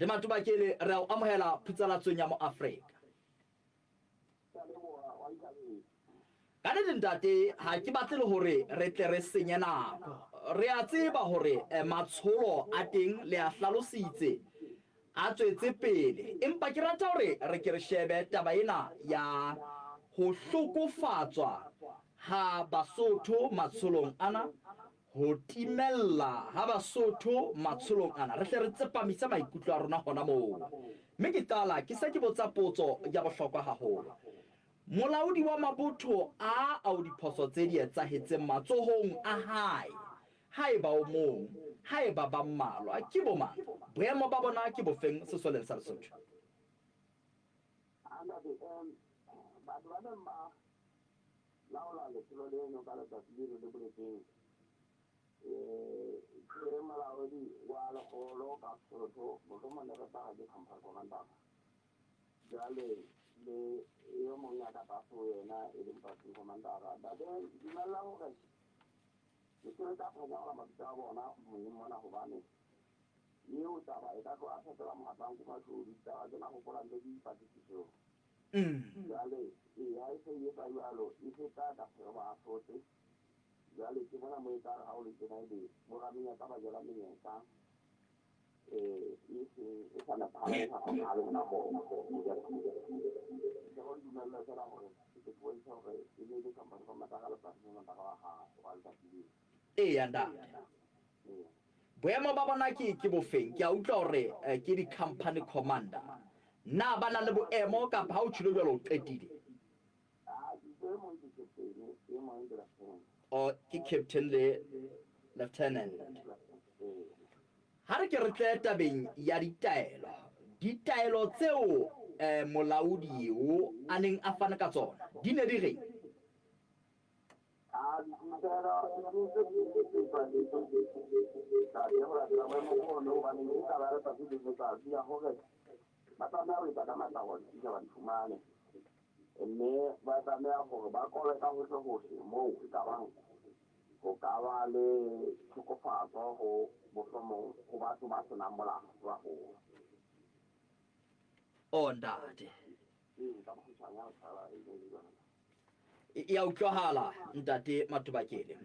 Ntate Matobakele, re a o amohela phutsalatsong ya Moafrika. Ka nnete ntate, ha ke batle le hore re tle re senye nako. Re a tseba hore matsholo a teng le a hlalositse a tswetse pele, empa ke rata hore re ke re shebe taba ena ya ho hlokofatswa ha Basotho matsholong ana, ho timella ha Basotho matsholong ana, re hle re tsepamise maikutlo a rona hona moo. Mme ke qala ke se ke botsa potso ya bohlokwa haholo. Molaodi wa mabotho a ao diphoso tse di etsahetseng matsohong a hae, haeba o mong, haeba ba mmalwa, ke bo mang? Boemo ba bona ke bofeng sesoleng sa Lesotho? Ntate, batho ba neng ba laola letsholo leno ka letsatsi leno le boletsweng, ke molaodi wa lekgolo ka Sesotho, mohlomong ne re tla re ke company commander. Jwale le yo mong ya ka tlase ho yena e leng platoon commander. Ntate, dumella hore ke se ke ka phanyaola mabitso a bona moyeng mona hobane eo taba e ka tloha fetola mohatla nku mashodu. Ditaba tsena hopola ntse di dipatlisisong. Jwale ee, ha e se e etsa jwalo, e feta ka se re ba ahlotse. Jwale ke mona moo e tla re ha o le tjena ebe bo ramenyetla ba jela menyetla e seng e sa nepahalang, e sa hlokahale hona moo. Ke re o ntumelle feela hore ke ke bontshe hore e ne e le company commander le platoon commander wa hae wa letsatsi leo. Eya ntate. Ee. Boemo ba bona ke ke bofeng? Ke a utlwa hore ke di-company commander. Na ba na le boemo kapa ha o tjhilo jwalo o qetile? Ah, e mong ke captain, e mong ke lieutenant. Oh, ke captain le lieutenant. Ee. Ha re ke re tle tabeng ya ditaelo. Ditaelo tseo molaodi eo a neng a fane ka tsona di ne di reng? Ah, ditaelo di ntse di tlwaetswe ntate ho latela boemo bono hobane ke taba ya letsatsi le letsatsi ya hore ba tlameha ho etsa ka matla hore dithusa ba di fumane. Mme ba tlameha hore ba qobe ka hohle hohle moo e ka bang ho ka ba le tlhokofatso ho mohlomong ho batho ba senang molato haholo. Oh ntate. Ee, ka bokgutshwanyane taba e ne e le jwalo. E a utlwahala ntate Matobakele.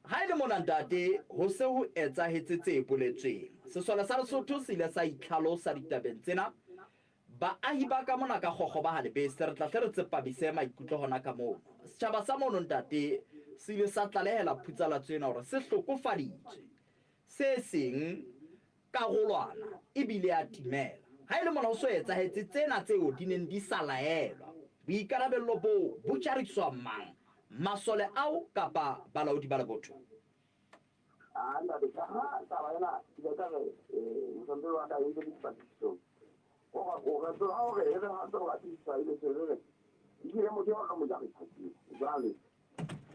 Ha e le mona ntate ho se ho etsahetse tse boletsweng. Sesole sa Lesotho se ile sa itlhalosa ditabeng tsena. Baahi ba ka mona ka Kgokgoba ha Lebese re tla hle re tsepamise maikutlo hona ka mono. Setjhaba sa mono ntate se ile sa tlalehela phutsalatso ena hore se hlokofaditswe. Se seng karolwana e bile ya timela. Ha e le mona ho so etsahetse tsena tseo di neng di sa laelwa, boikarabello boo bo jariswa mang, masole ao kapa balaodi ba lebotho? Ah, ntate, ka ha taba ena ke ile ka re mohlomphehi wa ka e ntse le dipatlisisong. Hore o re tseba hore e re ha ntse ho batlisiswa ebe se re re ehlile motho eo re mo jarisa ke jwale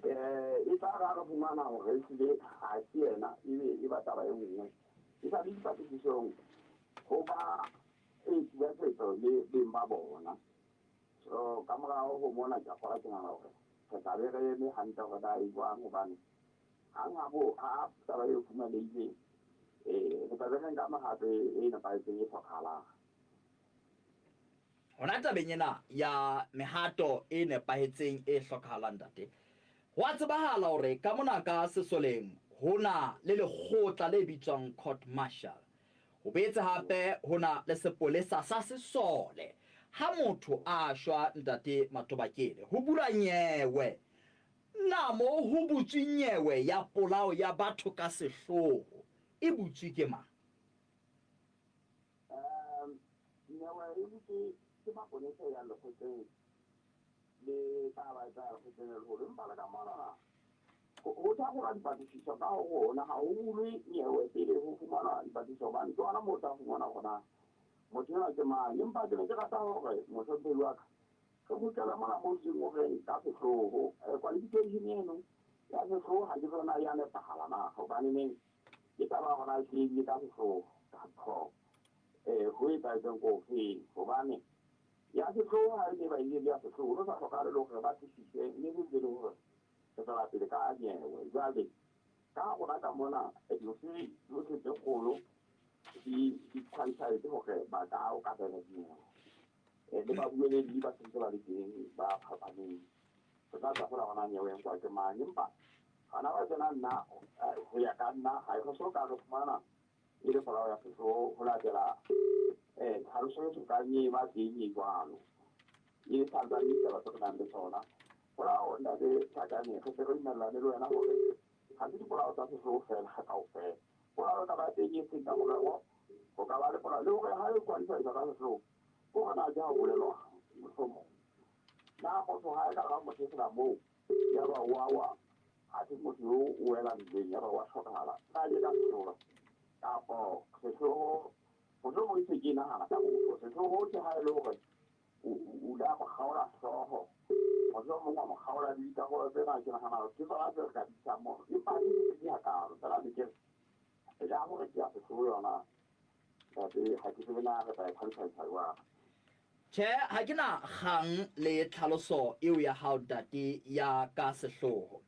e tla re ha re fumana hore ehlile ha se yena ebe e ba taba e nngwe. E sa le dipatlisisong ho ba etsi ba ketso le beng ba bona. So ka morao ho mona ke a kgolwa ke nahana hore re tla be re eme hantle hore na e jwang hobane hang ha bo ha taba eo fumanehile re tla be re nka mehato e nepahetseng e hlokahalang. Hona tabeng ena ya mehato e nepahetseng e hlokahalang ntate, ho a tsebahala hore ka mona ka sesoleng ho na le lekgotla le bitswang court martial. Ho boetse hape ho na le sepolesa sa sesole. Ha motho a shwa ntate Matobakele, ho bulwa nyewe. Na moo ho butswe nyewe ya polao ya batho ka sehloho, e butswe ke mang? Nyewe e butswe ke maponesa e yang lekgotleng le tla ba e tla ya lekgotleng le leholo. Empa le ka monana ho thakgolwa dipatlisiso ka ho rona, ha ho bulwe nyewe pele ho fumanwa dipatlisiso hobane ke hona moo o tla fumana hore na motho enwa ke mang. Empa ke ne ke rata hore mohlomphehi wa ka re kgutlele mona moo seng o reng ka sehloho. Qualification eno ya sehloho ha ke tsebe na ya nepahala na, hobaneneng ke taba ya hore na ehlile ebile ka sehloho kapa ho etsahetseng ke ofeng. Hobane ya sehloho ha e ne ba ile le ya sehloho, ho no sa hlokahale le hore re batlisise, mme re ntse le hore re tswela pele ka nyewe. Jwale ka ha rona ka mona diofisi tsohle tse kgolo Di qualified hore ba ka o ka bela dinyewe. Le babueledi ba sentse ba le teng ba fapaneng. Re tla tla gola gona nyewe e nkwa ke mang, empa gana ba tsena nna ho ya ka nna ga e so ka re fumana e le polao ya sehlooho ho latela tlhaloso e sokang e ba teng e jwalo. E santsane ditaba tse re nang le tsona. Polao ntate Tlhakane re se re dumellane le wena hore ga se dipolao tsa sehlooho fela kaofela. Polao e ka ba teng e seng ka morero, ho ka ba le polao le hore ha e qualify-iswa ka sehlooho, ke hore na ke ha ho bolelwang mohlomong. Na motho ha e ka ba motho fela moo ya ba wa wa ha se motho yo o wela ntweng ya ba wa hlokahala, na ke ka sehlooho kapo sehlooho mohlomong e se ke nahana ka motho. Sehlooho ke ha e le hore o ile a mo kgaola hlooho, mohlomong wa mo kgaola le dikarolo tsena, ke nahana hore ke tsona tse re ka bitsang moo, empa ha ke di hakalo fela ne ke re ya hore ke ya sehlooho yona ntate, ha ke tsebe na re tla e qualify-isa jwang. Tjhe, ha ke na kgang le tlhaloso eo ya hao ntate ya ka sehlooho.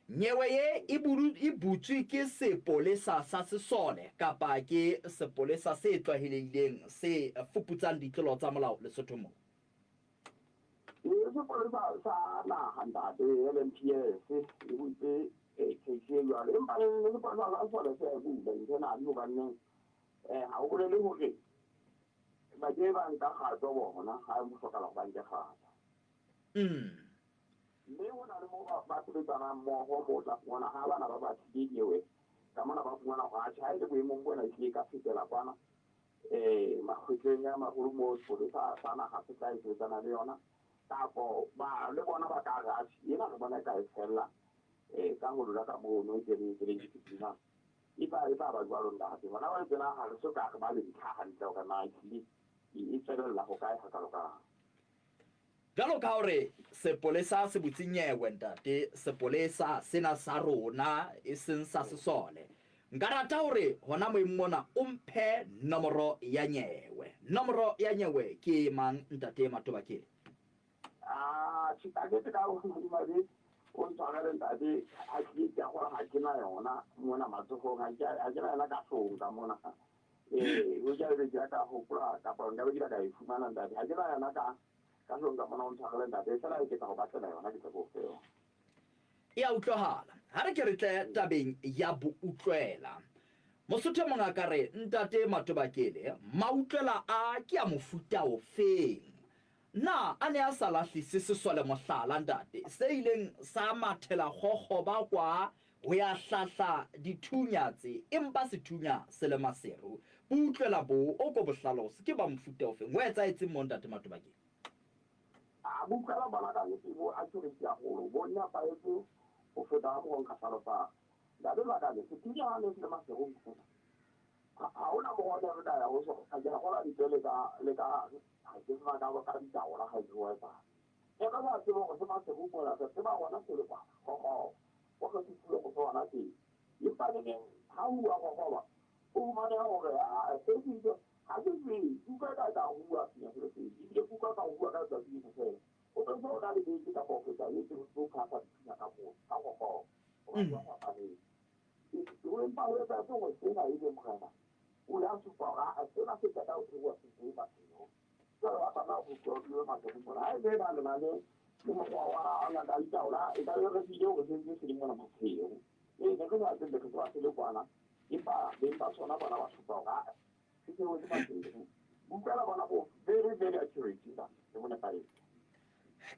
Nyewe ye e e butswe ke sepolesa sa sesole kapa ke sepolesa se tlwahelehileng se fuputsang ditlolo tsa molao Lesotho moo? Ke sepolesa sa naha ntate, LMPS, e butse case e jwalo. Empa le sepolesa sa sesole se a e bula internally hobaneng ha ho bolele hore ba ke ba nka kgato bona ha ho hlokahala hore ba nke kgato. Mme ho na le moo ba sebetsanang mmoho moo o tla fumana ha bana ba batlile nyewe ka mona ba fumana hore atjhe ha e le boemong bona ehlile e ka fetela kwana makgotleng a maholo moo sepolesa sa naha se tla e sebetsana le yona, kapo ba le bona ba ka re atjhe ena re bona e ka e fella ka ho lula ka mono e kene e disciplinang e tla e tla ba jwalo ntate. Hona jwale tjena ha re so ka re ba le ntlha hantle hore na ehlile e tswelella ho kae hakalo-kalo. Jwalo ka hore sepolesa se butse nyewe ntate, sepolesa sena sa rona e seng sa sesole. Nka rata hore hona moyeng mona o mphe nomoro ya nyewe. Nomoro ya nyewe ke mang ntate Matobakele? Ah, tjhe, ka nnete ka madimabe o ntshwarele ntate, ha ke ke a kgolwa ha ke na yona mona matsohong, ha ke ha ke na yona ka hloohong ka mona. Ee, o ja ebe ke ya ka hopola kapa nka be ke ile ka e fumana ntate. Ha ke na yona ka ka hloohong ka mona, o ntshwarele ntate, feela ke tla go batlela yona ke tle ke o fe yona. E a utlwahala. Ha re ke re tle tabeng ya boutlwela. Mosotho e mong a ka re, Ntate Matobakele, mautlwela a ke a mofuta ofeng? Na a ne a sa lahlise sesole mohlala, ntate, se ileng sa mathela kgokgoba kwa ho ya hlahla dithunya tse, empa sethunya se le maseru? Boutlwela bo o ko bo hlalose, ke ba mofuta ofeng? Ho etsahetseng moo, ntate Matobakele? A boutlwela bona ka nnete bo accurate haholo, bo nepahetse ho feta ka mokgwa o nka hlalosang. Ntate Lakane, sethunya ha ne se le maserung sena, ha hona mokgwa o ne re ka ya ho sona. Ke a kgolwa ntle le ka, le ka Ha ke tseba ka ka ditaola ga di etsa. E re sa tsebe hore se maseru mona, re tseba hona se le kwana, kgokgoba. Ko re se fuwe go tsona teng. Empa le neng ha ho bua kgokgoba, o fumaneha hore a se se ha se tsebe, kuka ka ka bua senya se le teng. Ebile kuka ka bua ka letsatsi lengwe fela. O tlo se o na le beke kapa ho feta beke o ntso phasa dithunya ka moo, ka kgokgoba. Hobane ba fapaneng. Ho empa ho etsahetse hore sena ebe morena o ile a supa hore aa sena se qeta ho theoha se tsoe maseru. Jwale ba tlameha ho tsoe maseru mona. Ha e ne ba le na le le mokgwa wa ngaka ya ditaola, e ka be re tsebile hore se ntse se le mona maseru. Ee, ne re sa tsebe, re tseba se le kwana, empa beng ba sona bona ba supa hore aa se theohetse maseru. Utlwela bona bo very very accurate ntate, bo nepahetse.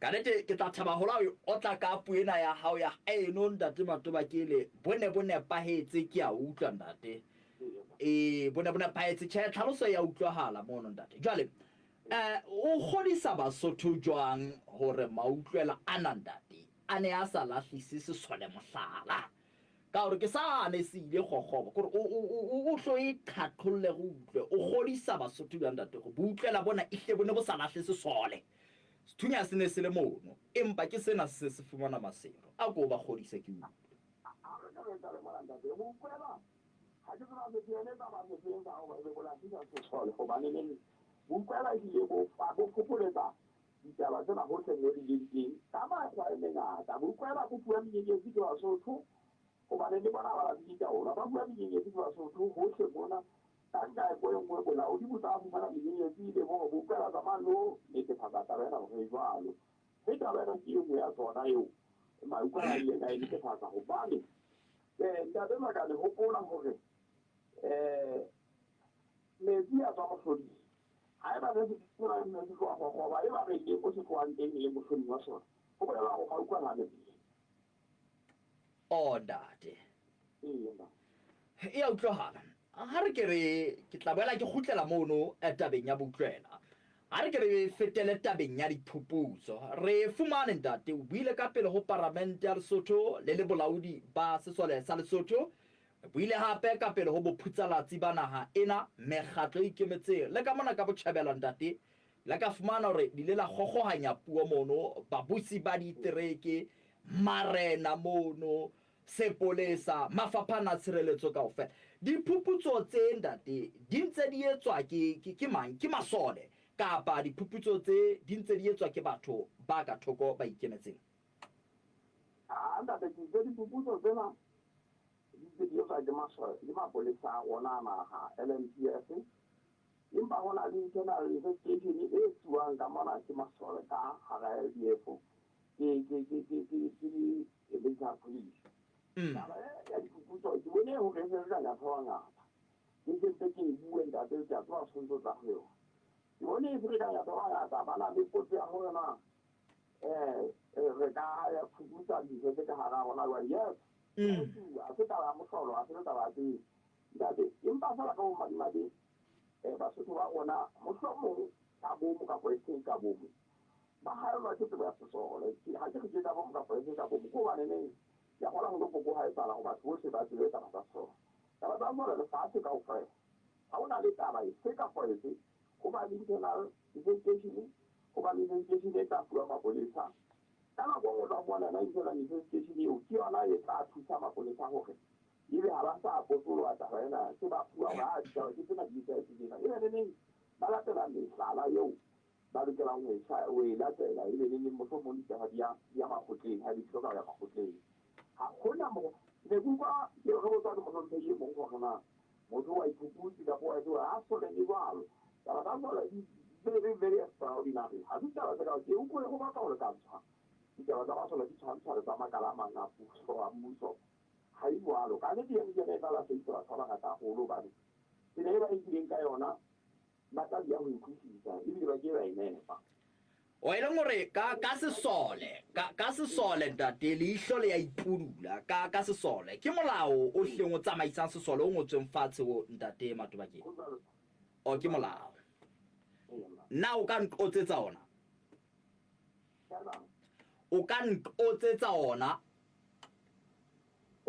Ka nnete ke tla thaba haholo ha o e otla ka puo ena ya hao ya haeno ntate Matobakele, bo ne bo nepahetse ke a utlwa ntate. Ee, bo ne bo nepahetse. Tjhe, tlhaloso ya utlwahala mono ntate. Jwale o kgodisa Basotho jwang hore mautlwela ana ntate a ne a sa lahlise sesole mohlala? Ka hore ke sane se ile kgokgoba, kore o hlo e qhaqholle re utlwe. O kgodisa Basotho jwang ntate hore boutlwela bona ehlile bo ne bo sa lahle sesole? Sethunya se ne se le mono, empa ke sena se se se fumana masero. A ko o ba kgodise ke utlwe. A re ke re tla le mona ntate, ho utlwela ha ke tseba se ene tsa ba se feng sa hore be bo lahlisa sesole, hobane neng boutlwela ehlile bo bo phopholetsa ditaba tsena hohle mo di leng teng ka mekgwa e mengata. Boutlwela bo fuwa menyenyetsi ke Basotho, hobane le bona ba lahlile ditaola, ba fuwa menyenyetsi ke Basotho hohle mona. Ka nako e nngwe bolaodi bo tla fumana menyenyetsi ebe bo re bo utlwela tsamayang lo netefatsa taba ena hore e jwalo. Mme taba ena ke e nngwe ya tsona eo Mautlwela a ileng a e netefatsa hobane Ntate Makane hopola hore metsi a tswa mohloding. Haeba se se ne se tloha Kgokgoba eba re ile ko se tlohang teng e leng mohloding wa sona, ho bolela hore Mautlwela ha nepile. Oh ntate. E a utlwahala. Ha re ke re ke tla boela ke kgutlela mono eh, tabeng ya boutlwela. Ha re ke re fetele tabeng ya diphuputso. Re fumane ntate o buile ka pele ho paramente ya Lesotho le le bolaodi ba sesole sa Lesotho. O buile hape ka pele ho bophutsalatsi ba naha ena, mekgatlo e ikemetseng le ka mona ka botjhabela ntate. La ka fumana hore le ile la kgokgohanya puo mono, babusi ba ditereke, marena mono, sepolesa, mafapha ana a tshireletso kaofela. Diphuputso tse, ntate, di ntse di etswa ke, ke, ke mang? Ke masole kapa diphuputso tse di ntse di etswa ke batho ba ka thoko ba ikemetseng? Aa, ntate, ke itse diphuputso tsena di ntse di etswa ke masole, ke mapolesa a rona a naha, LMPF. Empa ho na le internal investigation e etsuwang ka mona ke masole ka hara LDF, ke, ke, ke, ke, ke, ke di-military police. Taba e ya diphuputso ke bone hore e ferekanya batho ba bangata. Ke se ntse ke e bue ntate, ke a tseba o tshwanetse o tla ho yona. Ke bone e ferekanya batho ba bangata, ba na le potso ya hore na re ka ya phuputsa dintho tse ka hara rona jwang. Yes, ya etsuwa, ha se taba ya mohlolo, ha se le taba ya pele. Ntate, empa feela ka bomadimabe Basotho ba rona mohlomong ka bomo kapa e seng ka bomo ba haellwa ke tsebo ya sesole. Ha ke re ke ka bomo kapa e seng ka bomo, ke hobane neng ke a kgolwa hore koko ha etsahala hore batho bohle ba tsebe taba tsa sesole. Taba tsa sesole lefatshe kaofela, ha ho na le taba efe kapa efe, ho ba le internal investigation, ho ba le investigation e tla fuwa mapolesa. Ka nako e nngwe o tla fumana yona internal investigation eo ke yona e tla thusa mapolesa hore Ebe ha ba sa potoloha taba ena, se ba fuwa hore aa ditaba ke tsena di etsahetse tjena. Ebe le neng ba latela mehlala eo ba lokelang ho e ho e latela, ebe le neng mohlomong ditaba di ya di ya makgotleng haebe di hloka ho ya makgotleng. Ha hona mo ke ne ke utlwa ke re botswa ke mohlomphehi e mong hore na motho wa iphuputse kapa wa etsa ha sole le jwalo. Taba tsa sole di very very extraordinary. Ha se taba tse ka ke utlwe ho batla ho lekantshwa ditaba tsa masole di tshwantshwa le tsa makala a mang a puso a mmuso. Ha e jwalo. Ka nnete eno ke yona e tla lahlehisa batho ba bangata haholo hobane tsela e ba e nkileng ka yona ba tla dieha ho e utlwisisa ebile ba ke ba e nepa. O e leng hore ka ka sesole ka ka sesole ntate leihlo le ya ipudula ka ka sesole ke molao o hleng o tsamaisang sesole o ngotsweng fatshe o ntate Matobakeng. O ke molao. Na o ka nqotsetsa ona? O ka nqotsetsa ona?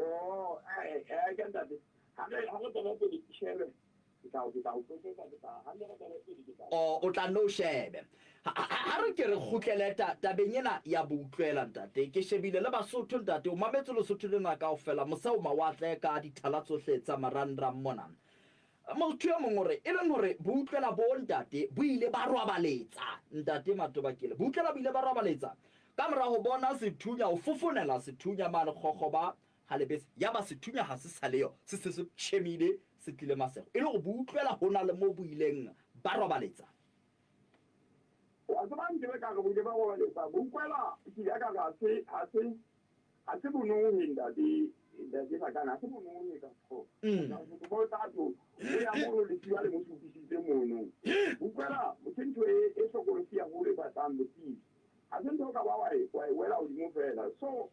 Oh, eh, eh, ke ntate. Ha re ha re tswela pele ke shebe. Ke tla ke tla o qotsetsa ke tla ha re tswela pele ke tla. Oh, o tla nne o shebe. Ha re ke re kgutlele tabeng ena ya boutlwela ntate. Ke shebile le Basotho ntate, o mametse Lesotho lena kaofela mose ho mawatle ka dithala tsohle tsa marangrang mona. Motho e mong o re, e leng hore boutlwela bo ntate bo ile ba robaletsa ntate Matobakele. Boutlwela bo ile ba robaletsa ka mora ho bona sethunya, ho fofonela sethunya mane Kgokgoba ha lebese. Yaba sethunya ha se sa leyo, se se se tjhemile, se tlile masego. E le hore boutlwela ho na le moo bo ileng ba robaletsa. Wa tseba nkebe ka re bo ile ba robaletsa. Boutlwela ke ile ka re ha se, ha se. Ha se bonohe ntate, ntate Sakana, ha se bonohe ka tho. Motho mo tla tho, o ya mono lesiba le mo supisitse mono. Utlwela, ke ntho e e hlokolosi haholo e batlang botsebi. Ha se ntho o ka ba wa e wa e wela hodimo feela. So,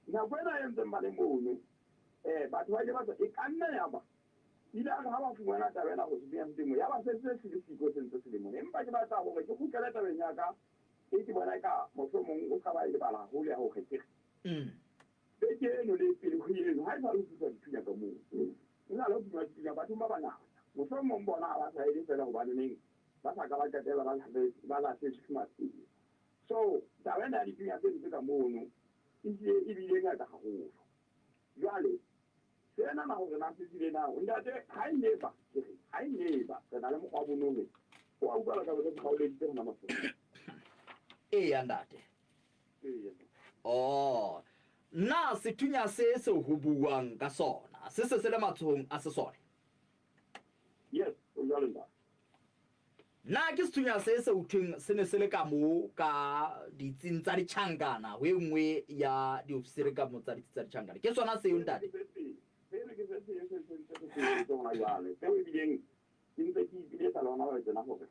nako ena e ntseng ba le mono, eh batho ba ile ba e ka nna ya ba ile a re ha ba fumana taba ena go se se teng ya ba se se le siko se ntse se le mona. Empa ke batla hore ke kgutlele tabeng ya ka e ke bona eka mohlomong o ska ba e lebala haholo ya hore ke re beke eno le pele ho eno ha e sa le ho tlisa dithunya ka moo e sa le ho tlisa dithunya bathong ba bangata mohlomong bona ha ba sa ele fela hobaneneng ba sa ka ba qetela ba lahletswe ke maphelo. So taba ena ya dithunya tse ntse ka mono e hlile e bile ngata haholo. Jwale Sena na hore na se tsile na ntate ha e neba ke re ha e neba re na le mokgwa wa bonohe o a utlwala ka re se kgaoleditse hona mafoko. Eya ntate. Eya. Oh, na sethunya se se ho buang ka sona se se se le matsohong a sesole? Yes. Na ke sethunya se se uthweng se ne se le ka mo ka ditsing tsa ditjhankana ho e nngwe ya diofisiri ka mo tsa ditsi tsa ditjhankana? Ke sona seo, ntate? Seno ke se seng se sentse re se emetse hona jwale, seo ebileng ke ntse ke ipiletsa le hona jwale tjena hore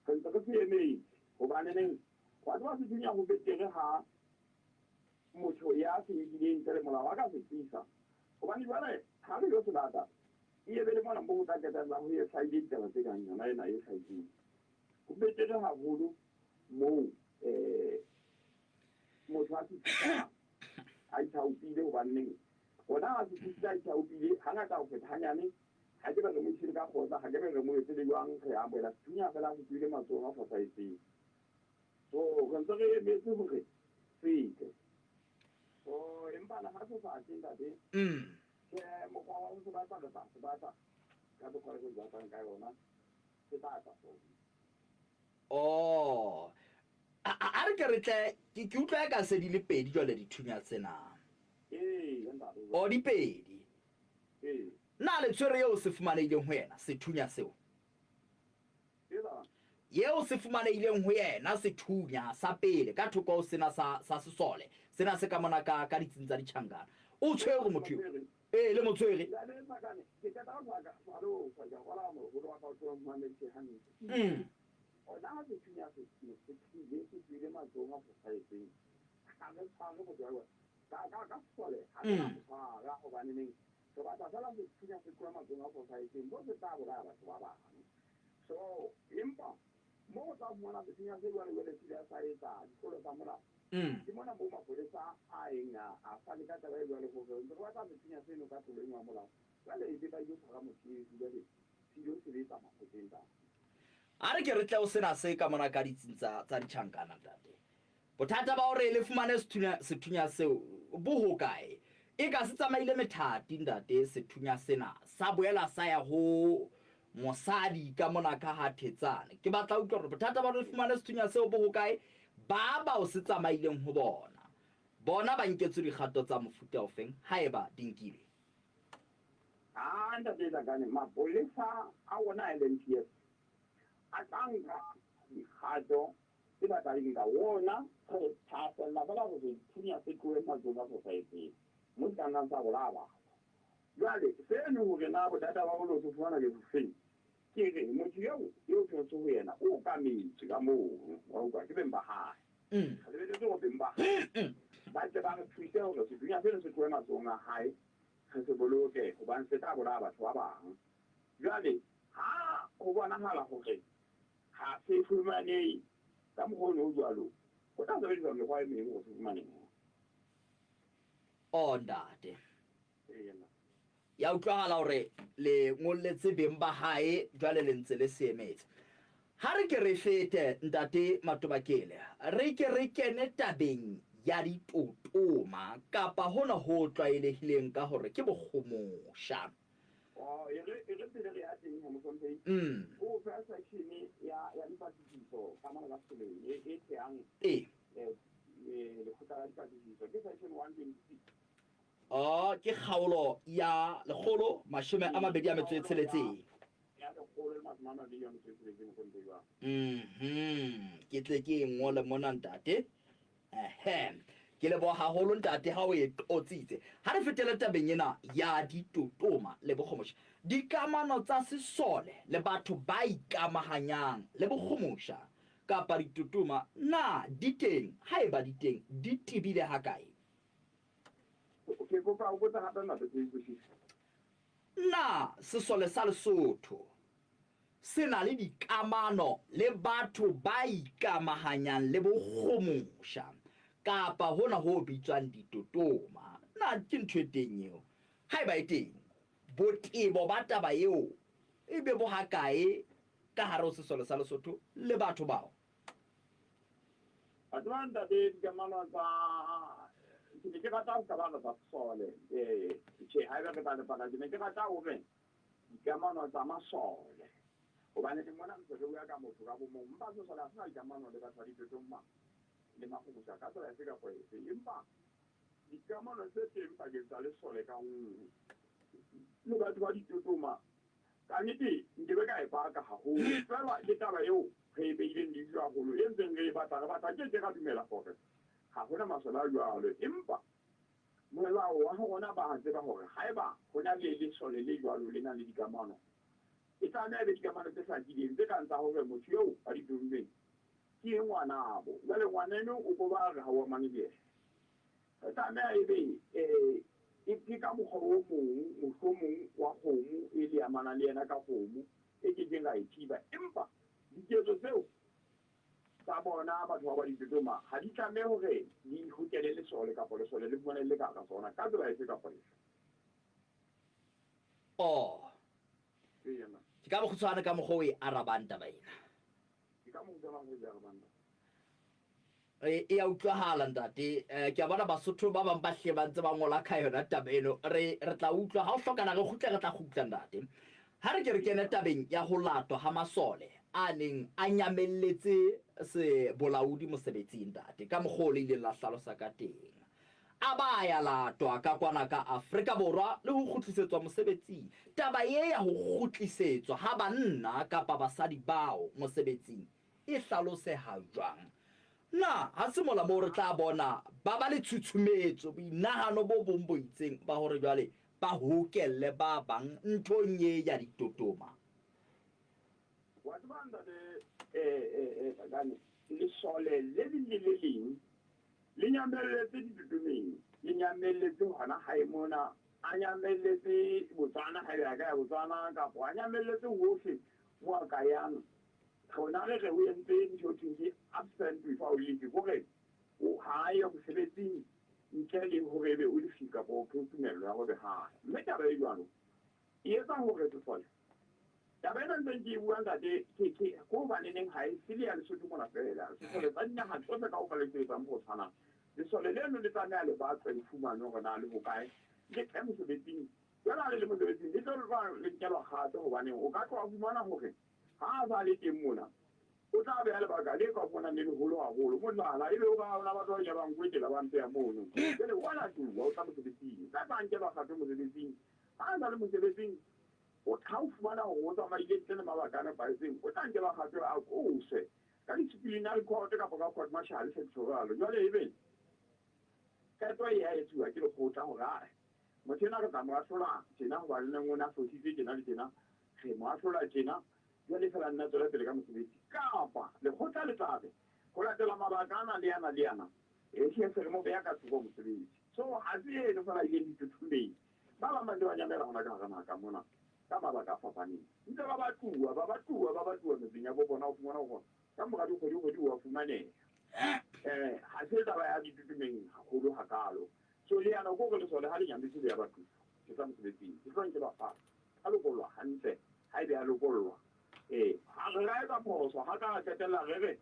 re ntse re se emetse. Hobaneneng wa tseba sethunya ho betere ha motho ya se nkileng ntle le molao a ka se tlisa, hobane jwale ha re yo se lata e ye be le mona moo ho tla qetella ho ye hlahile ditaba tse kang yona ena e hlahileng. Ho betere haholo moo motho a se tlisang a ithaopile, hobaneng rona ha se tlisitse a ithaopile hangata ho feta hanyane ha ke be re mo isile ka kgotla, ha ke be re mo etse le jwang, re amohela sethunya fela se tswile matsohong a fosahetseng. So re ntse re emetse hore se tle. So empa le ha se sa tle ntate, tjhe, mokgwa wa ho se batla re tla se batla ka mokgwa re se batlang ka yona, se tla tla sona. Oh, a re ke re tle ke utlwa e ka se di le pedi jwale dithunya tsena. Ee, ntate. O di pedi. Ee. Na le tshwere eo se fumanehileng ho yena sethunya seo? Yeo se fumanehileng ho yena sethunya sa pele ka thoko ho sena sa, sa sesole sena se ka mona ka, ka ditsing tsa ditjhankana. O tshwerwe motho eo. Ee, le mo tshwere. Re batla feela sethunya se tlohe matsohong a fosahetseng, moo se tla bolaya batho ba bang. So, empa moo o tla fumana sethunya se jwale jwale se ile sa etsa ditlolo tsa molao, ke mona moo mapolesa a eng a fane ka taba e jwalo hore re ntse re batla sethunya seno ka tlolo eno ya molao. Jwale ebe ba ilo tshwara motho eo, jwale se ilo sebetsa makgotleng taba. A re ke re tle ho sena se ka mona ka ditsing tsa ditjhankana, ntate. Bothata ba hore le fumane sethunya, sethunya seo bo hokae? Eka se tsamaile methati, ntate, sethunya sena sa boela sa ya ho mosadi ka mona ka ha Thetsane. Ke batla utlwa hore bothata ba hore le fumane sethunya seo bo hokae? Ba bao se tsamaileng ho bona, bona ba nketswe dikgato tsa mofuta ofeng haeba di nkilwe? Ha ntate Tlakane, mapolesa a ona a LNPS a tla nka dikgato tse ba tla di nka. Rona re thahasella feela hore sethunya se tlohe matsohong a fosahetseng, moo se ka nnang sa bolaya batho. Jwale, seno hore na bothata ba ho lo se fumana ke bofeng, ke re motho eo, eo thontswe ho yena, o okametswe ka mono, wa utlwa, ke beng ba hae. Re lebeletse hore beng ba hae ba tle ba re thuse hore sethunya seno se tlohe matsohong a hae, re se boloke, hobane se tla bolaya batho ba bang. Jwale, ha ho bonahala hore ha se fumanehe ka mokgwa ono o jwalo, ho tla sebediswa mekgwa e meng hore se fumanehe. Oh ntate. Ee, nna. Ya utlwahala hore le ngolletse beng ba hae jwale le ntse le se emetse. Ha re ke re fete ntate Matobakele, re ke re kene tabeng ya ditotoma kapa hona ho tlwaelehileng ka hore ke bokgomosha. Oh, e re e re pele re ya teng he mohlomphehi, o fe section ya dipatlisiso ka mona ka sekoleng e e thehang lekgotla la dipatlisiso ke section 126. Oh, ke kgaolo ya 126. Ya 126 mohlomphehi wa. Ke tle ke e ngole mona ntate. Ehe. Ke leboha haholo ntate ha o e qotsitse. Ha re fetele tabeng ena ya ditotoma le bokgomosha. Dikamano tsa sesole le batho ba ikamahanyang le bokgomosha kapa ditotoma na di teng? Haeba di teng, di tebile hakae? Ke kopa o botse hape ntate ke utlwisise. Na sesole sa Lesotho se na le dikamano le batho ba ikamahanyang le bokgomosha kapa hona ho bitswang ditotoma? Na ke ntho e teng eo? Haeba e teng, botebo ba taba eo e be bo hakae ka hare ho sesole sa Lesotho le batho bao? Wa tseba ntate, dikamano tsa ke ne ke rata ho ka ba re tsa sesole, tjhe haeba re tla lepaka ke ne ke rata hore dikamano tsa masole, hobane mona re se re bua ka motho ka bo mong, empa sesole ha se na dikamano le batho ba ditotoma le makgomosha ka tsela efe kapa efe, empa dikamano tse teng pakeng tsa lesole ka nngwe le batho ba ditotoma. Ka nnete nke be ka e baka haholo. Feela ke taba eo re e beileng leihlo haholo, e ntseng re e batla, re batla ke ke ra dumela hore ha hona masole a jwalo. Empa molao wa rona ba tseba hore haeba ho na le lesole le jwalo le nang le dikamano, e tlameha e be dikamano tse hlakileng, tse kang tsa hore motho eo a di tommeng ke ngwanabo. Jwale ngwaneno o ko ba re ha o amane le yena. E tlameha e be e ke ka mokgwa o mong, mohlomong wa kgomo e le amanang le yena ka kgomo e ke keng ra e thiba. Empa diketso tseo tsa bona batho ba ba ditotoma ha di tlamehe hore di hokele lesole kapa lesole le fumane le ka hara tsona ka tsela efe kapa efe. Oh. Ke ka bokgutshwane ka mokgwa o e arabang taba ena. Ke ka mokgutshwane o e arabang taba. E e a utlwahala ntate. Eh, ke a bona Basotho ba bang ba hle ba ntse ba ngola ka yona taba eno. Re re tla utlwa ha o hlokana re kgutle re tla kgutla ntate. Ha re ke re kene tabeng ya ho latwa ha masole a neng a nyamelletse sebolaodi mosebetsing ntate, ka mokgwa o le ileng la hlalosa ka teng. A ba ya latwa ka kwana ka Afrika Borwa le ho kgutlisetswa mosebetsing. Taba ye ya ho kgutlisetswa ha banna kapa basadi bao mosebetsing e hlaloseha jwang? Na ha se mola moo re tla bona ba ba le tshutshumetso, boinahano bo bong bo itseng ba hore jwale ba hokelle ba bang nthong ye ya ditotoma? Wa tseba ntate Takane, lesole le leng le le leng le nyamelletse ditotomeng, le nyamelletse hona hae mona, a nyamelletse Botswana haebe a ka ya Botswana, kapa a nyamelletse hohle mo a ka yang. Rona re re o entse ntho eo thweng ke absent without leave, kore ha a ye mosebetsing ntle le hore ebe o lefiwe kapa o fuwe tumello ya hore ha a. Mme taba e jwalo e etsa hore sesole, taba ena ntseng ke e bua ntate, ke ke ke hobaneneng ha e se le ya Lesotho mona feela, sesole sa dinaha tsohle kaofela di sebetsang ho tshwanang. Lesole leno le tlameha le batlwe le fumanwe hore na le hokae, le tle mosebetsing. Jwale ha le le mosebetsing le tlo le nkelwa kgato hobaneng o ka tloha o fumana hore Ha a sa le teng mona, o tla beha lebaka le ka fumanang le leholo haholo. Mohlala, ebe o ka ona batho ba ile ba nkwetela ba mpeha mono. Jwale o a latuwa, o tla mosebetsing. O tla tla nkelwa kgato mosebetsing. Ha a sa le mosebetsing, o ha o fumana hore o tsamaile ntle le mabaka a nepahetseng, o tla nkelwa kgato a qoswe ka disciplinary court kapa ka court martial, se jwalo. Jwale ebe qeto e a etsuwa ke lekgotla hore ae, motho enwa re tla mo ahlola tjena hobane neng o ne a fositse tjena le tjena. Re mo ahlola tjena, jwale feela nna tswela pele ka mosebetsi. Kapa, lekgotla le tla re, ho latela mabaka ana le ana le ana, ehlile se re mo beha ka thoko mosebetsi. So, ha se eno feela a ileng dithuthumeng. Ba bang ba ntse ba nyamela hona ka hara naha ka mona, ka mabaka a fapaneng. Ntse ba batluwa, ba batluwa, ba batluwa metseng ya bo bona, o fumana hore ka mora dikgwedi-kgwedi o a fumaneha. Eh, ha se taba ya ditutumeng haholo hakaalo. So, leano ke hore lesole ha le nyametse le ya batluwa, ke tla mosebetsing, ke tlo nkelwa fatshe. A lokollwa hantle, haebe a lokollwa. Ee, ha re ra etsa phoso ha ka ra qetella re re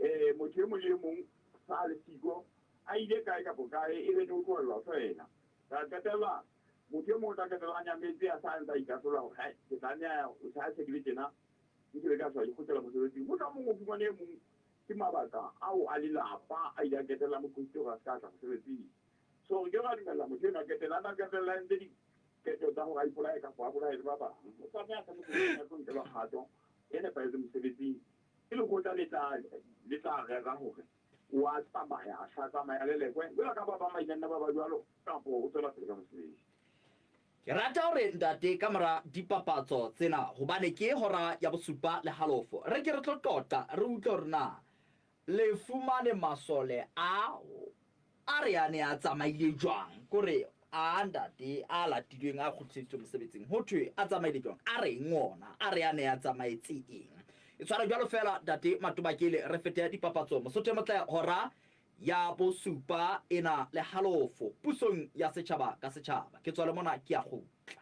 eh, motho e mong le e mong sa le siko a ile kae kapo kae e be ne o tlohellwa feela. Ra qetella motho e mong o tla qetella a nyametse a sa ntse a ikahlola hore hai ke tlameha o sa se ke le tjena nke be ka tswa ke kgutlela mosebetsing. Mohlomong o fumane e mong ke mabaka ao a lelapa a ile a qetella mo qositse hore a se ka tla mosebetsing. So re ke ra dumella motho enwa a qetella a na qetella a entse Qeto tsa hore a ipolaye kapa a bolaye le ba bang. O tlameha a tle mosebetsing a tlo nkelwa kgato e nepahetseng mosebetsing. Ke lekgotla le tla le tla rera hore o a tsamaya, a hla tsamaya a lelekwe jwalo ka ba bang ba ileng nna ba ba jwalo kapo o tswela pele ka mosebetsi. Ke rata hore ntate ka mora dipapatso tsena hobane ke hora ya bosupa le halofo re ke re tlo qoqa re utlwe hore na Le fumane masole a a re a ne a tsamaile jwang? Kore a ntate a latilweng a kgutliseditsweng mosebetsing ho thwe a tsamaile jwang? A reng ona? A re a ne a tsamaetse eng? E tshwara jwalo feela ntate Matobakele re fete dipapatsong. Mosotho e motle hora ya bosupa ena le halofo pusong ya setjhaba ka setjhaba. Ke tswa le mona ke a kgutla.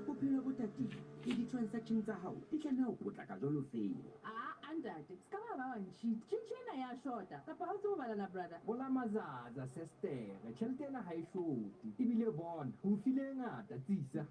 Bophelo bo tatile le di-transaction tsa hao di tlameha ho potlaka jwalo feela. Aa ntate, ska ba ba wa ncheat. Tjhentjhe ena ya shota, kapa ha o tsebe ho bala na brother? Hola mazaza sestere, tjhelete ena ha e shote. Ebile bona, ke o file e ngata, tsisa.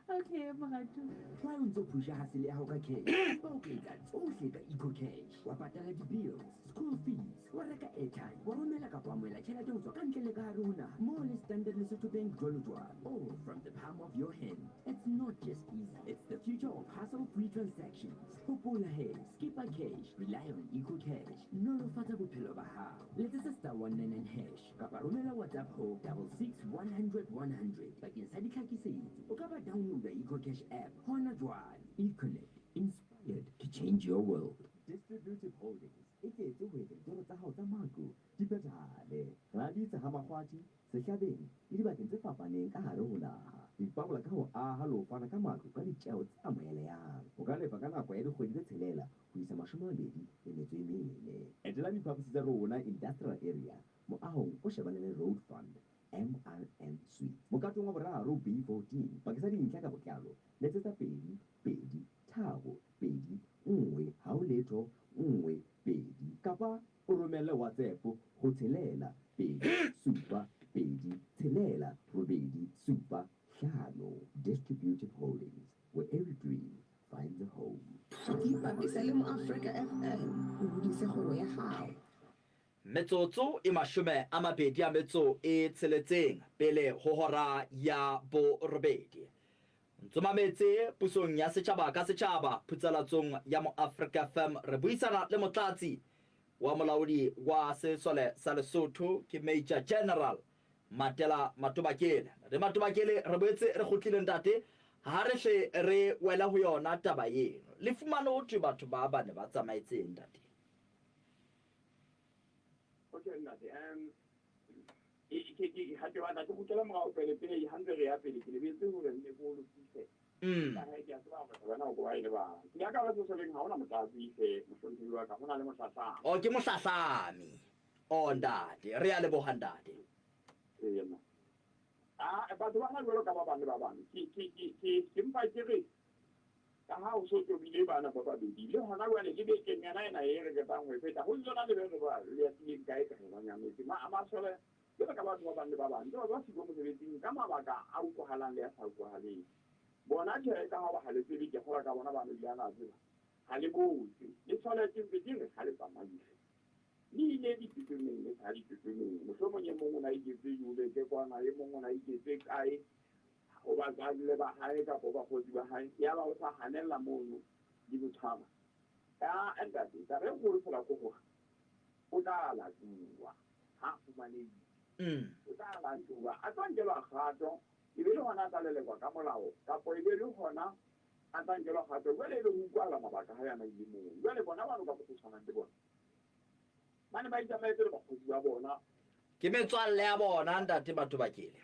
Okay. Tjhe, moratuwa. Why o ntso phusha hustle ya hao ka cash? Empa o ka etsa tsohle ka EcoCash. Wa patala di-bills, school fees, wa reka airtime, wa romela kapa wa amohela tjhelete ho tswa ka ntle le ka hare ho naha. Moo le Standard Lesotho Bank jwalo jwalo. All from the palm of your hand. It's not just easy, it's the future of hassle-free transactions. Hopola he, skipa cash, rely on EcoCash. Nolofatsa bophelo ba hao. Letsetsa star 199 hash kapa romela WhatsApp ho 66 100 100 bakeng sa ditlhakisetso. O ka ba downloada EcoCash app hona jwale. Econet, inspired to change your world. Distributive Holdings e tletse ho etsa ditoro tsa hao tsa matlo di phethahale. Ra di etsa ha Makgwathi, Sehlabeng le dibakeng tse fapaneng ka hare ho naha. Re ipabola ka ho aha le ho fana ka matlo ka ditjeo tse amohelehang. O ka lefa ka nako ya dikgwedi tse tshelela ho isa 24. Etela diphaposi tsa rona Industrial Area, moahong o shebaneng le Road Fund, MRM Suites, mokatong wa boraro B14. Bakeng sa dintlha ka botlalo, letsetsa 2 2 3 2 1 hao letho 1 2 kapa o romelle WhatsApp ho 6 2 7 2 6 8 7 5. Distributive Holdings, where every dream finds a home. Ipapise le Moafrika FM o hodise kgwebo ya hao. Metsotso e 26 pele ho hora ya borobedi. Ntso mametse pusong ya setjhaba ka setjhaba phutsalatsong ya Moafrika FM. Re buisana le motlatsi wa molaodi wa sesole sa Lesotho ke Major General Matela Matobakele. Re Matobakele re boetse re kgutlile ntate ha re hle re wela ho yona taba eno. Le fumane ho thwe batho ba bane ba tsamaetseng ntate. Okay ntate, ke ha ke batla ke kgutlela morao pele pele ha ntse re ya pele ke lebetse hore nne ko lokise. Ka he ke a tseba hore wena o ko ba e lebala. Ke ya ka ba sesoleng ha hona motlatsi hle mohlomphehi wa ka, hona le mohlahlami. Oh ke mohlahlami. Oh ntate, re a leboha ntate. Ee nna. Ah batho bana jwalo ka ba bang le ba bang. Ke mpa ke re ka ha o so tobile bana ba babedi le hona jwale le bekeng yona ena e re qetang ho e feta ho ntse na le be re ba le ya tileng kae kae ba nyametse. Masole jwalo ka batho ba bang le ba bang ke batho ba siko mosebetsing ka mabaka a utlwahalang le a sa utlwahaleng. Bona tjhe ka ha ba ha le tsebe ke kgolwa ka bona ba meriana a tseba. Ha le botse. Le tshwanetse ntse ke re ha le tsamaise. Le ile ditotomeng le sa ditotomeng. Mohlomong e mong o na iketse Joburg kwana, e mong o na iketse kae ho batswalle ba hae kapa ho bakgotsi ba hae. Yaba o sa hanella mono di botshaba. Ya ntate, taba e kgolo fela ke hore o tla latuwa ha a fumanehile. O tla latuwa, a tla nkelwa kgato, e be le hona a tla lelekwa ka molao, kapa e be le hona a tla nkelwa kgato. Jwale e be ho utlwahala mabaka ha yana ile moo. Jwale bona bano ka mokgwa o tshwanang le bona ba ne ba itsamaetse le bakgotsi ba bona. Ke metswalle ya bona ntate Matobakele.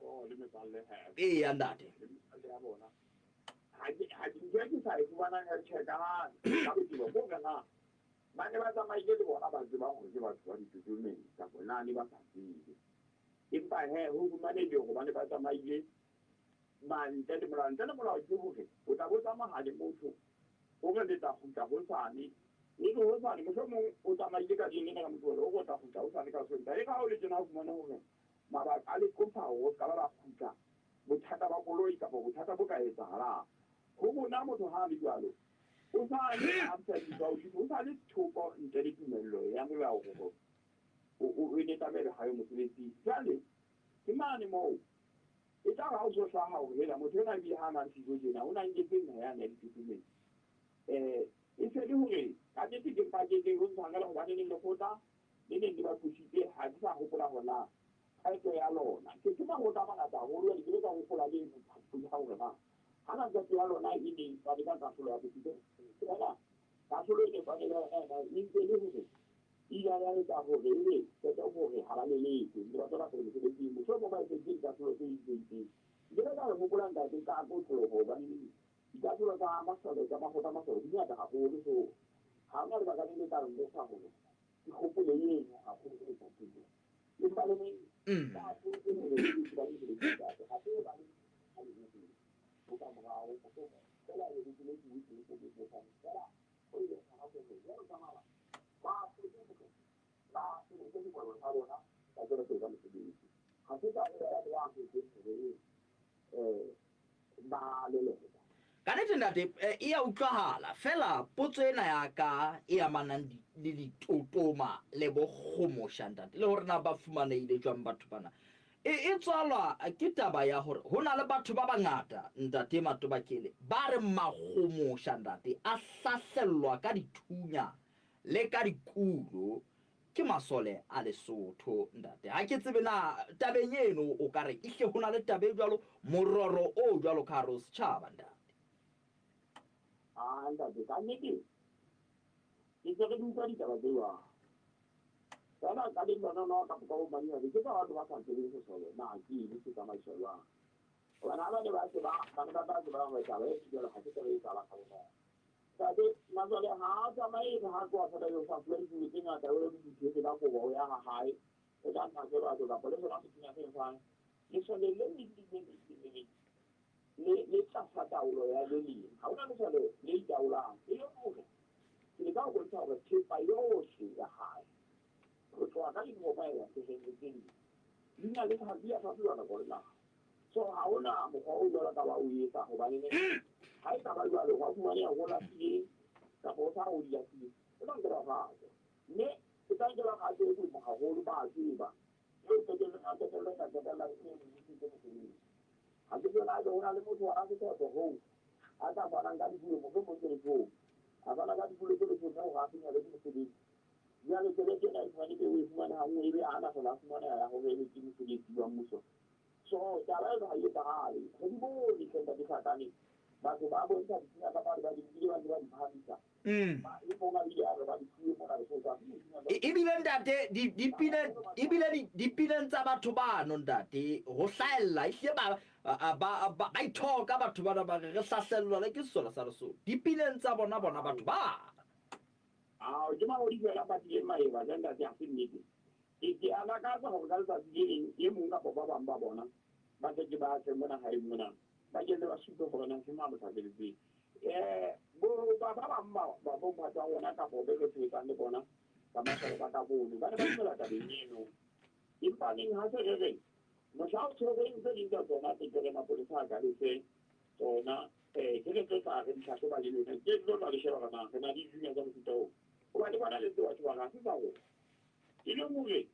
Oh, le metswalle he. Eya ntate. Le metswalle ya bona. Ha ke ha ke ntho e ke sa e fumanang he tjhe ka ha ka botebo ko re na ba ne ba tsamaile le bona ba tsebang hore ke batho ba ditotomeng kapa na ne ba sa tsebe. Empa he ho fumanehile hore ba ne ba tsamaile ba ntle le molao. Ntle le molao ke hore o tla bo tsamaya le motho hore le tla kgutla hosane. Le re hosane mohlomong o tsamaile ka lena ka Moqebelo, o re o tla kgutla hosane ka Sontaha. E re ha o le tjena o fumane hore mabaka a le qosa hore o ska ba la kgutla, bothata ba koloi kapa bothata bo ka etsahalang. Ho rona motho ha a le jwalo, o sa le absent o sa le thoko ntle le tumello ya molao hore o ne tlamehile ha yo mosebetsing. Jwale ke mane moo e tla re ha o so hlaha hore hela motho enwa ebile ha a nang siko tjena, o na nketse naha yane ya ditotomeng. E se le hore ka nnete ke mpa ke ho ntshwanela hobane neng lekgotla le neng le ba qositse ha ke sa hopola hore na qeto ya lona. Ke makgotla a mangata haholo jwale ke be ka hopola le ya hore na ha na qeto ya lona e neng fane ka kahlolo ya bofelo. Feela kahlolo e ne fane ka yona e ntse le hore e ile ya etsa hore ebe qeto hore ha ba lelekwe ntse ba tswela pele mosebetsing. Mohlomong ba etseditse dikahlolo tse itseng. Ke be ka re hopola ntate ka kotloloho hobane dikahlolo tsa masole tsa makgotla a masole di ngata haholo. So ha hona lebaka le le ka nrosa hore ke hopole eno haholo ho feta pele. Empa le neng ka ahlotse hore ke ba mosebetsing ntate, ha se ba le ho ka morao mohlomong feela e be ke le ke utlwe ke bo fela o ile hona hore jwalo ka mara ba ahlotse hore ba sebetse dikgwebo tsa bona ba tswele pele ka mosebetsi. Ha se ka ba ahlotse hore Ba lelekwa. Ka nete ntate, e ya utlwahala. Feela potso ena ya ka e amanang le ditotoma le bokgomosha ntate, le hore na ba fumanehile jwang batho bana, e tswalwa ke taba ya hore ho na le batho ba bangata ntate Matobakele ba reng makgomosha ntate a hlahlellwa ka dithunya le ka dikulo ke masole a Lesotho ntate. Ha ke tsebe na tabeng eno o ka re ehle ho na le taba e jwalo, mororo o jwalo ka hare ho setjhaba ntate. Ah ntate, ka nnete ke se re di utlwa ditaba tse jwalo. Feela ka lehlohonolo kapa ka bomadimabe ke tsa batho ba sa tsebeng sesole na ke eng se tsamaiswa jwang. Hobane ha ba ne ba tseba, ba ne ba tla tseba hore taba e jwalo ha se taba e etsahalang ha bonolo. Ntate, masole ha a tsamaye ha a tloha feela eo sa fuwa dikulo tse ngata o di thetse ka kobo o ya ha hae o tla nna batho kapa le sona sethunya se fang lesole le leng le le leng le leng le le tlasa taolo ya le leng. Ha hona lesole le itaolang. E leng hore ke leka ho bontsha hore thepa yohle ya hae ho tloha ka di-mobile seheng le tse ding di na le di a hlahlojoa nako le nako. So ha hona mokgwa o jwalo ka wa o etsa hobane ha e ka ba jwalo hwa fumaneha ho lahlileng kapa o sa o di lahlileng, o tla nkelwa kgato. Mme e tla nkelwa kgato e boima haholo, ba a tseba. Eo qetellong ya qetello e tla qetella e lokisitse mosebetsi. Ha ke tsebe na ebe ho na le motho wa Rasethoto hoo a tla fanang ka dikulo, mohlomong ke lethoko. A fana ka dikulo tse leshome hore a senyelwe ke mosebetsi. Jwale tjhelete ena e fumane eo e fumane ha nngwe ebe a na hlola a fumaneha ya hore ebe ke mosebetsi wa mmuso. So taba eno ha e etsahale. Re di bone hle ntate Hlakane. Batho ba bontsha dithunya tsa batho ba di nkile ba ntse ba di phahamisa. E mong a bile a re ba di fuwe mona Lesotho. Ha se dithunya tsa Ebile ntate ebile dipineng tsa batho bano ntate ho hlahella ehlile ba ithoka batho bana ba re re hlahlellwa le ke sesole sa Lesotho dipineng tsa bona bona batho ba. Ao, ke mahodi feela a patileng maeba hle ntate, ha se nnete. Ke a lakatsa hore ka letsatsi le leng e mong kapa ba bang ba bona ba tle ke ba tle mona hae mona ba ke tle ba supe hore na ke mang mohlaseletseng. Bo ba ba bang ba ba bomphatho wa rona kapa be re sebetsang le bona ba masole ba ka bono ba ne ba dumela tabeng eno. Empa neng ha se re re mohla o tshwereng tse ding tsa tsona tse ke re mapolesa a ka le fe tsona ke re tlo tla re di hlahloba le lona ke tlo tla le sheba hore na re na le dithunya tsa mofuta oo. Hoba le bona le tse batho ba re ha se tsa rona. E leng hore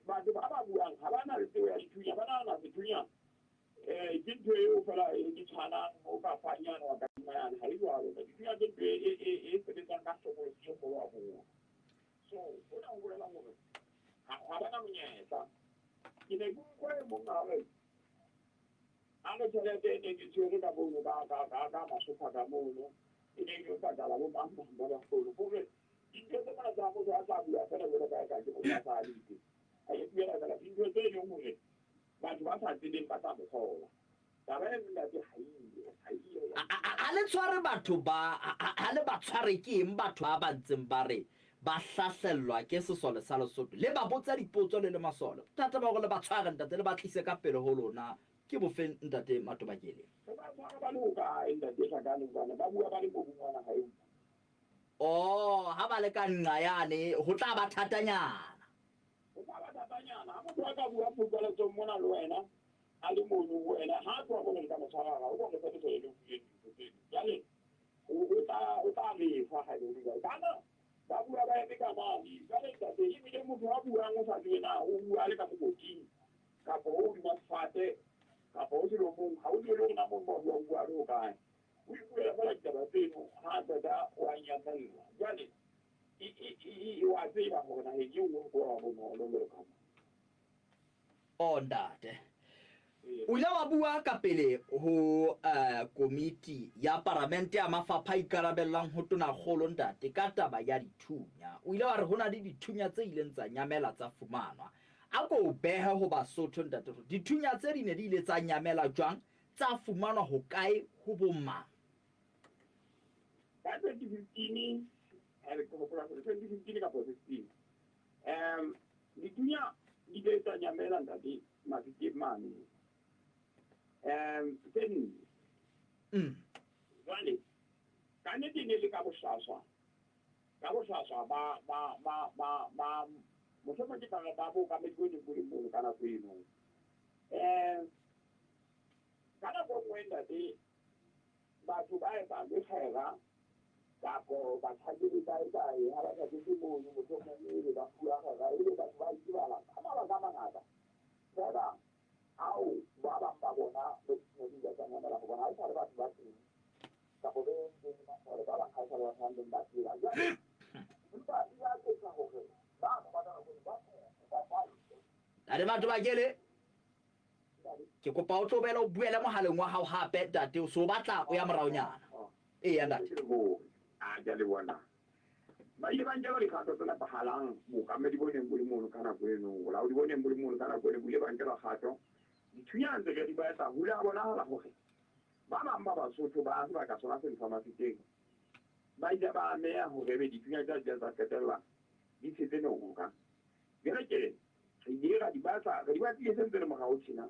batho ba ba buang ha ba na le tsebo ya dithunya, ba nahana sethunya ke ntho eo feela e di tshwanang o ka fanyana wa kadima yane. Ha e jwalo. Dithunya ke ntho e sebetsang ka hlokolosi e kgolo haholo. So hona ho bolela hore ha ba na monyetla. Ke ne ke utlwa e mong a re a re tjhelete e ne ke tshwere ka mono ka masofa ka mono e ne ke patala bo mang mang ba baholo. Hore dintho tse mona tsa motho a tla bua feela jwalo ka eka ke motho a sa alite. A ipuela feela dintho tse leng hore batho ba sa tsebeng ba tla mo kgolwa. Taba eno ntate ha eyo, ha eyo. Ha le tshware batho ba, ha le ba tshware ke eng batho ba ba ntseng ba re ba hlahlellwa ke sesole sa Lesotho? Le ba botsa dipotso le le masole. Bothata ba hore le ba tshware ntate le ba tlise ka pele ho lona ke bofeng ntate Matobakele? Re ba tshwara ba le hokae ntate Hlakane hobane ba bua ba le mobung wa naha eo? Oh, ha ba le ka nqa yane ho tla ba thatanyana. Ho tla ba thatanyana ha motho a ka bua phukaletsong mona le wena a le mono ho wena ha a tloha mono le ka mo tshwara o bo re fe lesole le buileng dintho tseno. Jwale o tla o tla lefa ha e le ho le jwalo. Bana ba bua ba eme ka mane. Jwale ntate ebile motho a buang o sa tsebe na o bua a le ka mokoting kapa o hodima sefate kapa o selomong ha o tsebe le hore na mono ba bua o bua a le hokae. O ipuela feela ditaba tseno ha a qeta o a nyamella. Jwale wa tseba hore naheng e nngwe ho tlo ba bonolo jwalo ka mona. Oh ntate. O ile wa bua ka pele ho komiti ya paramente ya mafapha a ikarabellang ho tonakgolo ntate ka taba ya dithunya. O ile wa re ho na le dithunya tse ileng tsa nyamela tsa fumanwa. A ko o behe ho Basotho ntate hore dithunya tse di ne di ile tsa nyamela jwang, tsa fumanwa hokae, ho bo mang? Ka 2015, ke hopola hore 2015 kapa 16, dithunya di ile tsa nyamela ntate Mafikeng mane. Tse nne. Jwale, ka nnete e ne le ka bohlaswa, ka bohlaswa ba ba ba ba ba mohlomong ke tla re ba bookamedi bo neng bo le mono ka nako eno. Ka nako e nngwe nngwe ntate, batho ba etsang mekgera kapo ba tjhakele kae kae, ha ba tjhaketse mono mohlomong ebe ba fuwa kgera, ebe batho ba itebala ka mabaka a mangata. Feela ao ba bang ba bona ba dithunya di tsa nyamela ho bona, ha esale batho ba teng kapo be ntseng masole, ba bang ha esale batho ba ntseng ba phela. Jwale empa di a etsa hore bano ba nako ba ba Ntate Matobakele, ke kopa o tlo boela o buele mohaleng wa hao hape ntate, o so batla o ya moraonyana. Eya ntate. A ke a leboha nna. Ba ile ba nkelwa dikgato tse nepahalang, bookamedi bo neng bo le mono ka nako eno, bolaodi bo neng bo le mono ka nako eno bo ile ba nkelwa kgato. Dithunya ntse re di batla, ho ile ha bonahala hore ba bang ba Basotho ba sebaka sona seno sa Mafeteng ba ile ba ameha hore ebe dithunya tsena di ile tsa qetella di tshetse noka. Jwale ke re ile ra di batla, re di batlile se ntse le morao tjena,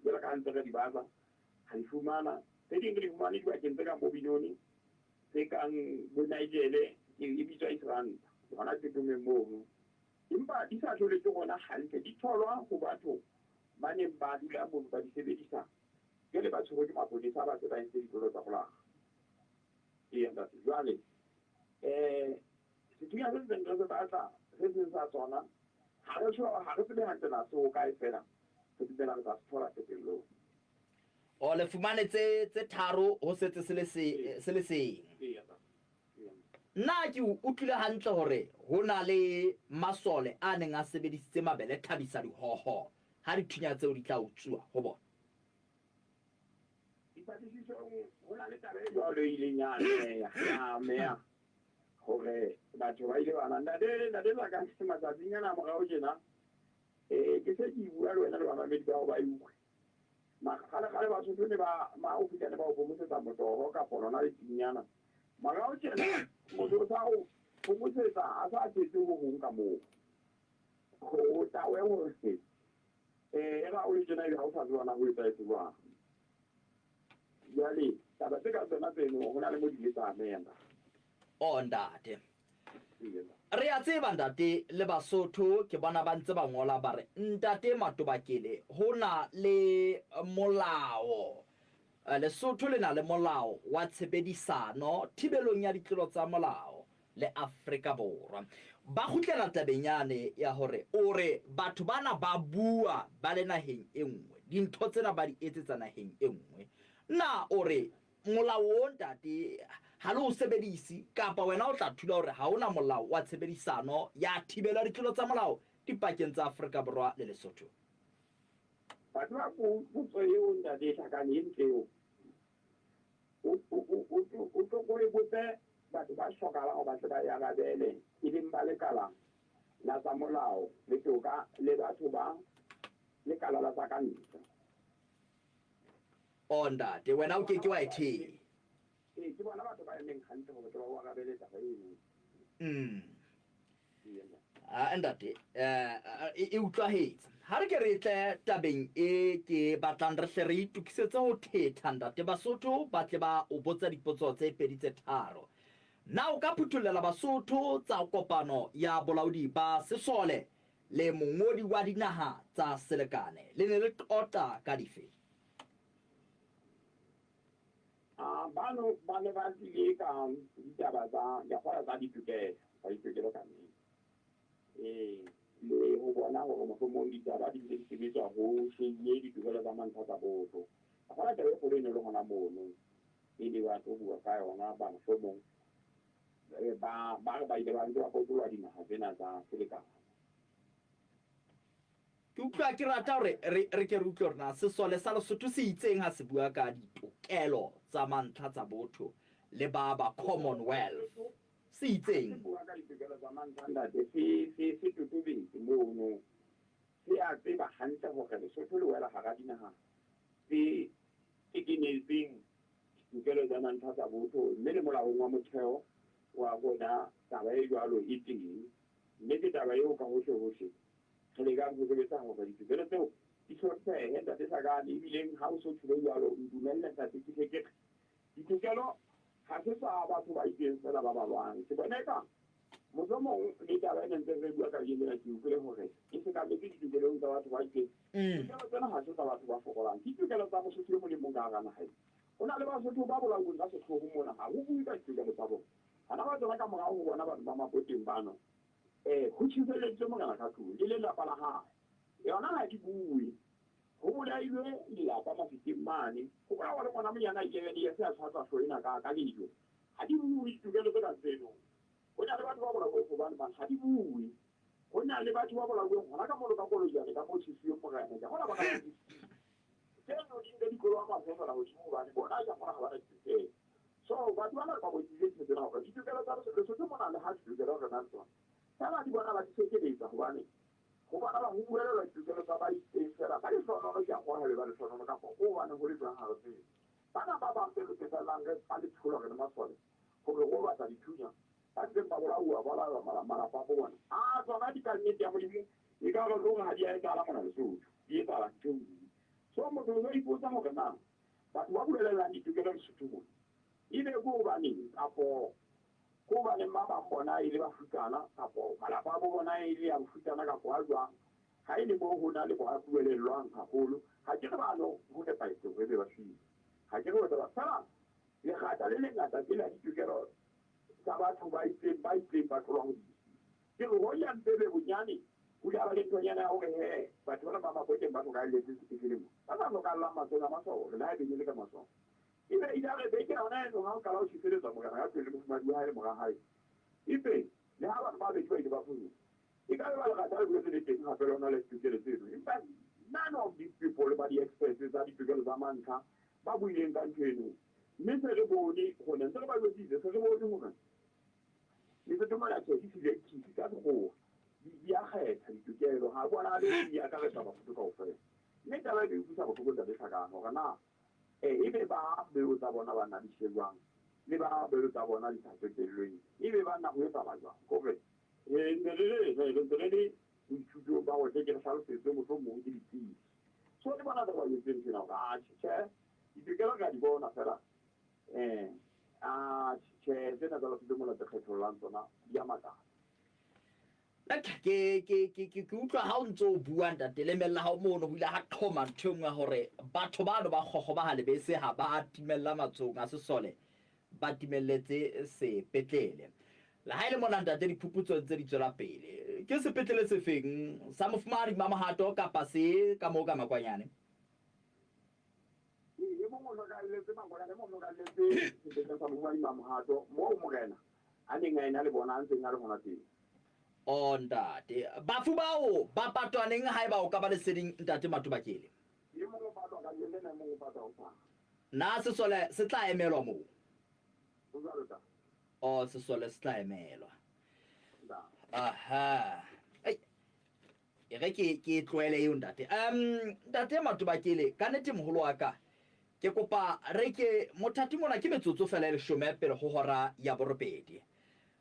jwalo ka ha ntse re di batla, ra di fumana. Tse ding re di fumane dibakeng tse kang bo Benoni, tse kang bo Nigel, e bitswa Isranta, hona Tsetomeng mono. Empa di sa tholwe ke rona hantle, di tholwa ho batho ba neng ba dula mono ba di sebedisa. Jwale ba tshwerwe ke maponesa ba se ba entse ditlolo tsa molao. Eya ntate, jwale sethunya se ntseng re se batla se seng sa tsona, ha re ha re tsebe hantle na se hokae feela, re dumela re tla se thola qetellong. O le fumane tse tse tharo ho setse se le se se le seng. Eya ntate. Eya. Nna ke o utlwile hantle hore ho na le masole a neng a sebedisitse mabele thabisa dihoho ha dithunya tseo di tla utsuwa ho bona. Dipatlisisong ho na le taba e jwalo e ileng ya ameha, ya ameha hore batho ba ile ba na ntate ntate Tlakane matsatsing ana a morao tjena, ke se ke bua le wena le bamamedi ba hao ba e utlwe. Kgale-kgale Basotho ne ba ma o fihla ne ba o phomosetsa motoho kapa lona letsinyana. Morao tjena motho o sa o phomosetsa a sa tshetse ho hong ka moo. Ho tawe hore e ra o le tjena ebe ha o sa tseba na ho etsahetse jwang. Jwale taba tse ka tsona tseno ho na le mo di ile tsa ameha. Oh ntate. Re a tseba ntate le Basotho ke bona ba ntse ba ngola ba re ntate Matobakele ho na le molao, Lesotho le na le molao wa tshebedisano thibelong ya ditlolo tsa molao le Afrika Borwa. Ba kgutlela tabeng yane ya hore o re batho bana ba bua ba le naheng e nngwe, dintho tsena ba di etsetsa naheng e nngwe. Na o re molao o ntate ha le o sebedise kapa wena o tla thula hore ha hona molao wa tshebedisano ya thibelo ya ditlolo tsa molao dipakeng tsa Afrika Borwa le Lesotho? Wa tseba potso eo ntate e hlakane e ntle eo. O tlo ko e botse batho ba hlokahalang hore ba tle ba e arabele, e leng ba lekala la tsa molao le toka le batho ba lekala la tsa ka ntle. Oh ntate, wena o ke ke wa e theha. Ee, ke bona batho ba emeng hantle hore tle ba o arabele taba eno. Ah, ntate, e utlwahetse. Ha re ke re tle tabeng e ke batlang re hle re itokisetse ho thetha ntate. Basotho ba tle ba o botsa dipotso tse pedi tse tharo. Na o ka phuthollela Basotho tsa kopano ya bolaodi ba sesole le mongodi wa dinaha tsa selekane? Le ne le qoqa ka dife? Bano ba ne ba tlile ka ditaba tsa dikgola tsa ditokelo, tsa ditokelo ka nnete. Ee, le ho bona hore mohlomong ditaba di ntse di sebetswa ho shebile ditokelo tsa mantlha tsa botho. Ka kgola taba e kgolo e ne le hona mono, e ne ba tlo bua ka yona ba mohlomong ba ba re ba ile ba ntse ba potoloha dinaha tsena tsa selekane. Ke utlwa ke rata hore re re ke re utlwe hore na sesole sa Lesotho se itseng ha se bua ka ditokelo tsa mantlha tsa botho le ba ba Commonwealth. Se itseng? Se bua ka ditokelo tsa mantlha ntate, se se se totobetse mono. Se a tseba hantle hore Lesotho le wela hara dinaha tse tekenetseng ditokelo tsa mantlha tsa botho, mme le molaong wa motheo wa rona taba e jwalo e teng. Mme ke taba eo ka hohle hohle re lekang ho sebetsa hore ditokelo tseo di hlomphehe ntate Hlakane. Ebileng ha o so tjholo jwalo, ntumelle ntate ke hle ke re ditokelo ha se tsa batho ba itseng feela ba balwang. Ke bona eka Mohlomong le taba ena ntse re bua kajeno ena ke utlwile hore e sekametse ditokelong tsa batho ba itseng. Ditokelo tsena ha se tsa batho ba fokolang, ke ditokelo tsa Mosotho e mong le mong ka hara naha ena. Ho na le Basotho ba bolauweng ka sehloho mona, ha ho buwe ka ditokelo tsa bona. Hana ba tsena ka morao ho bona batho ba Maboteng bano, ho tjheselleditswe morena ka tlung le lelapa la hae. Yona ha di buwe. Ho bolailwe lelapa Mafikeng mane, ho bolawa le ngwana monyane a 11 years a tshwatsa hlooho ena ka lejwe. Ha di buwe ditokelo tse kang tseno. Ho na le batho ba bolauweng hobane man ha di bue. Ho na le batho ba bolauweng hona ka mono ka Kolojane ka moo Tshisiong Morena. Ke a bona ba ka ba Tseno di ntse di koloba mahlo fela hodimo hobane bona ke a bona ha ba na ditokelo. So batho bana re ba bontšitse ntho tsena hore ditokelo tsa Lesotho mona le ha ditokelo re na le tsona fela di bona ba di sekeletsa hobane ho bona ba ho buelelwa ditokelo tsa ba itseng fela ka lehlohonono ke a kgolwa haebe ba lehlohonono kapa ko hobane ho le jwang ha re tsebe. Bana ba bang be re qetellang re ka letsholo re le masole hore ro batla dithunya, ba ntseng ba bolauwa ba bolaelwa malapa a bo bona. A tsona di ka nnete ya Modimo e ka re ruri ha di a etsahala mona Lesotho, di etsahala ntho e nngwe. So motho o so ipotsa hore na batho ba buelellang ditokelo Lesotho mona ebe ke hobaneng kapo ke hobaneng ba bang bona e le bafutsana kapo malapa a bo bona e le a bofutsana kapo a jwang ha e le moo ho na le ba buelellwang haholo. Ha ke re bano ho nepahetse hore ebe ba shwele, ha ke re ho etsahala fela Lekgata le lengata ke la ditokelo tsa batho ba itseng ba itseng ba tlolwang hodimo. Ke re hoja mpe be bonyane ho ile ha ba le nthonyana ya hore he batho bana ba Maboteng ba hlokahalletse sepetlele mona, ba sa hlokahallang matsohong a masole, le ha ebe e ne e le ka masole. Ebe ile a re beke yona eno ha ho qala ho tjheseletswa morena ka tlung le mofumahadi wa hae le mora hae, ebe le ha batho ba babedi ba ile ba phonyoha, e ka be ba lerata le boetse le teng hape lona la ditokelo tseno. Empa none of these people ba di-experts tsa ditokelo tsa mantlha ba buileng ka ntho eno. Mme se re bone hona, ntse re ba jwetsitse, se re bone hore Lesotho mona tjhe di selective ka sekgowa, di a kgetha ditokelo, ha bonahale di akaretsa Basotho kaofela. Mme taba eno e utlwisa bohloko Ntate Hlakane hore na ebe ba pelo tsa bona ba nna di shejwang le ba pelo tsa bona di sa tsotellweng, ebe ba nna ho etsahala jwang? Ke hore re ntse re le re ntse re le boithutong ba hore tle ke re hlalosetswe mohlomong ke ditsebi. So le bona taba e etseng tjena hore atjhe tjhe ditokelo re a di bona fela atjhe tjhe tsena tsa Basotho mona tse kgethollang tsona di a makatsa. Ke ke ke ke ke utlwa ha o ntse o bua ntate lemella la hao mono ho ile ha qhoma ntho e nngwe ya hore batho bano ba kgokgoba ha lebese ha ba timella matsohong a sesole ba timelletse sepetlele. Le ha e le mona ntate diphuputso ntse di tswela pele. Ke sepetlele se feng? Sa Mofumahadi Mamohato kapa se ka moo ka Makwanyane? E mong o hlokahalletse Makwanyane, e mong o hlokahalletse sepetlele sa Mofumahadi Mamohato moo morena a neng a ena le bona a ntseng a le hona teng. Oh ntate, bafu bao ba patwa neng haeba o ka ba leseding ntate Matobakele? E mong o patwa kajeno lena, e mong o patwa hosane. Na sesole se tla emelwa moo? Ho jwalo ntate. Oh, sesole se tla emelwa. Ntate. Aha. Ei. E re ke ke e tlohele eo ntate. Ntate Matobakele, ka nnete moholo wa ka, ke kopa re ke mothati mona ke metsotso fela e leshome pele ho hora ya borobedi.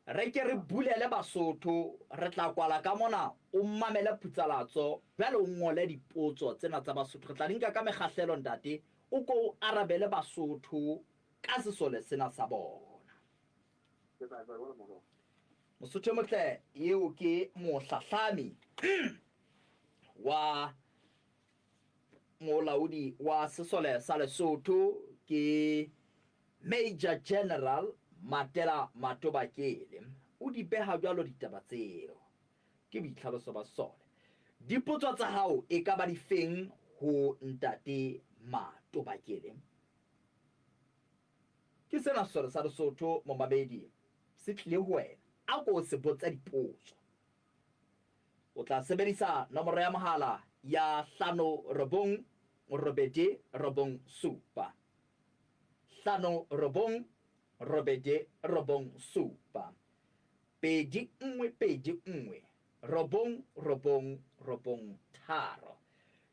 Re ke re bulele Basotho, re tla kwala ka mona, o mamele phutsalatso, jwale o ngole dipotso tsena tsa Basotho. Re tla di nka ka mekgahlelo ntate, o ko o arabele Basotho ka sesole sena sa bona. Ke tla etsa jwalo morwa. Mosotho e motle eo ke mohlahlami wa molaodi wa sesole sa Lesotho ke Major General Matela Matobakele. O di beha jwalo ditaba tseo. Ke boitlhaloso ba sesole. Dipotso tsa hao e ka ba difeng ho Ntate Matobakele? Ke sena sesole sa Lesotho momamedi se tlile ho wena. A ko se botse dipotso. O tla sebedisa nomoro ya mohala ya hlano robong robedi robong supa. Hlano robong robedi robong supa. Pedi nngwe pedi nngwe robong robong robong tharo.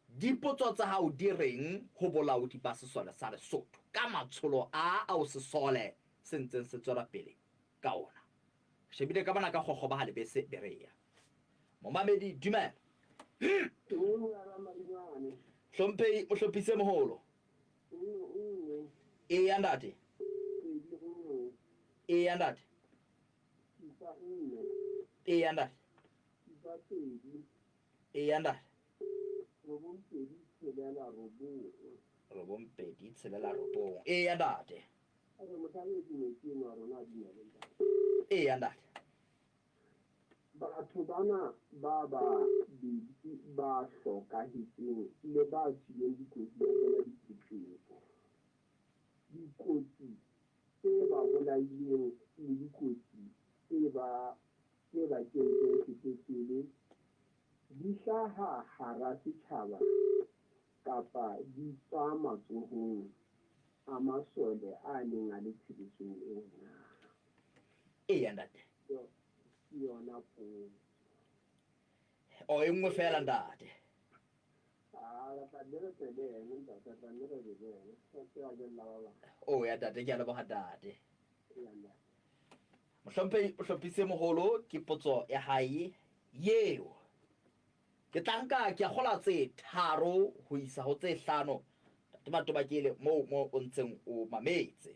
Dipotso tsa hao di reng ho bolaodi ba sesole sa Lesotho ka matsholo a ao sesole se ntseng se tswela pele ka ona? Shebile ka mona ka kgokgoba ha lebese Berea. Momamedi, dumela. Hlomphehi mohlophisi e moholo. Eya ntate. Eya ntate. Eya ntate. 7 2. Eya ntate. 9 2 6 9. 9 2 6 9. Eya ntate. Re mohlabedi metsi eno a rona a dumele ntate. Eya ntate. Batho bana ba babedi ba hlokahetseng le ba tswileng dikotsi ba kena dipetlele. Dikotsi tse ba bolaileng le dikotsi tse ba tse ba kentseng sepetlele di hlaha hara setjhaba kapa di tswa matsohong a masole a neng a le tshebetsong eo na? Eya ntate. Ke yona potso. O e nngwe fela ntate. Ah, re tla nne re tle le ene ntate, re tla nne re be le ene. Re tseba jella ba bang. O ya ntate, ke a leboha ntate. Eya ntate. Mohlomphehi o hlophise moholo ke potso ya hae yeo. Ke tla nka ke a kgola tse 3 ho isa ho tse 5. Ntate Matobakele moo mo o ntseng o mametse.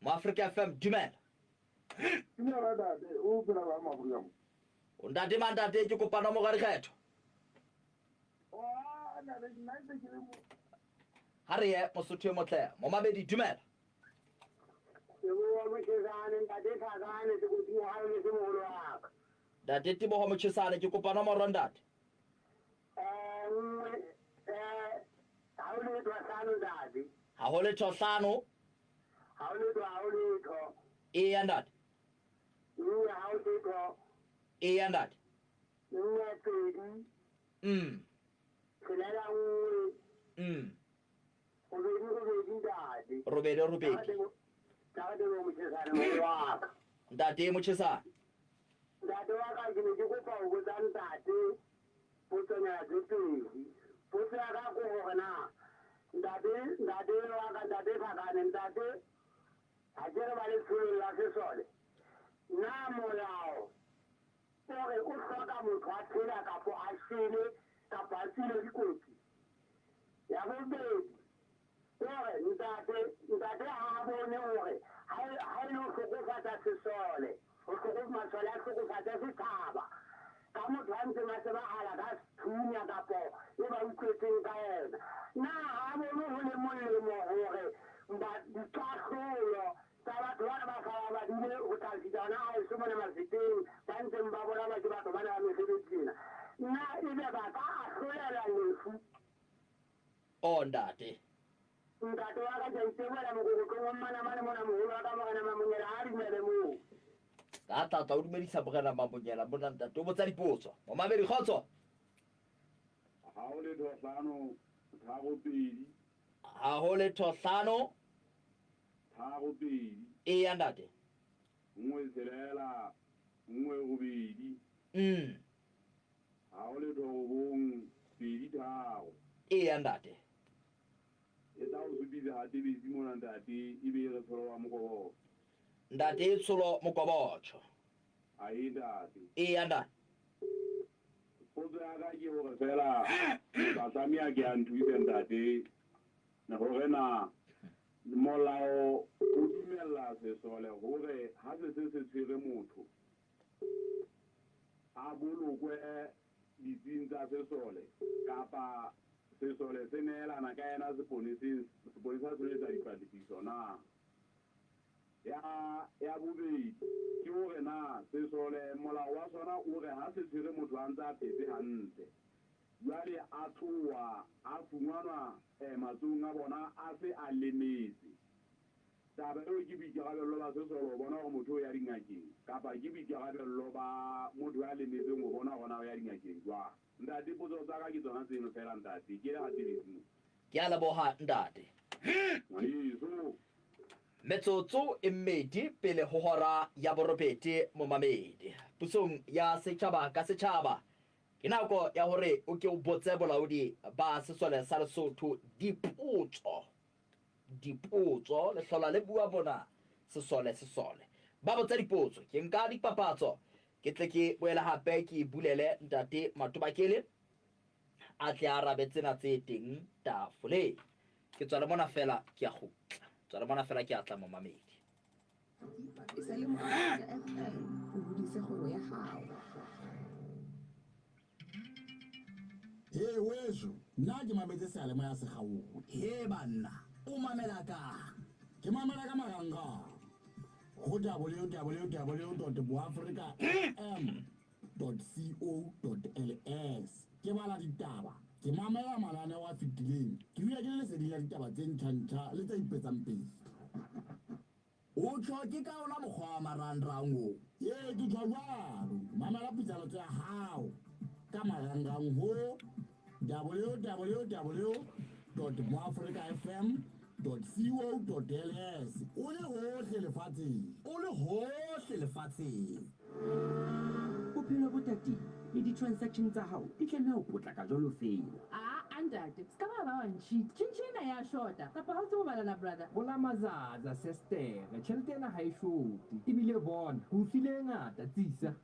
Mo Africa FM dumela. Dumela ntate, o phela ba Mafrika mo. O ntate ma ntate ke kopa nomoro ya dikgetho. Oh, ntate nna ntse ke le mo. Ha re ye Mosotho e motle, momamedi dumela. Teboho Mochesane, ntate Thakane, sekoting ha le se moholo wa ka. Ntate Teboho Mochesane, ke kopa nomoro ntate. 1 ha ho letho hlano ntate. Ha ho letho hlano. Ha ho letho, ha ho letho. Eya ntate. 1 ha ho letho. Eya ntate. 1 2. 6 1. 2 2 ntate. 8 8. Ntate Mochesane moholo wa ka. Ntate Mochesane. Ntate wa ka ke ne ke kopa ho botsa ntate potsonyana tse pedi. Potso ya ka ke hore na ntate ntate wa ka ntate Thakane ntate ha ke re ba letsholong la sesole na molao o re o hloka motho a phela kapo a shwele kapo a tswile dikotsi. Ya bobedi hore ntate ntate ha a bone hore ha e le ho hlokofatsa sesole ho masole a hlokofatsa setjhaba ka motho a ntseng a tsebahala ka sethunya kapo e ba utlwetseng ka yena. Na ha bone ho le molemo hore dikahlolo tsa batho bana ba sa ba badile ho tla fihla hona haeso mona Mafeteng ba ntseng ba bolawa ke batho bana ba mesebetsi ena. Na ebe ba ka ahlolela lefu? O ntate. Ntate wa ka ke a itebohela mokokotlong wa Mmanamane mona moholo wa ka Morena Mamonyela ha a dumele moo. Ka tlatla o dumedisa Morena Mamonyela mona ntate o botsa dipotso. Momamedi kgotso. Ha ho letho hlano 3 2. Ha ho letho hlano 3 2. Eya ntate. 1 6 1 8. Ha ho letho 9 2 3. Eya ntate. E tla o supisa ha tebetsi mona ntate e be re tsholo wa Mokobotsho. Ntate tsholo Mokobotsho. Ae ntate. Eya ntate. Potso ya ka ke hore fela ba tlameha ke a nthuse ntate hore na molao o dumella sesole hore ha se se se tshwere motho a bolokwe ditsing tsa sesole kapa sesole se neelana ka yena seponeseng, seponesa se etsa dipatlisiso na. Ya bobedi ke hore na sesole molao wa sona o re ha se tshwere motho a ntse a phetse hantle jwale a tloha a fumanwa matsohong a bona a se a lemetse. Taba eo ke boikarabello ba sesole ho bona hore motho o ya dingakeng kapa ke boikarabello ba motho ya lemetseng ho bona hore na o ya dingakeng jwang. Ntate potso tsa ka ke tsona tseno fela ntate ke le ha tebetsi mo. Ke a leboha ntate. Ngwaneso. Metsotso e mmedi pele ho hora ya borobedi momamedi. Pusong ya setjhaba ka setjhaba ke nako ya hore o ke o botse bolaodi ba sesole sa Lesotho dipotso. Dipotso le hlola le bua bona sesole sesole. Ba botsa dipotso ke nka dipapatso ke tle ke boele hape ke bulele ntate Matobakele a tle a arabe tsena tse teng tafoleng. Ke tswa le mona fela ke a kgutla. Tswa le mona fela ke a tla momamedi. E sa le mo Afrika FM. o hodise kgwebo ya hao. He weso, nna ke mametse seyalemoya se kgaohe. He banna, o mamela kang? Ke mamela ka marangrang ho www.boafricafm.co.ls. Ke bala ditaba, ke mamela mananeo a fetileng, ke dula ke le leseding la ditaba tse ntjha-ntjha le tse ipetsang pele. O tjho ke ka ona mokgwa wa marangrang o? Ee, ke tjho jwalo. Mamela puisanotso ya hao ka marangrang ho www.boafricafm.co.ls. O le hohle lefatsheng. O le hohle lefatsheng. Bophelo bo tatile le di-transaction tsa hao di tlameha ho potlaka jwalo fela. Aa ntate, se ka ba ba wa ntšhita. Tjhentjhe ena ya shota kapa ha o tsebe ho balana, brother? Bola mazaza, sestere, tjhelete ena ha e shote. Ebile bona, ke o file e ngata, tsisa.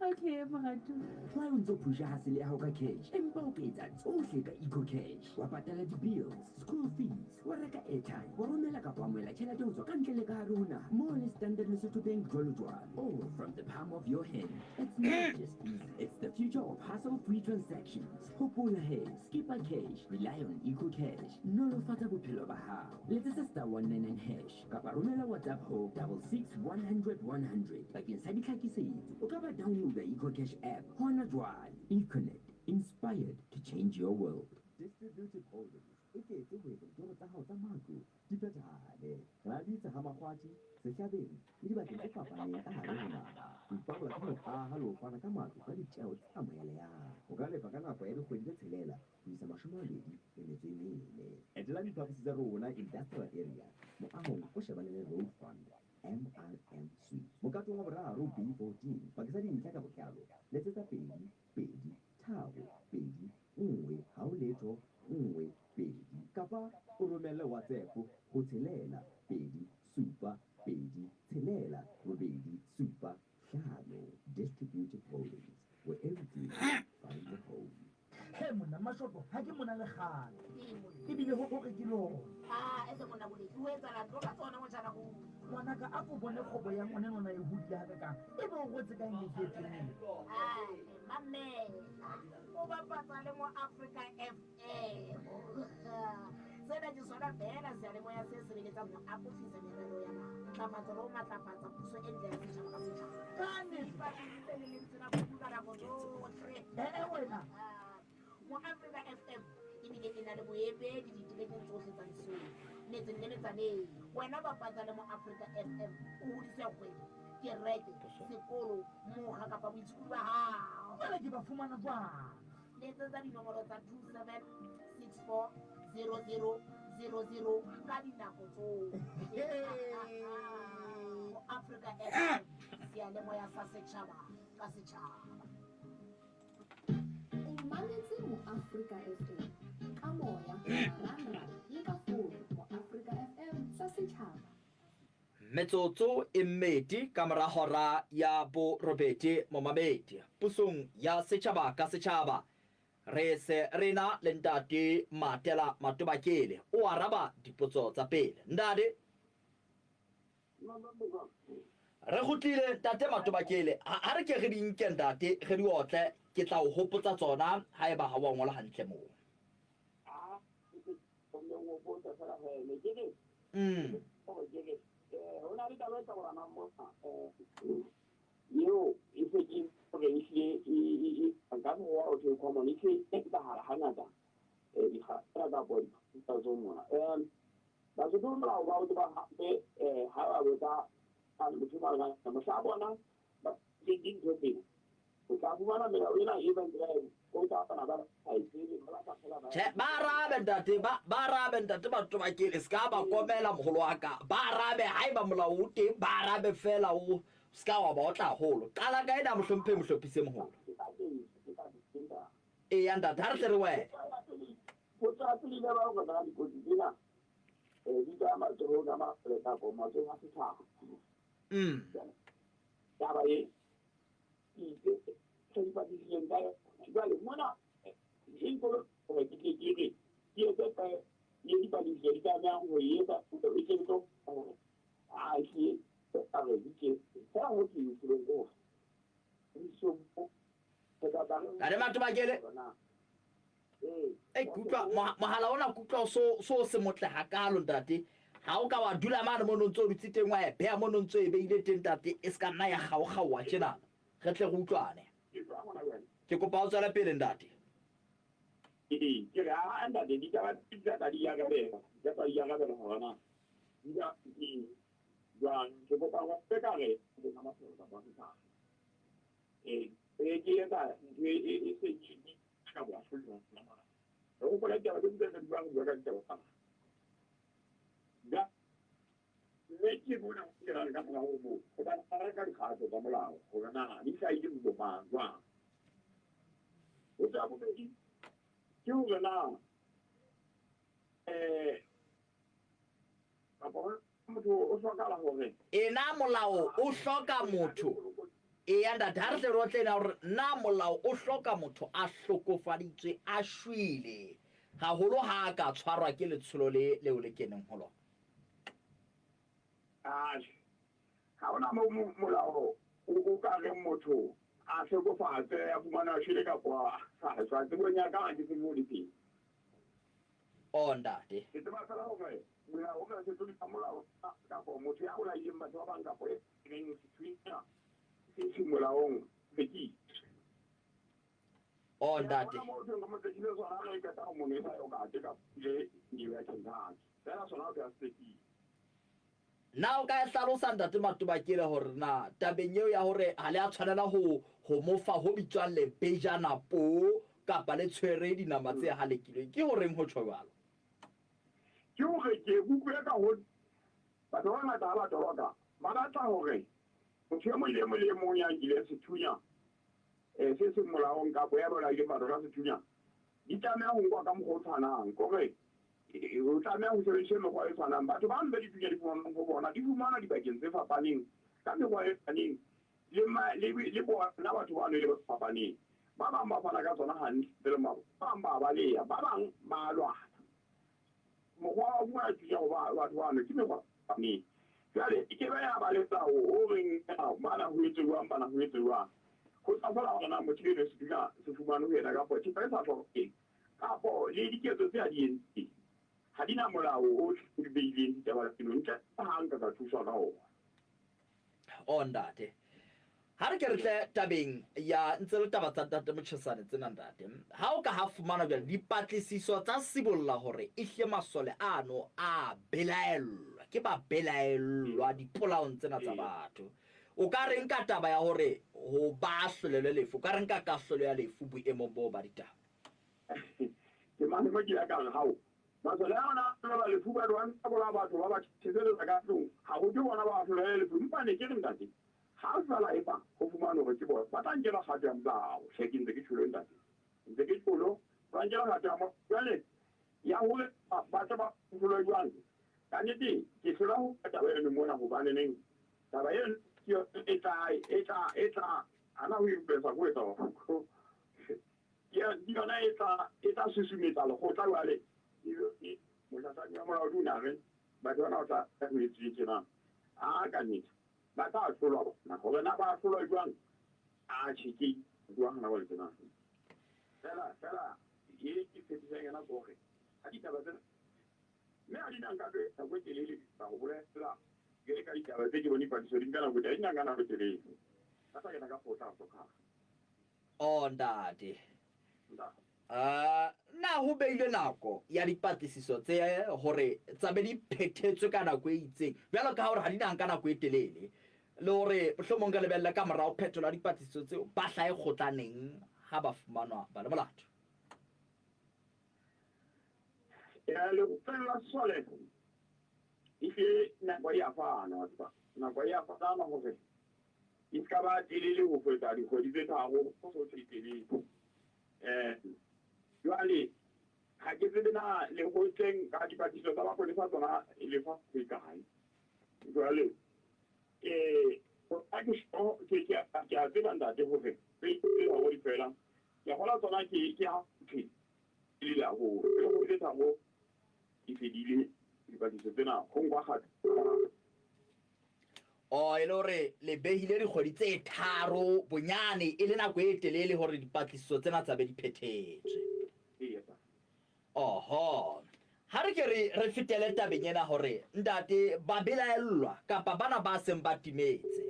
Okay, moratu. Jwale o ntso phusha hustle ya hao ka cash, empa o ka etsa tsohle ka EcoCash. Wa patala di-bills, school fees, wa reka airtime, wa romela kapa wa amohela tjhelete ho tswa ka ntle le ka hare ho naha. Moo le Standard Lesotho Bank jwalo jwalo. All from the palm of your hand. It's not just easy, it's the future of hassle-free transactions. Hopola he, skipa cash, rely on EcoCash. Nolofatsa bophelo ba hao. Letsetsa *199# kapa romela WhatsApp ho 66 100 100 bakeng sa ditlhakisetso. O ka ba downloada EcoCash app hona jwale. Econet, inspired to change your world. Distributive Holdings e tletse ho etsa ditoro tsa hao tsa matlo di phethahale. Raditsa ha Makgwathi, Sehlabeng le dibakeng tse fapaneng ka hare ho naha. Ho ipabola ka ho aha le ho fana ka matlo ka ditjeo tse amohelehang. O ka lefa ka nako ya dikgwedi tse 6 ho isa 24. Etela diphaposi tsa rona Industrial Area, moahong o shebaneng le Road Fund, MRM Suite. Mokatong wa boraro B14. Bakeng sa dintlha ka botlalo, letsetsa 2 2 3 2 1 0 0 1 2 kapa o romelle WhatsApp ho 6 2 7 2 6 8 7 5. Distributive Holdings, where every dream finds a home. He monna Mashoto, ha ke mona le kgale ebile ho hore ke lona. Ngwanaka, a ko bone kgwebo ya ngwana nona e hodile hakakang, ebe o rwetse ka eng leketleng? Mamela, o bapatsa le mo Africa FM. Sena ke sona feela seyalemoya se sebeletsang ho akofisa merero ya naha, ntlafatso le ho matlafatsa puso e ntle ya setjhaba ka setjhaba. Ka nnete? Dipapadi le lentswe la kudu ka nako tsohle. Ee wena. Mo Africa FM ebile e na le boemedi diterekeng tsohle tsa Lesotho, metseng le metsaneng. Wena bapatsa le mo Africa FM, o hodise kgwebo, kereke, sekolo, mokga kapa boitshokodi ba hao. Jwale ke ba fumana jwang? Letsetsa dinomoro tsa 27 64 00 00 ka dinako tsohle. Mo Africa FM, seyalemoya sa setjhaba ka setjhaba. O mametse Mo Africa FM ka moya, marangrang le ka fono. Mo Africa FM, sa setjhaba. Metsotso e mmedi ka mora hora ya borobedi, momamedi, pusong ya setjhaba ka setjhaba re se re na le ntate Matela Matobakele, o araba dipotso tsa pele. Ntate, re kgutlile. Ntate Matobakele, ha re ke re di nke, ntate, re di otle. Ke tla o hopotsa tsona haeba ha wa ngola hantle moo. O botsa fela he ne ke re hore ke re ho na le taba e tsabolanang mona eo e se ke hore ehlile nka se wa o thwe common, e hlile e etsahala hangata dikgala kapo diphatsatsong mona. Basotho molao ba o tseba hape ha ba botsa motho ba mohla bona ke dintho tsena, o tla fumana melao ena e ba o tla bana ba ha e tsebe, ba batla fela ba Tjhe, ba arabe ntate, ba arabe ntate Matobakele, se ka ba komela, moholo wa ka. Ba arabe haeba molao o teng, ba arabe fela, o se ka wa ba otla haholo. Qala ka ena, mohlomphehi mohlophise moholo. Eya ntate, ha re tle re wele. Potso ya pele ile ba hore na dikotsi tsena di tswa matsohong a masole kapo matsohong a setjhaba. Taba e ke itse se dipatlisisong tsa yona. Jwale mona e nkolo hore ke tle ke re ke etse ye dipatlisiso di tlamehang ho e etsa, e tle ke tlo hore a ehlile A re ke fela ho ke utlwileng ko Ntate Matobakele. Ei, ke utlwa mohala ona ke utlwa so so se motle hakaalo ntate. Ha o ka wa dula mane mo no ntso dutse teng wa e beha mo no ntso e beile teng ntate e se ka nna ya kgaokgaowa tjena. Re tle re utlwane. Ke kopa o tswele pele ntate. Ee, ke re a ntate ditaba di tla tla di arabela, di tla tla di arabela hore na di tla di jwang. Ke kopa hore ka re ke maphelo kapa setjhaba. Ee, e ke etsa ntho e se ke ka boahlodi ba rona. Re hopola ditaba tse ntse re di buang, re bua ka ditaba tsa naha. Mme ke mona ho kenang ka mora ho moo, hobane ba reka dikgato tsa molao hore na di hlahile ho bomang jwang. Potso ya bobedi ke hore na kapa motho o hlokahala hore E na molao o hloka motho? Eya ntate, ha re tle re otle ena hore na molao o hloka motho a hlokofaditswe, a shwele, haholo ha a ka tshwarwa ke letsholo le leo le keneng ho lona. Atjhe, ha hona moo molao o ka reng motho a hlokofatswe, a fumanwe a shwele kapa a shwa. Tsebong ya ka ha ke tsebe ho le teng. Oh ntate. Ke tseba fela hore molao o ka setlodi sa molao kapa motho ya bolaileng batho ba bang kapa e reng sethunya se seng molaong se ke. Oh ntate. Hona moo thweng mo tsekile sona re qeta ho mo nwesa yogurt ka le nyewe ya Kentucky. Fela sona o tla se tsekile. Na o ka e hlalosa Ntate Matobakele hore na tabeng eo ya hore ha le a tshwanela ho ho mo fa ho bitswang lebejana poo kapa le tshwere dinama tse halekilweng, ke horeng ho tjho jwalo? Ke hore ke utlwe ka ho batho ba bangata ha ba toloka ba batla hore motho e mong le e mong le e mong ya nkileng sethunya se seng molaong kapa ya bolaileng batho ka sethunya di tlameha ho nkwa ka mokgwa o tshwanang. Kore ho tlameha ho sebediswe mekgwa e tshwanang. Batho ba mpe dithunya di fumanwang ho bona di fumanwa dibakeng tse fapaneng ka mekgwa e fapaneng le le bona batho bano e le ba fapaneng. Ba bang ba fana ka tsona hantle ntle le mabaka, ba bang ba baleha, ba bang ba lwana. Mokgwa wa ho fumana thunya ho batho bano ke mekgwa e fapaneng. Jwale e ke be ya ba le molao o reng bana ho etswe jwang, bana ho etswe jwang. Ho tswa feela hore na motho eno sethunya se fumanwe ho yena kapa thepa e sa hlokaheng kapo le diketso tse a di entseng ha di na molao o di beileng ditaba tseno ntle le ha nka ka thuswa ka ona. Oh ntate. Ha re ke re tle tabeng ya ntse le taba tsa ntate Motjhesane tsena ntate. Ha o ka ha fumana jwale dipatlisiso tsa sibolla hore ehlile masole ano a belaellwa ke ba belaellwa dipolaong tsena tsa batho. O ka reng ka taba ya hore ho ba ahlolelwe lefu? O ka reng ka kahlolo ya lefu boemong boo ba ditaba? Ke mane mo ke ya ka re hao masole a ona a ahlolelwa lefu ba lwantsha bolaya batho ba ba tjheseletsa ka tlung ha ho thwe bona ba ahlolelwe lefu empa ne ke re ntate ha feela eba ho fumanwe hore ke bona ba tla nkelwa kgato ya molao hle ke ntse ke tjholo ntate ntse ke tjholo ba nkelwa kgato ya molao jwale ya hore ba tle ba ahlolwe jwang ka nnete ke hlola ho bua taba eno mona hobaneneng taba eno ke yona e tla e tla e tla ana ho influencer ko etsa hore Ke yona e tla e tla susumetsa lekgotla jwale. Mohlahlami wa molaodi o ne a re, Batho bana ho tla ho etsuwe tjena. A ka nnete ba tla ahlolwa bona. Hore na ba ahlolwa jwang, atjhe ke bua hona jwale tjena. Feela feela e ke tshepisang yona ke hore ha ditaba tsena mme ha di na nka nako e telele ka ho bolela jwale ka ditaba tse ke bone dipatlisiso di nka nako e telele, ha di na nka nako e telele. Ba tla kena ka kgotla ho hlokahala. Oh ntate. Na ho beilwe nako ya dipatlisiso tse hore tsa be di phethetswe ka nako e itseng bjalo ka hore ha di na nka nako e telele le hore mohlomong re lebelle ka morao phethelo ya dipatlisiso tseo ba hlahe kgotlaneng ha ba fumanwa ba le molato? Lekgotleng la sesole ehlile nako e a fana wa tseba, nako e a fana hore E se ka ba telele ho feta dikgwedi tse tharo, ho so thwe e telele. Jwale ha ke tsebe na lekgotleng ka dipatlisiso tsa mapolesa tsona lefa ho kae. Jwale ha ke ke ke ke a tseba ntate hore tse tharo di fela. Ke a kgolwa tsona ke ke ha thwe telele haholo. Pele kgwedi tse tharo di fedile dipatlisiso tsena ho nkwa kgato. O e le hore le behile dikgwedi tse tharo bonyane e le nako e telele hore dipatlisiso tsena tsa be di phethetswe. Oho. Ha re ke re re fetele tabeng ena hore ntate ba belaellwa kapa bana ba seng ba timetse.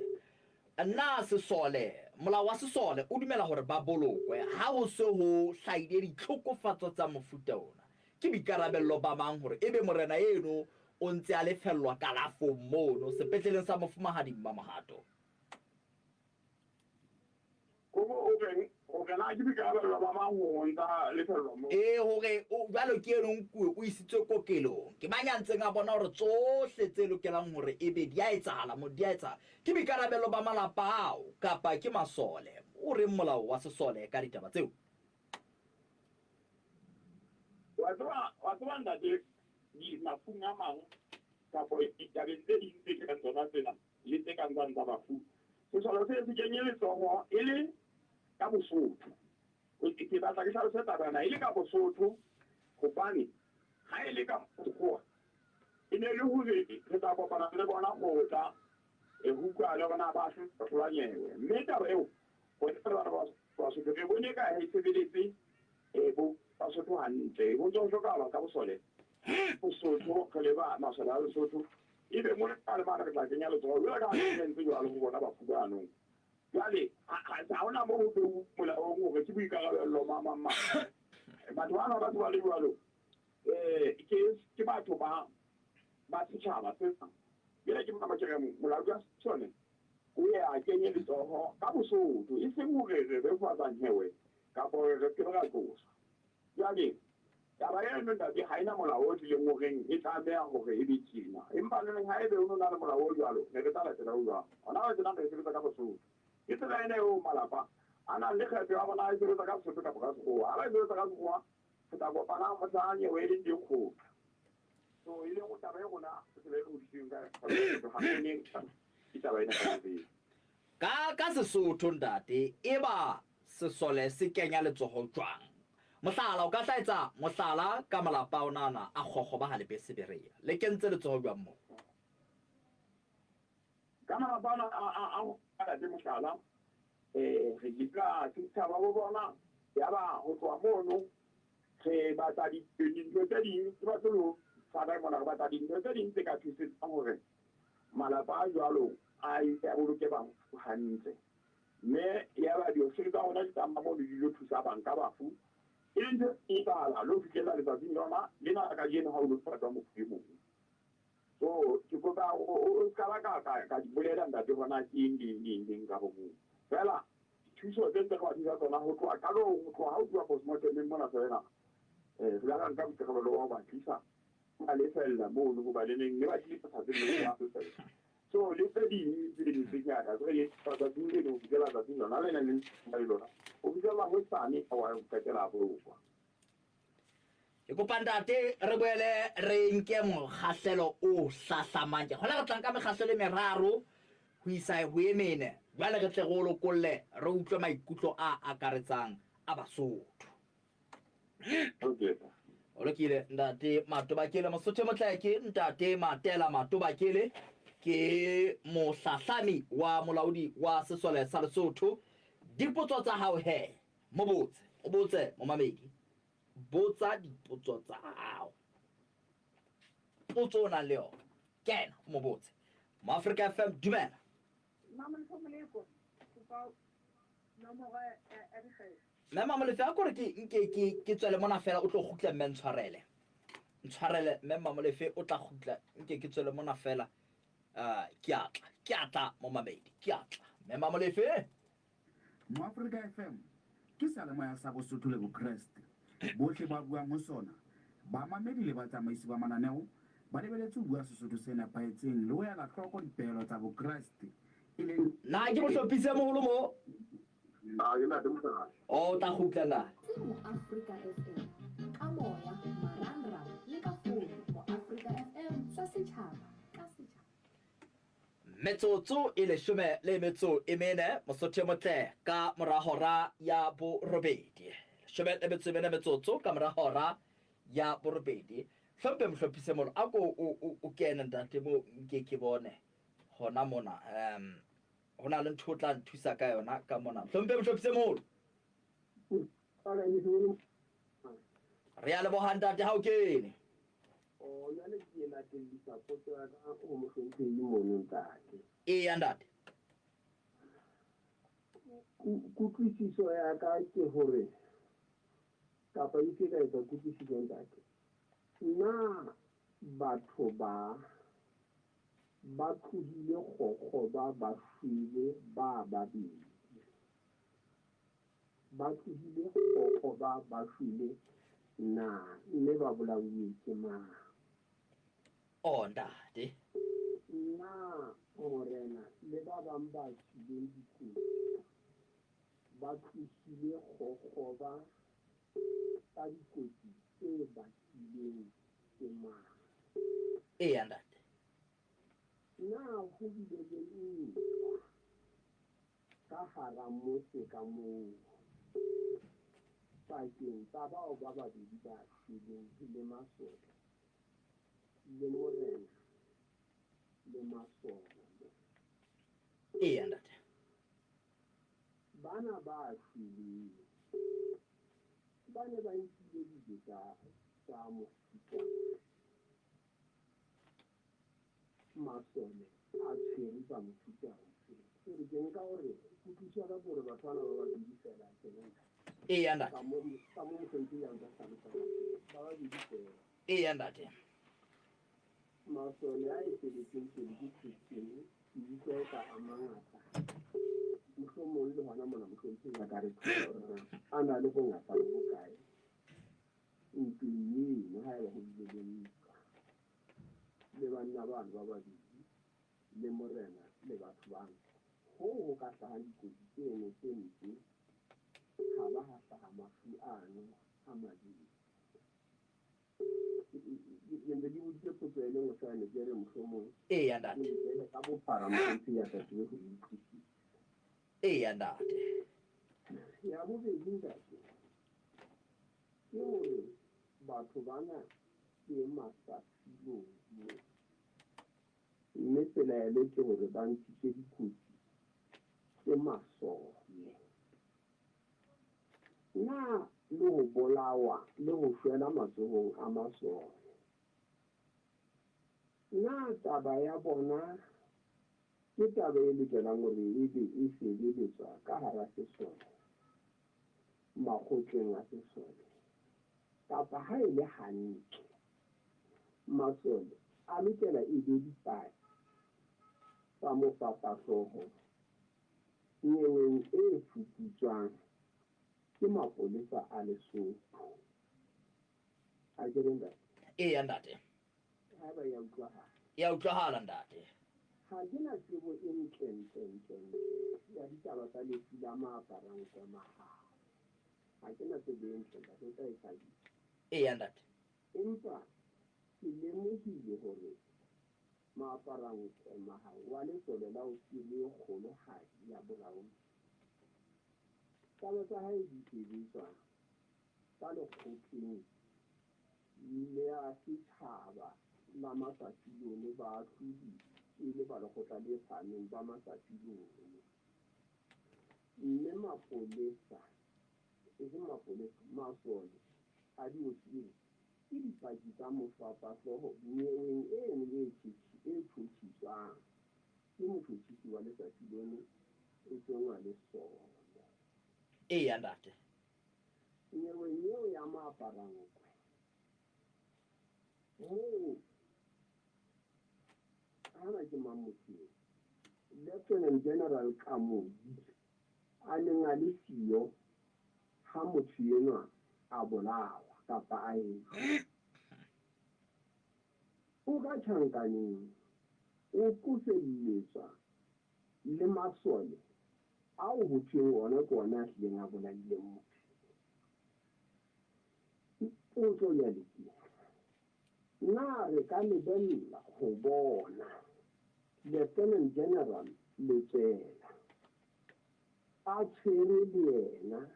Na sesole, molao wa sesole o dumela hore ba bolokwe ha ho se ho hlahile ditlhokofatso tsa mofuta ona? Ke boikarabello ba mang hore ebe morena eno o ntse a lefellwa kalafong mono sepetleleng sa Mofumahadi Mmamohato? Kobo o reng hore na ke boikarabello ba mang hore o ntsa lefellwa moo? Ee, hore o jwalo ke eno o nkuwe o isitswe kokelong. Ke mang ya ntseng a bona hore tsohle tse lokelang hore ebe di a etsahala moo di a etsahala? Ke boikarabello ba malapa ao kapa ke masole? O reng molao wa sesole ka ditaba tseo? Wa tseba, wa tseba ntate, di mafung a mang kapa ditabeng tse ding tse kang tsona tsena le tse kang tsane tsa bafu, sesole se se kenye letsoho e le ka Bosotho. Ke batla ke hlalose taba ena e le ka Bosotho hobane ha e le ka Sekgowa e ne le hore re tla kopana le bona kgotla ho utlwa le hore na ba hlola nyewe. Mme taba eo rona re bana ba Basotho re bone eka ha e sebeletse bo Basotho hantle. Ho ntse ho hlokahala ka bosole Bosotho re le ba masole a Lesotho ebe mona le mane re tla kenya letsoho jwalo ka ha re entse jwalo ho bona bafu bano. Jwale ha hona moo ho beuweng molaong hore ke boikarabello mang mang mang. Batho bana ba se ba le jwalo ke ke batho ba ba setjhaba sena. Jwale ke mona ke reng molaodi wa sesole o ye a kenye letsoho ka Bosotho e seng hore re bebofatsa nyewe kapa hore re se ke ra tlosa. Jwale taba eno ntate ha ena molao o tlileng o reng e tlameha hore e be tjena. Empa neneng ha ebe ho no na le molao o jwalo ne re tla latela o jwalo. Hona jwale tjena re e sebetsa ka Bosotho. Ke tsela ena eo malapa a nang le kgetho ya hore na e sebetsa ka Sesotho kapa ka Sekgowa. Ha ba e sebetsa ka Sekgowa re tla kopana mohlang nyewe e leng teng kgotla. So e leng taba e rona tsela e re hodisitsweng ka yona ha re neng ke taba e nepahetseng. Ka ka Sesotho ntate eba sesole se kenya letsoho jwang? Mohlala, o ka tla etsa mohlala ka malapa onana a Kgokgo ba ha Lebese Berea. Le kentse letsoho jwang moo? Ka malapa ana a a a ntate mohlala re ile ra thusa ba bo bona yaba ho tloha mono re batla dintho tse ding ke batle ho tshwara mona re batla dintho tse ding tse ka thusetsang hore malapa a jwalo a a boloke bafu hantle. Mme yaba diofisiri tsa rona di tsamaya mono di lo thusa bang ka bafu. E leng ntho e etsahala le ho fihlella letsatsing lona lena la kajeno ha o lo patwa mofu e mong. So ke kopa o ska ba ka ka ka di bolela ntate hore na ke eng le eng le eng le eng ka bo mong. Feela dithuso tse ntse re ba thusa tsona ho tloha qalong, ho tloha ha ho tluwa postmortemeng mona feela re ile ra nka boikarabelo ba ho ba tlisa ba lefella mono hoba le neng ne ba tlile tsatsing leo ba lefella. So le tse ding tse ding tse ngata tse re tsatsing leno ho fihlela tsatsing lona lena le le lona ho fihlela hosane wa ho qetela a bolokwa. Ke kopa ntate re boele re nke mokgahlelo o hlahlamang. Ke kgona re tlang ka mekgahlelo e meraro ho isa ho e mene. Jwale re tle re o lokolle re utlwe maikutlo a akaretsang a Basotho. O lokile ntate Matobakele Mosotho e motle ke ntate Matela Matobakele ke mohlahlami wa molaodi wa sesole sa Lesotho. Dipotso tsa hao he mo botse o botse momamedi Botsa dipotso tsa hao. Potso o nang le yona. Kena o mo botse. Moafrika FM, dumela. Mamolefe Moleko, kopa nomoro ya dikgetho. Mme Mamolefe, a kore ke nke ke ke tswele mona fela o tlo kgutla mme ntshwarele. Ntshwarele mme Mamolefe o tla kgutla nke ke tswele mona fela. Uh, ke a tla, ke a tla momamedi, ke a tla. Mme Mamolefe. Moafrika FM ke seyalemoya sa Bosotho le Bokreste. Bohle ba buang ho sona, bamamedi le batsamaisi ba mananeo, ba lebeletse ho bua Sesotho se nepahetseng le ho ela hloko dipehelo tsa Bokreste, e leng. Na ke mohlophisi e moholo mo? Ha ke ntate Mosadi. Oh, o tla kgutla na? Ke Moafrika FM ka moya, marangrang le ka founu. Moafrika FM sa setjhaba ka setjhaba. Metsotso e leshome le metso e mene, Mosotho e motle, ka mora hora ya borobedi. Leshome le metso e mene metsotso ka mora hora ya borobedi. Hlomphe mohlophise molo, a ko o, o, o kene ntate mo nke ke bone Hona mona um ho na le ntho o tla nthusa ka yona ka mona. Hlomphe Mohlophise Moholo. Re a leboha ntate ha o kene. Oh, jwale ke latellisa potso ya ka ho mohlomphehi mono ntate. Eya ntate. Kutlwisiso ya ka ke hore kapa e ke ka etsa kutlwisiso ntate. Na batho ba ba tlohile kgokgoba ba shwele ba babedi? Ba tlohile kgokgoba ba shwele na mme ba bolauwe ke mang? Oh ntate. Na morena le ba bang ba tswileng dikotsi ba tlohile kgokgoba ka dikotsi tse bakilweng ke mang? Eya ntate. Na ho bile le ntwa ka hara motse ka moo pakeng tsa bao ba babedi ba shweleng le masole le morena le masole? Eya ntate. Bana ba shweleng ba ne ba nkile dibetsa tsa mofuta masole a tshwere tsa mofuta ofe? Ke ke nka hore kutlwisiso ya ka ke hore batho bana ba babedi feela ke ne Eya ntate. Ka mo ka mo mohlomphehi a nka hlalosa ka teng. Ba babedi feela. Eya ntate. Masole a eteletseng pele ke Christian, ke utlwa eka a mangata. Mohlomong le hona mona mohlomphehi a ka re thusa hore na a na le bongata bo bokae ntweng eno haeba ho bile le ntwa le banna bano ba babedi le morena le batho bano. Hoo ho ka hlahang dikotsi tseno tse mpe ha ba ha hlaha mafu ano a mabedi. Ke ntse ke boditse potso e le nngwe feela ne ke re mohlomong Eya ntate. o e behe ka bophara mohlomphehi a tla tsebe ho e utlwisisa. Eya ntate. Ya bobedi ntate ke hore batho bana ke masafilong mme pelaelo ke hore ba ntshitse dikotsi tse masole. Na le ho bolawa le ho shwela matsohong a masole? Na taba ya bona ke taba e lokelang hore ebe e sebeletswa ka hara sesole, makgotleng a sesole, kapa ha e le hantle masole a lokela e be dipaki tsa mofapahlooho nyeweng e fuputswang ke mapolesa a Lesotho? A ke re ntate? Eya ntate. Haeba ya utlwahala. Ya utlwahala ntate. Ha ke na tsebo e ntle ntle ntle ntle ya ditaba tsa lefu la Maaparankoe Mahao. Ha ke na tsebo e ntle ntate, o tla e hlahisa. Eya ntate. Empa ke lemohile hore Maaparankoe Mahao wa lesole la ofisiri e kgolohadi ya bolaodi, taba tsa hae di sebetswa ka lekgotleng la setjhaba la Masafilone, baahlodi e le ba lekgotla le phahameng ba Masafilone. Mme mapolesa, e seng mapolesa, masole a diofisiri ke dipaki tsa mofapahlooho nyeweng eno e e tjhotjhiswang ke motjhotjhisi wa Lesafilone e seng wa lesole. Eya ntate. Nyeweng eo ya Maaparankoe moo hana ke mang motho eo Lieutenant General Kamobi a neng a le siyo ha motho enwa a bolawa kapa a eshwa. O ka tjhankaneng o qoselletswa le masole ao ho thweng ona ke ona a hlileng a bolaileng motho. Potso jwale ke, na re ka lebella ho bona Lieutenant General Letswela a tshwerwe le yena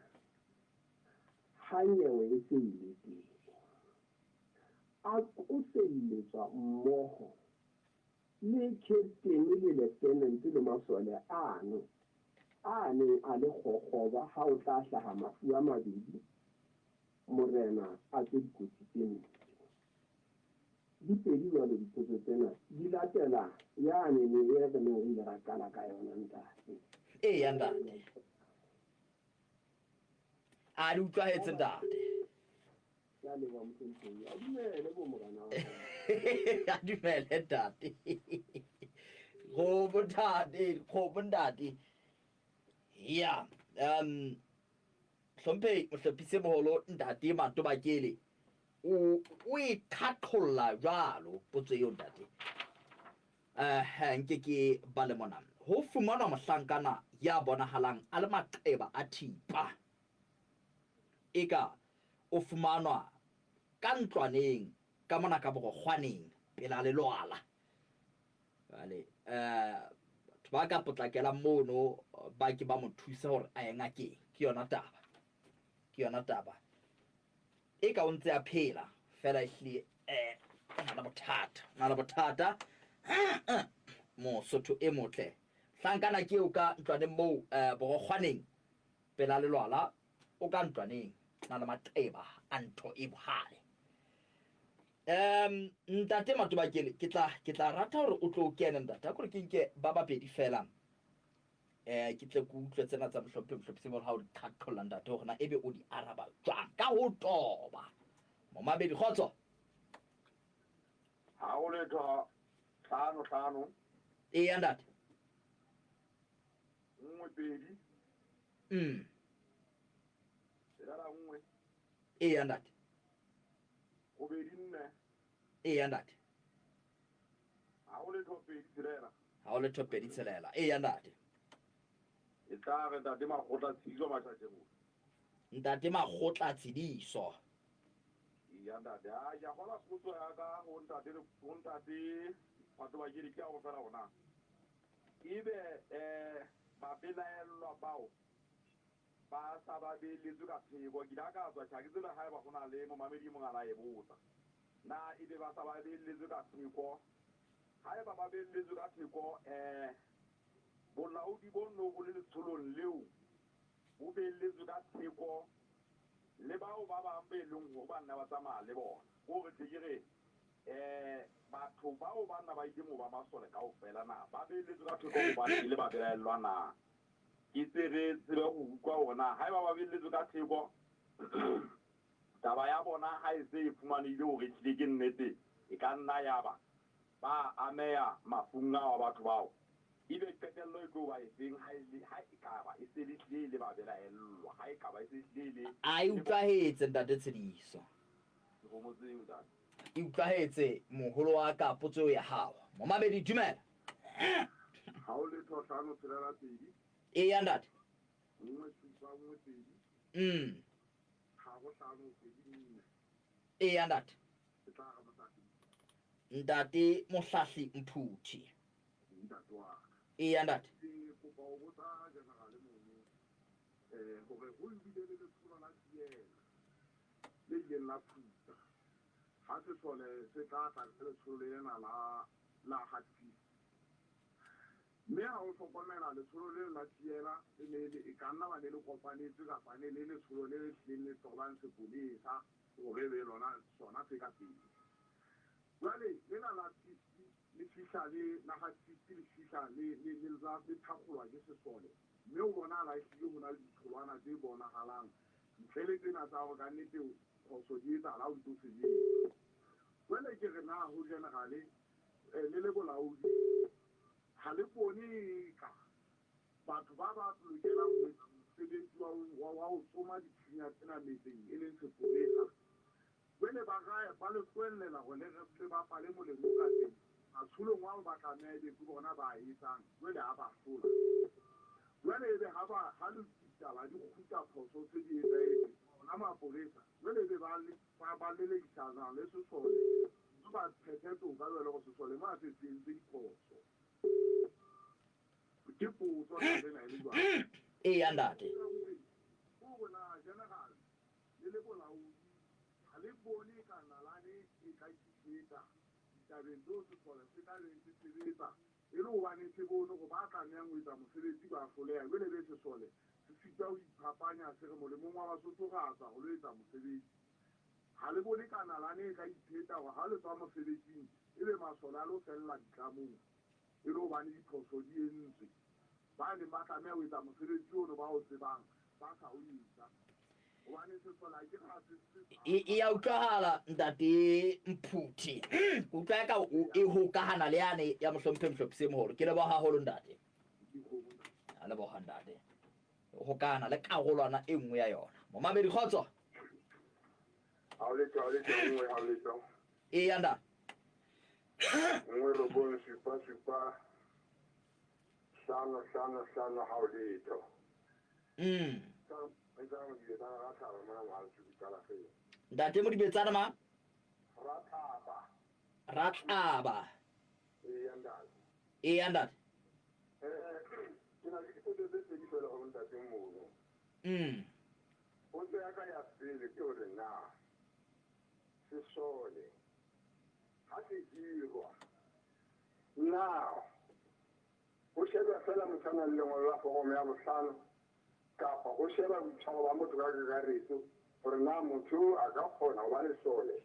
ha nyewe e se e le teng, a qoselletswa mmoho Le captain le lieutenant le masole ano a neng a le kgokgoba ha o tla hlaha mafu a mabedi, morena a tswe dikotsi tse mpe. Di pedi jwalo dipotso tsena di latela yane ne e re neng re ile ra qala ka yona ntate. Eya ntate. A di utlwahetse ntate. Ke a leboha mohlomphehi. A dumele bo morena wa ka. A dumele ntate. Kgomo ntate, kgomo ntate. Ya, hlomphehi mohlophisi moholo ntate Matobakele o o e qhaqholla jwalo potso eo ntate. Eh nke ke bale mona. Ho fumanwa mohlankana ya bonahalang a le maqeba a thipa. Eka o fumanwa ka ntlwaneng ka mona ka borokgwaneng pela lelwala. Jwale batho ba ka potlakelang mono ba ke ba mo thusa hore a ye ngakeng. Ke yona taba. Ke yona taba. Eka o ntse a phela fela ehlile o na le bothata. O na le bothata. Mosotho e motle. Hlankana ke eo ka ntlwaneng moo borokgwaneng pela lelwala o ka ntlwaneng na le maqeba a ntho e bohale. Ntate Matobakele, ke tla ke tla rata hore o tlo kene ntate. A kore ke nke ba babedi fela. Ke tle ke utlwe tsena tsa mohlomphe mohlophisi hore ha o di qhaqholla ntate hore na ebe o di araba jwang ka ho toba. Momabedi kgotso. Ha o letho hlano hlano. Eya ntate. 1 2. Tshelela 1. Eya ntate. 2 4. Eya ntate. Ha o letho 2 tshelela. Ha o letho 2 tshelela. Eya ntate. E tla re ntate Makgotla Tshidiso Mashashebo. Ntate Makgotla Tshidiso. Eya ntate. A ke a kgola potso ya ka ho ntate ho ntate Matobakele ke a go fela hona. Ebe babelaellwa bao ba sa ba beeletswe ka theko, ke ile ka tswa tjha ke tsebe haeba ho na le momamedi e mong a la e botsa. Na ebe ba sa ba beeletswe ka theko? Haeba ba beeletswe ka theko, bolaodi bo no bo le letsholong leo bo beeletswe ka theko le bao ba bang be leng hore ba nna ba tsamaya le bona. Ko re tle ke re batho bao ba nna ba ile moo ba masole kaofela na ba beeletswe ka theko hobane e le ba belaellwa na? Ke tse re tsebe ho utlwa hore na haeba ba beeletswe ka theko taba ya bona ha e se e fumanehile hore ehlile ke nnete, e ka nna yaba ba ameha mafung ao a batho bao. Ebe qetello e tlo ba efeng ha e le ha e kaba e se le hlile e le ba belaellwa, ha e kaba e se hlile e le A e utlwahetse ntate Tshidiso. Dikgomo tseo ntate. E utlwahetse moholo wa ka potso eo ya hao. Momamedi dumela. Ha o letho 5 tshelela 2. Eya ntate. 1 7 1 2. 3 5 2 4. Eya ntate. E tla re mohlahli. Ntate Mohlahli Mphuthi. Ntate wa ka. Eya ntate. Ke kopa ho botsa general mono hore ho bile le letsholo la Siena le ileng la phutsa ha sesole se tla tla ka letsholo lena la la Hatfield. Mme ha o hlokomela letsholo leo la Siena le ne le e ka nna ba ne le kopanetswe kapa ne le letsholo le le hlileng le tobang sepolesa hore be lona sona se ka pele. Jwale lena la Fifi le fihla le la ha Fifi le fihla le le le la le thakgolwa ke sesole, mme o bonahala ehlile ho na le ditholwana tse bonahalang ntle le tsena tsa hore ka nnete phoso di etsahala ha o ntso sebetsa. Jwale ke re na ho generale le le bolaodi ha le bone eka batho ba ba lokelang ho etsa mosebetsi wa wa ho tsoma dithunya tsena metseng e leng sepolesa jwale ba ra ba le tlohellela hore le le bapale molemo o ka teng matsholong ao ba tlameha ebe ke bona ba etsang jwale ha ba hlola. Jwale ebe ha ba ha le ditaba di kgutla phoso se di etsahetse ona mapolesa jwale ebe ba ba ba lelekisana le sesole mme ba phethe toka jwale hore sesole mo a se se entse diphoso. Ke potso taba ena e le jwalo. Eya ntate. Hore na general le le bolaodi ha le bone ka nalane e ka tlisetsa ditabeng tseo sesole se tla beng se sebetsa e le hobane se bone hore ba tlamehang ho etsa mosebetsi ba hloleha. Jwale be sesole se sitwa ho iphapanya se re molemong wa Basotho re a tswa ho lo etsa mosebetsi. Ha le bone ka nalane e tla ipheta hore ha le tswa mosebetsing ebe masole a lo fella ditlamong e le hobane diphoso di entswe. Ba neng ba tlameha ho etsa mosebetsi ono ba o tsebang ba sa o etsa. Hobane sesole ha ke re ha se E e ya utlwahala ntate Mphuthi. Ke utlwa eka o e hokahana le yane ya mohlomphe Mohlophisi e moholo. Ke leboha haholo ntate. A leboha ntate. E hokahana le karolwana e nngwe ya yona. Momamedi kgotso. Ha o letho, ha o letho, nngwe, ha o letho. Eya ntate. 1 9 7 7 5 5 5 ha o letho. Ntate Modibetsana ma? Ratlaba. Eya ntate. Ke na le dipotso tse pedi fela ho ntate mono. Potso ya ka ya pele ke hore na sesole ha se hirwa na ho shebja fela motho a nang le lengolo la foromo ya bohlano kapa ho sheba boitshwaro ba motho ka kakaretso hore na motho eo a ka kgona ho ba lesole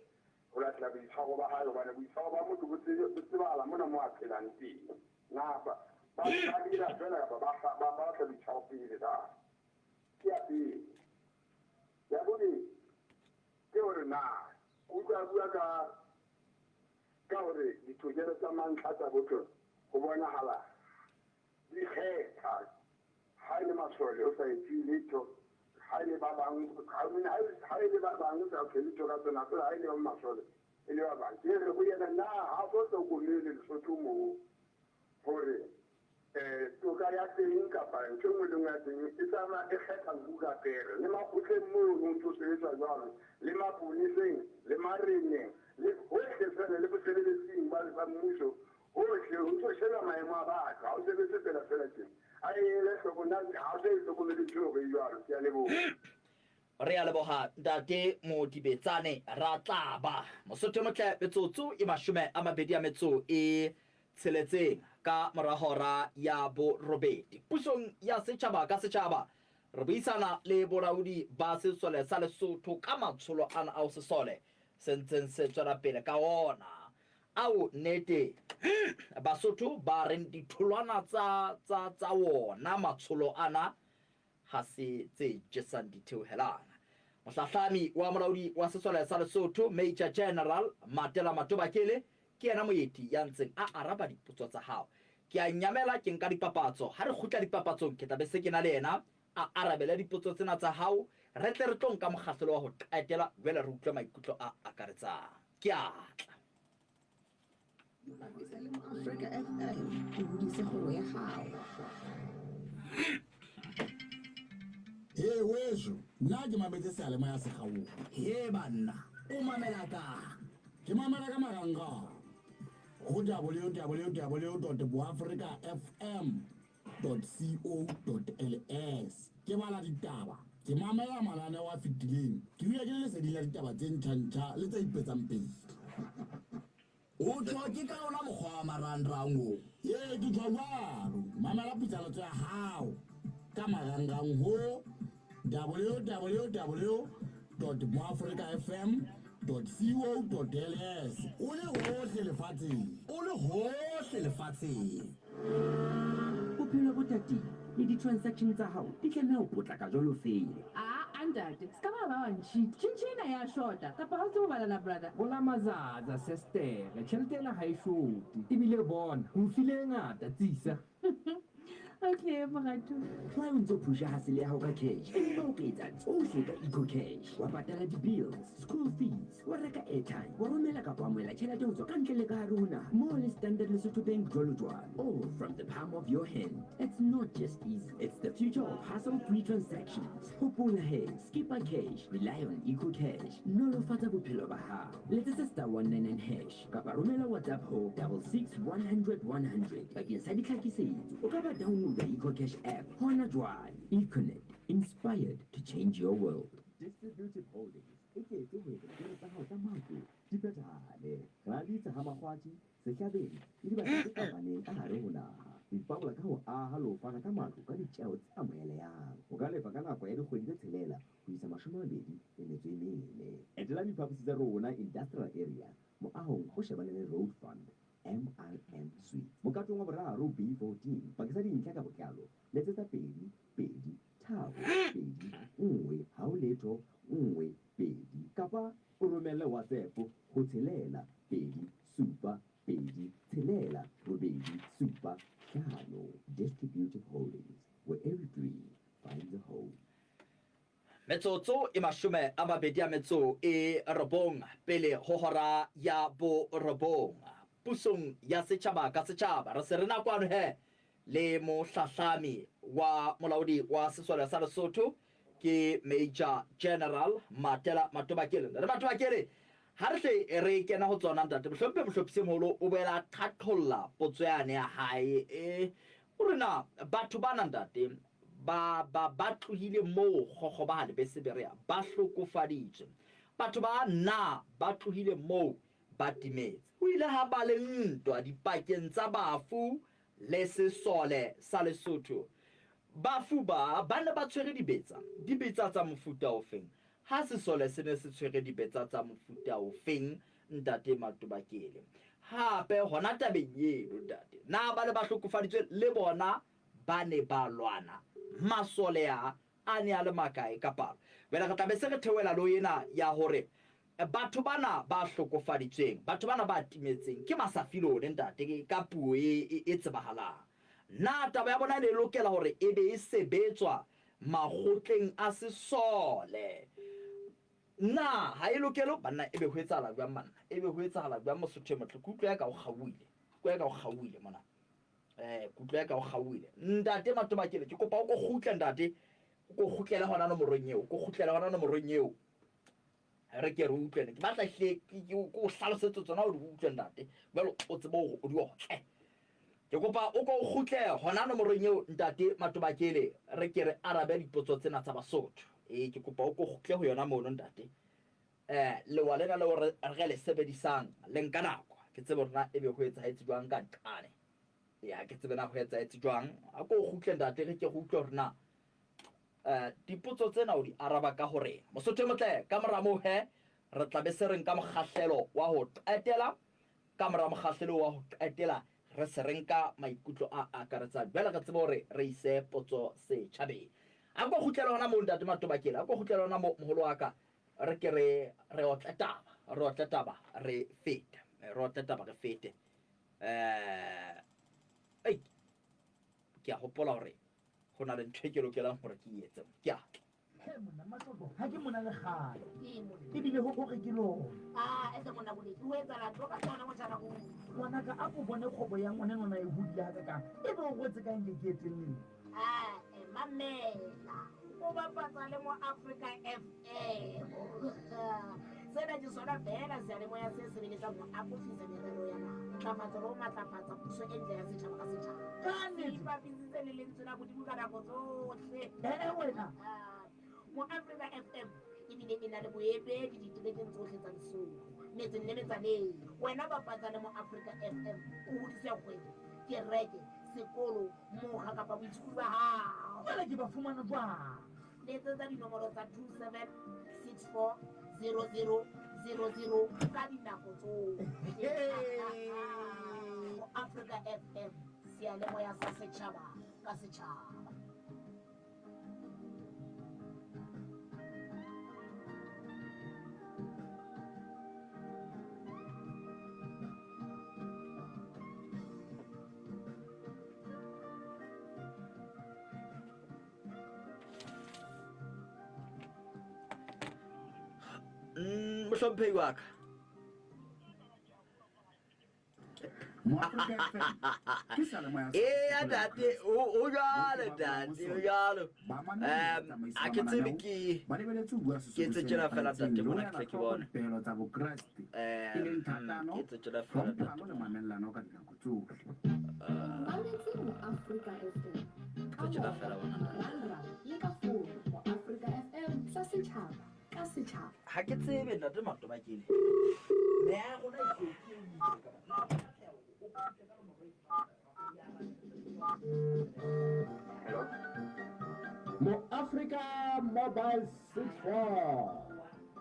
ho latela boitshwaro ba hae hobane boitshwaro ba motho bo tsebahala mona mo a phelang teng. Na ba ba dira fela kapa ba ba batla boitshwaro pele na? Ke ya pele. Ya bobedi ke hore na ke utlwa a bua ka ka hore ditokelo tsa mantlha tsa botho ho bonahala di kgetha ha e le masole ho sa etsuwe letho, ha e le ba bang, I mean, ha e le ba bang ho sa thwe letho ka tsona, feela ha e le ba masole e le ba bang. Ke re ho yena, na ha so hlokomele Lesotho moo hore toka ya teng kapa ntho e nngwe le nngwe ya teng e tsamaya e kgetha nku ka pere? Le makgotleng mono ho ntso sebetswa jwalo, le maponeseng, le mareneng, le hohle feela, le bosebeletsing ba mmuso hohle ho ntso sheba maemo a batho, ha o sebetse fela fela tjena. A e ele hloko, nna ha o so e hlokomele ntho eo e jwalo. Ke a leboha. Re a leboha Ntate Modibetsane Ratlaba. Mosotho e motle, metsotso e 26 ka mora hora ya borobedi. Pusong ya setjhaba ka setjhaba, re buisana le bolaodi ba sesole sa Lesotho ka matsholo ana ao sesole se ntseng se tswela pele ka ona. Ao nnete Basotho ba reng ditholwana tsa, tsa, tsa wona matsholo ana ha se tse jesang ditheohelang. Mohlahlami wa molaodi wa sesole sa Lesotho, Major General Matela Matobakele, ke yena moeti ya ntseng a araba dipotso tsa hao. Ke a nyamela ke nka dipapatso. Ha re kgutla dipapatsong ke tla be se ke na le yena a arabele dipotso tsena tsa hao, re tle re tlo nka mokgahlelo wa ho qetela jwale re utlwe maikutlo a akaretsang. Ke a tla. Bapisa le Moafrika FM o hodise kgwebo ya hao. He weso, nna ke mametse seyalemoya se kgaoha. He banna, o mamela kang? Ke mamela ka marangrang ho www.boafrikafm.co.ls. Ke bala ditaba, ke mamela mananeo a fetileng, ke dula ke le leseding la ditaba tse ntjha-ntjha le tse ipetsang pele. O tjho ke ka ona mokgwa wa marangrang o? Ee, ke tjho jwalo. Mamela puisanotso ya hao ka marangrang ho www.moafrikafm.co.ls o le hohle lefatsheng. O le hohle lefatsheng. Bophelo bo tatile le di-transaction tsa hao di tlameha ho potlaka jwalo feela. Aa ntate, ska ba ba wa ncheat. Tjhentjhe ena ya shota, kapa ha o tsebe ho bala na brother? Hola mazaza sestere, tjhelete ena ha e shote. Ebile bona, ke o file e ngata, tsisa. Okay moratuwa. Why o ntso phusha hustle ya hao ka cash empa o ka etsa tsohle ka EcoCash? Wa patala di-bills, school fees, wa reka airtime, wa romela kapa wa amohela tjhelete ho tswa ka ntle le ka hare ho naha, moo le Standard Lesotho Bank jwalo jwalo. All from the palm of your hand. It's not just easy, it's the future of hassle-free transactions. Hopola he, skipa cash, rely on EcoCash. Nolofatsa bophelo ba hao. Letsetsa star 199 hash kapa romela WhatsApp ho 66 100 100 bakeng sa ditlhakisetso. O ka ba downloada EcoCash app hona jwale. Econet, inspired to change your world. Distributive Holdings e tletse ho etsa ditoro tsa hao tsa matlo di di phethahale. Re na le ditsa ha Makgwathi, Sehlabeng le dibakeng tse fapaneng ka hare ho naha. Re ipabola ka ho aha le ho fana ka matlo ka ditjeo tse amohelehang. O ka lefa ka nako ya dikgwedi tse tshelela ho isa 24. Etela diphaposi tsa rona Industrial Area, moahong o shebaneng le Road Fund, MRM Suites, mokatong wa boraro B14. Bakeng sa dintlha ka botlalo, letsetsa 2 2 3 2 1 hao letho 1 2 kapa o romelle WhatsApp ho 6 2 7 2 6 8 7 5. Distributive Holdings, where every dream finds a home. Metsotso e 29 pele ho hora ya borobong pusong ya setjhaba ka setjhaba. Re se re na kwano he le mohlahlami wa molaodi wa sesole sa Lesotho ke Major General Matela Matobakele. Ntate Matobakele, ha re hle re kena ho tsona ntate, mohlomphe mohlophisi moholo o boela a qhaqholla potso yane ya hae e o re na batho bana ntate ba ba ba tlohile moo kgokgoba ha lebese Berea ba hlokofaditswe. Batho ba na ba tlohile moo ba timetse. Ho ile ha ba le ntwa dipakeng tsa bafu le sesole sa Lesotho. Bafu ba ba ne ba tshwere dibetsa. Dibetsa tsa mofuta ofeng? Ha sesole se ne se tshwere dibetsa tsa mofuta ofeng, Ntate Matobakele? Hape hona tabeng eno, Ntate, na ba ne ba hlokofaditswe le bona ba ne ba lwana? Masole a a ne a le makae ka palo? Jwale re tla be se re theohela le ho ena ya hore batho bana ba hlokofaditsweng, batho bana ba timetseng ke masafilone, Ntate, ka puo e, e tsebahalang. Na taba ya bona e ne e lokela hore e be e sebetswa makgotleng a sesole? Na ha e lokele? Banna, ebe ho etsahala jwang, banna? Ebe ho etsahala jwang, Mosotho e motle? Ke utlwa eka o kgaohile. Ke utlwa eka o kgaohile mona. Ke utlwa eka o kgaohile. Ntate Matobakele, ke kopa o ko kgutle, ntate. O ko kgutlele hona nomorong eo. O ko kgutlele hona nomorong eo. Re ke re utlwe. Ke batla hle ke o hlalosetse tsona o di utlwe, ntate. Jwale o tsebe hore o di otle. Ke kopa o ko o kgutle hona nomorong eo, ntate Matobakele, re ke re arabe dipotso tsena tsa Basotho. Ee, ke kopa o ko kgutle ho yona mono, ntate. Lewa lena leo re re le sebedisang le nka nako. Ke tsebe hore na ebe ho etsahetse jwang ka nqane. Ee, ha ke tsebe na ho etsahetse jwang. A ko o kgutle, ntate, re ke re utlwe hore na dipotso tsena o di araba ka horeng. Mosotho e motle, ka mora moo he, re tla be se re nka mokgahlelo wa ho qetela. Ka mora mokgahlelo wa ho qetela, re se re nka maikutlo a akaretsang. Jwale re tsebe hore re ise potso setjhabeng. A ko kgutlele hona moo, Ntate Matobakele. A ko kgutlele hona moo, moholo wa ka. Re ke re, re otle taba. Re otle taba, re fete. Re otle taba, re fete. Ei, ke a hopola hore ho na le ntho e ke lokelang hore ke e etse. Ke a tla. He monna Matlotlo, ha ke mona le kgale. Ebile ho hore ke lona. Ah, ese monna Boleki, o etsahala ntho ka tsona motjhana o. Ngwanaka, a ko bone kgwebo ya ngwanenwana e hodile hakakang. Ebe o rwetse ka eng ke ke etelleng? Ah, eh, mamela. O bapatsa le mo Africa FM. Sena ke sona feela seyalemoya se sebeletsang ho akofisa merero ya naha, ntlafatso le ho matlafatsa puso e ntle ya setjhaba ka setjhaba. Ka nnete. Se ipapisitse le lentswe la Modimo ka nako tsohle. Ee, wena. Ah, Mo Africa FM ebile e na le boemedi diterekeng tsohle tsa Lesotho, metseng le metsaneng. Wena bapatsa le Mo Africa FM, o hodise kgwebo, kereke, sekolo, mokga kapa boitshokodi ba hao. Jwale ke ba fumana jwang? Letsetsa dinomoro tsa 27640000 ka dinako tsohle. Mo Africa FM, seyalemoya sa setjhaba ka setjhaba. Mohlomphehi wa ka. Eya ntate, o jwalo ntate, o jwalo. A ke tsebe ke ke etse tjena fela ntate mona ke tle ke bone. Ke etse tjena fela ntate. Mametse mo Afrika FM. Ka Etse tjena moya, fela bona ntate. marangrang le ka founu mo Afrika FM sa setjhaba ka setjhaba. Ha ke tsebe ntate Matobakele. Meya ya rona e hlwekile ebile ka ba- Moafrika Mobile 64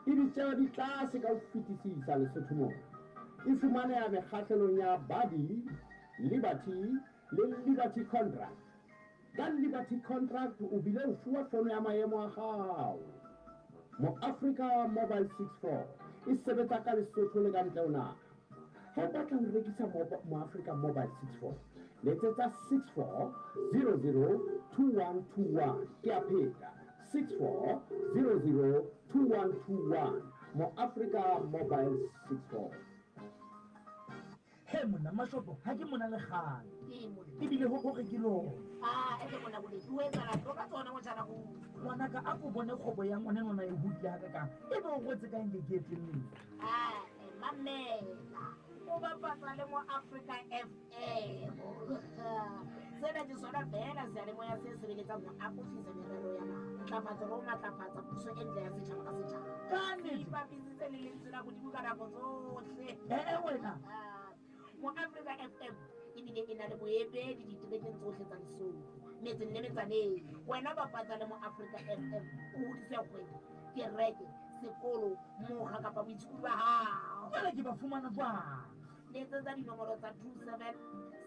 e ditjeo di tlase ka ho fetisisa Lesotho mona. E fumaneha mekgahlelong ya Buddy, Liberty le Liberty Contract. Ka Liberty Contract o bile o fuwa fono ya maemo a hao. Moafrika Mobile 64 e sebetsa ka Lesotho le ka ntle ho naha. Ha o batla ho rekisa Moafrika Mobile 64, letsetsa 64002121. Ke a pheta, 64002121. Moafrika Mobile 64. He monna Mashopo, ha ke mona le kgale. Ke monna. Ebile ho hore ke lona. Ah, ete monna boledi, o etsahala tlo ka tsona motjhana go. Ngwanaka, a ko bone kgwebo ya ngwanenona e hodile hakakang. Ebe o rwetse ka eng ke etelletse? Ah, mamela. O bapatsa le mo Africa FM. Sena ke sona feela seyalemoya se sebeletsang ho akofisa merero ya naha, ntlafatso le ho matlafatsa puso e ntle ya setjhaba ka setjhaba. Ka nnete. Se ipapisitse le lentswe la Modimo ka nako tsohle. Eh, wena. Ah, Mo Africa FM ebile e na le boemedi diterekeng tsohle tsa Lesotho, metseng le metsaneng. Wena bapatsa le mo Africa FM, o hodise kgwebo, kereke, sekolo, mokga kapa boitshokodi ba hao. Jwale ke ba fumana jwang? Letsetsa dinomoro tsa 27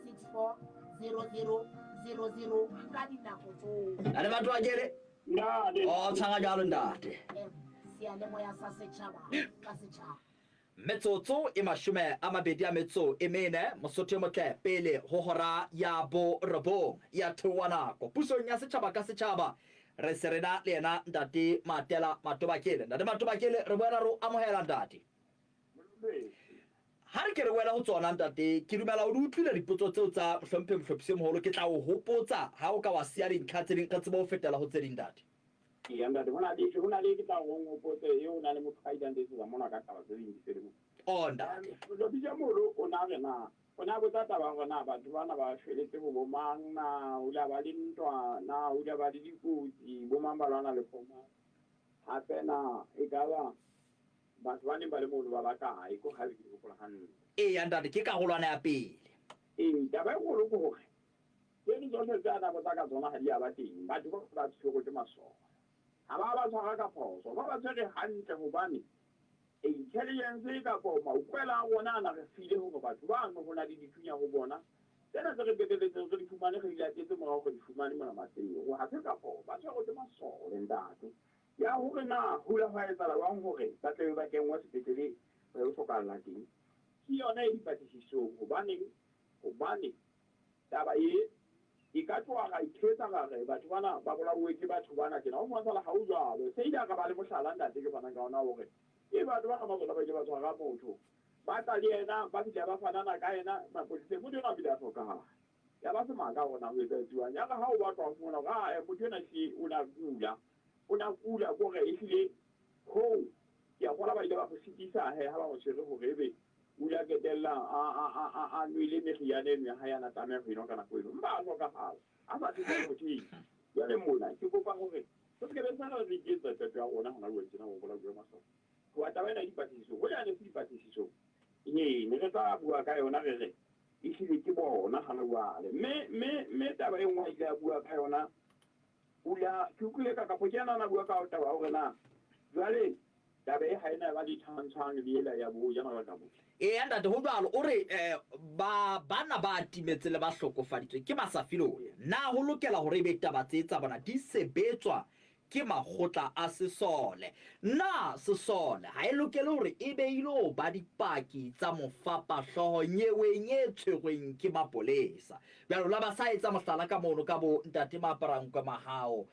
64 00 00 ka dinako tsohle. Ntate Matobakele. Ntate. O tshwara jwalo ntate. Seyalemoya sa setjhaba ka setjhaba. Metsotso e 24 Mosotho e motle pele ho hora ya borobong ya theoha nako pusong ya setjhaba ka setjhaba. Re se re na le yena ntate Matela Matobakele. Ntate Matobakele, re boela re o amohela ntate. Ha re ke re wela ho tsona ntate, ke dumela o di utlwile dipotso tseo tsa mohlomphehi mohlophisi e moholo. Ke tla o hopotsa ha o ka wa siya dintlha tse ding re tsebe ho fetela ho tse ding ntate. Eya ntate, ho na le ho na le ke tla o hopotse eo ho na le motho a ileng a letsetsa mona ka taba tse ding di se le mo. Oh ntate. Mohlophisi e moholo o na re na o ne a botsa taba hore na batho bana ba shweletse ho bo mang, na ho ile ba le ntwa, na ho ile ba le dikotsi, bo mang ba lwana le bo mang. Hape na ekaba batho ba neng ba le mono ba bakae, ko haebe ke di hopola hantle. Eya ntate, ke karolwana ya pele. Ee, taba e kgolo ke hore tseno tsohle tse a na botsa ka tsona ha di a ba teng. Batho ba ba tshwerwe ke masole. Ha ba ba tshwara ka phoso, ba ba tshwere hantle hobane intelligence kapa mautlwela a rona a na re file hore batho bano ho na le dithunya ho bona. Tsena tse re qetelletseng re di fumane, re di latetse morao re di fumane mona Maseru. Ha se ka phoso, ba tshwerwe ke masole ntate. Ya hore na ho ile hwa etsahala jwang hore ba tle be ba kenngwe sepetlele ba yo hlokahalla teng, ke yona e dipatlisisong. Hobaneng? Hobane taba e e ka tloha ra ithetsa ra re batho bana ba bolauwe ke batho bana tjena. Ho fumantshwala ha ho jwalo. Se ile ra ba le mohlala ntate ke fanang ka ona hore e batho ba Ramazola ba ile ba tshwara motho, ba tla le yena, ba fihla ba fanana ka yena mapoleseng. Motho enwa o bile a hlokahala. Ya ba semaka hore na ho etsahetsuwang. Ya re ha o batlwa ho fumana hore motho enwa ehlile o na kula. O na kula ke hore ehlile hoo ke a kgolwa ba ile ba mo sitisa he ha ba mo tshwere hore ebe o ile a qetella a nwele meriana eno ya hae a na tlameha ho enwa ka nako eno. Empa a hlokahala a sa thuse motho eng. Jwale mona ke kopa hore re se ke be sala re iketsa qeto ya rona hona jwale tjena ho bolauwe masole. Hoba taba ena e dipatlisisong, hoja ne se dipatlisisong, ee ne re tla bua ka yona re re ehlile ke bona hana jwale. Mme taba e nngwe a ile a bua ka yona, o ile a ke utlwile ka kapo ke yena a na bua ka taba ya hore na jwale taba e ha ena ba le tshwantshwang le ela ya bo General Kabuki. Eya ntate, ho jwalo. O re ba bana ba timetse le ba hlokofaditsweng ke Masafilone. Na ho lokela hore ebe taba tse tsa bona di sebetswa ke makgotla a sesole? Na sesole ha e lokele hore e be ilo ba dipaki tsa mofapahlooho nyeweng e tshwerweng ke mapolesa? Bjalo la ba sa etsa mohlala ka mono ka bo ntate Maaparankwe Mahao.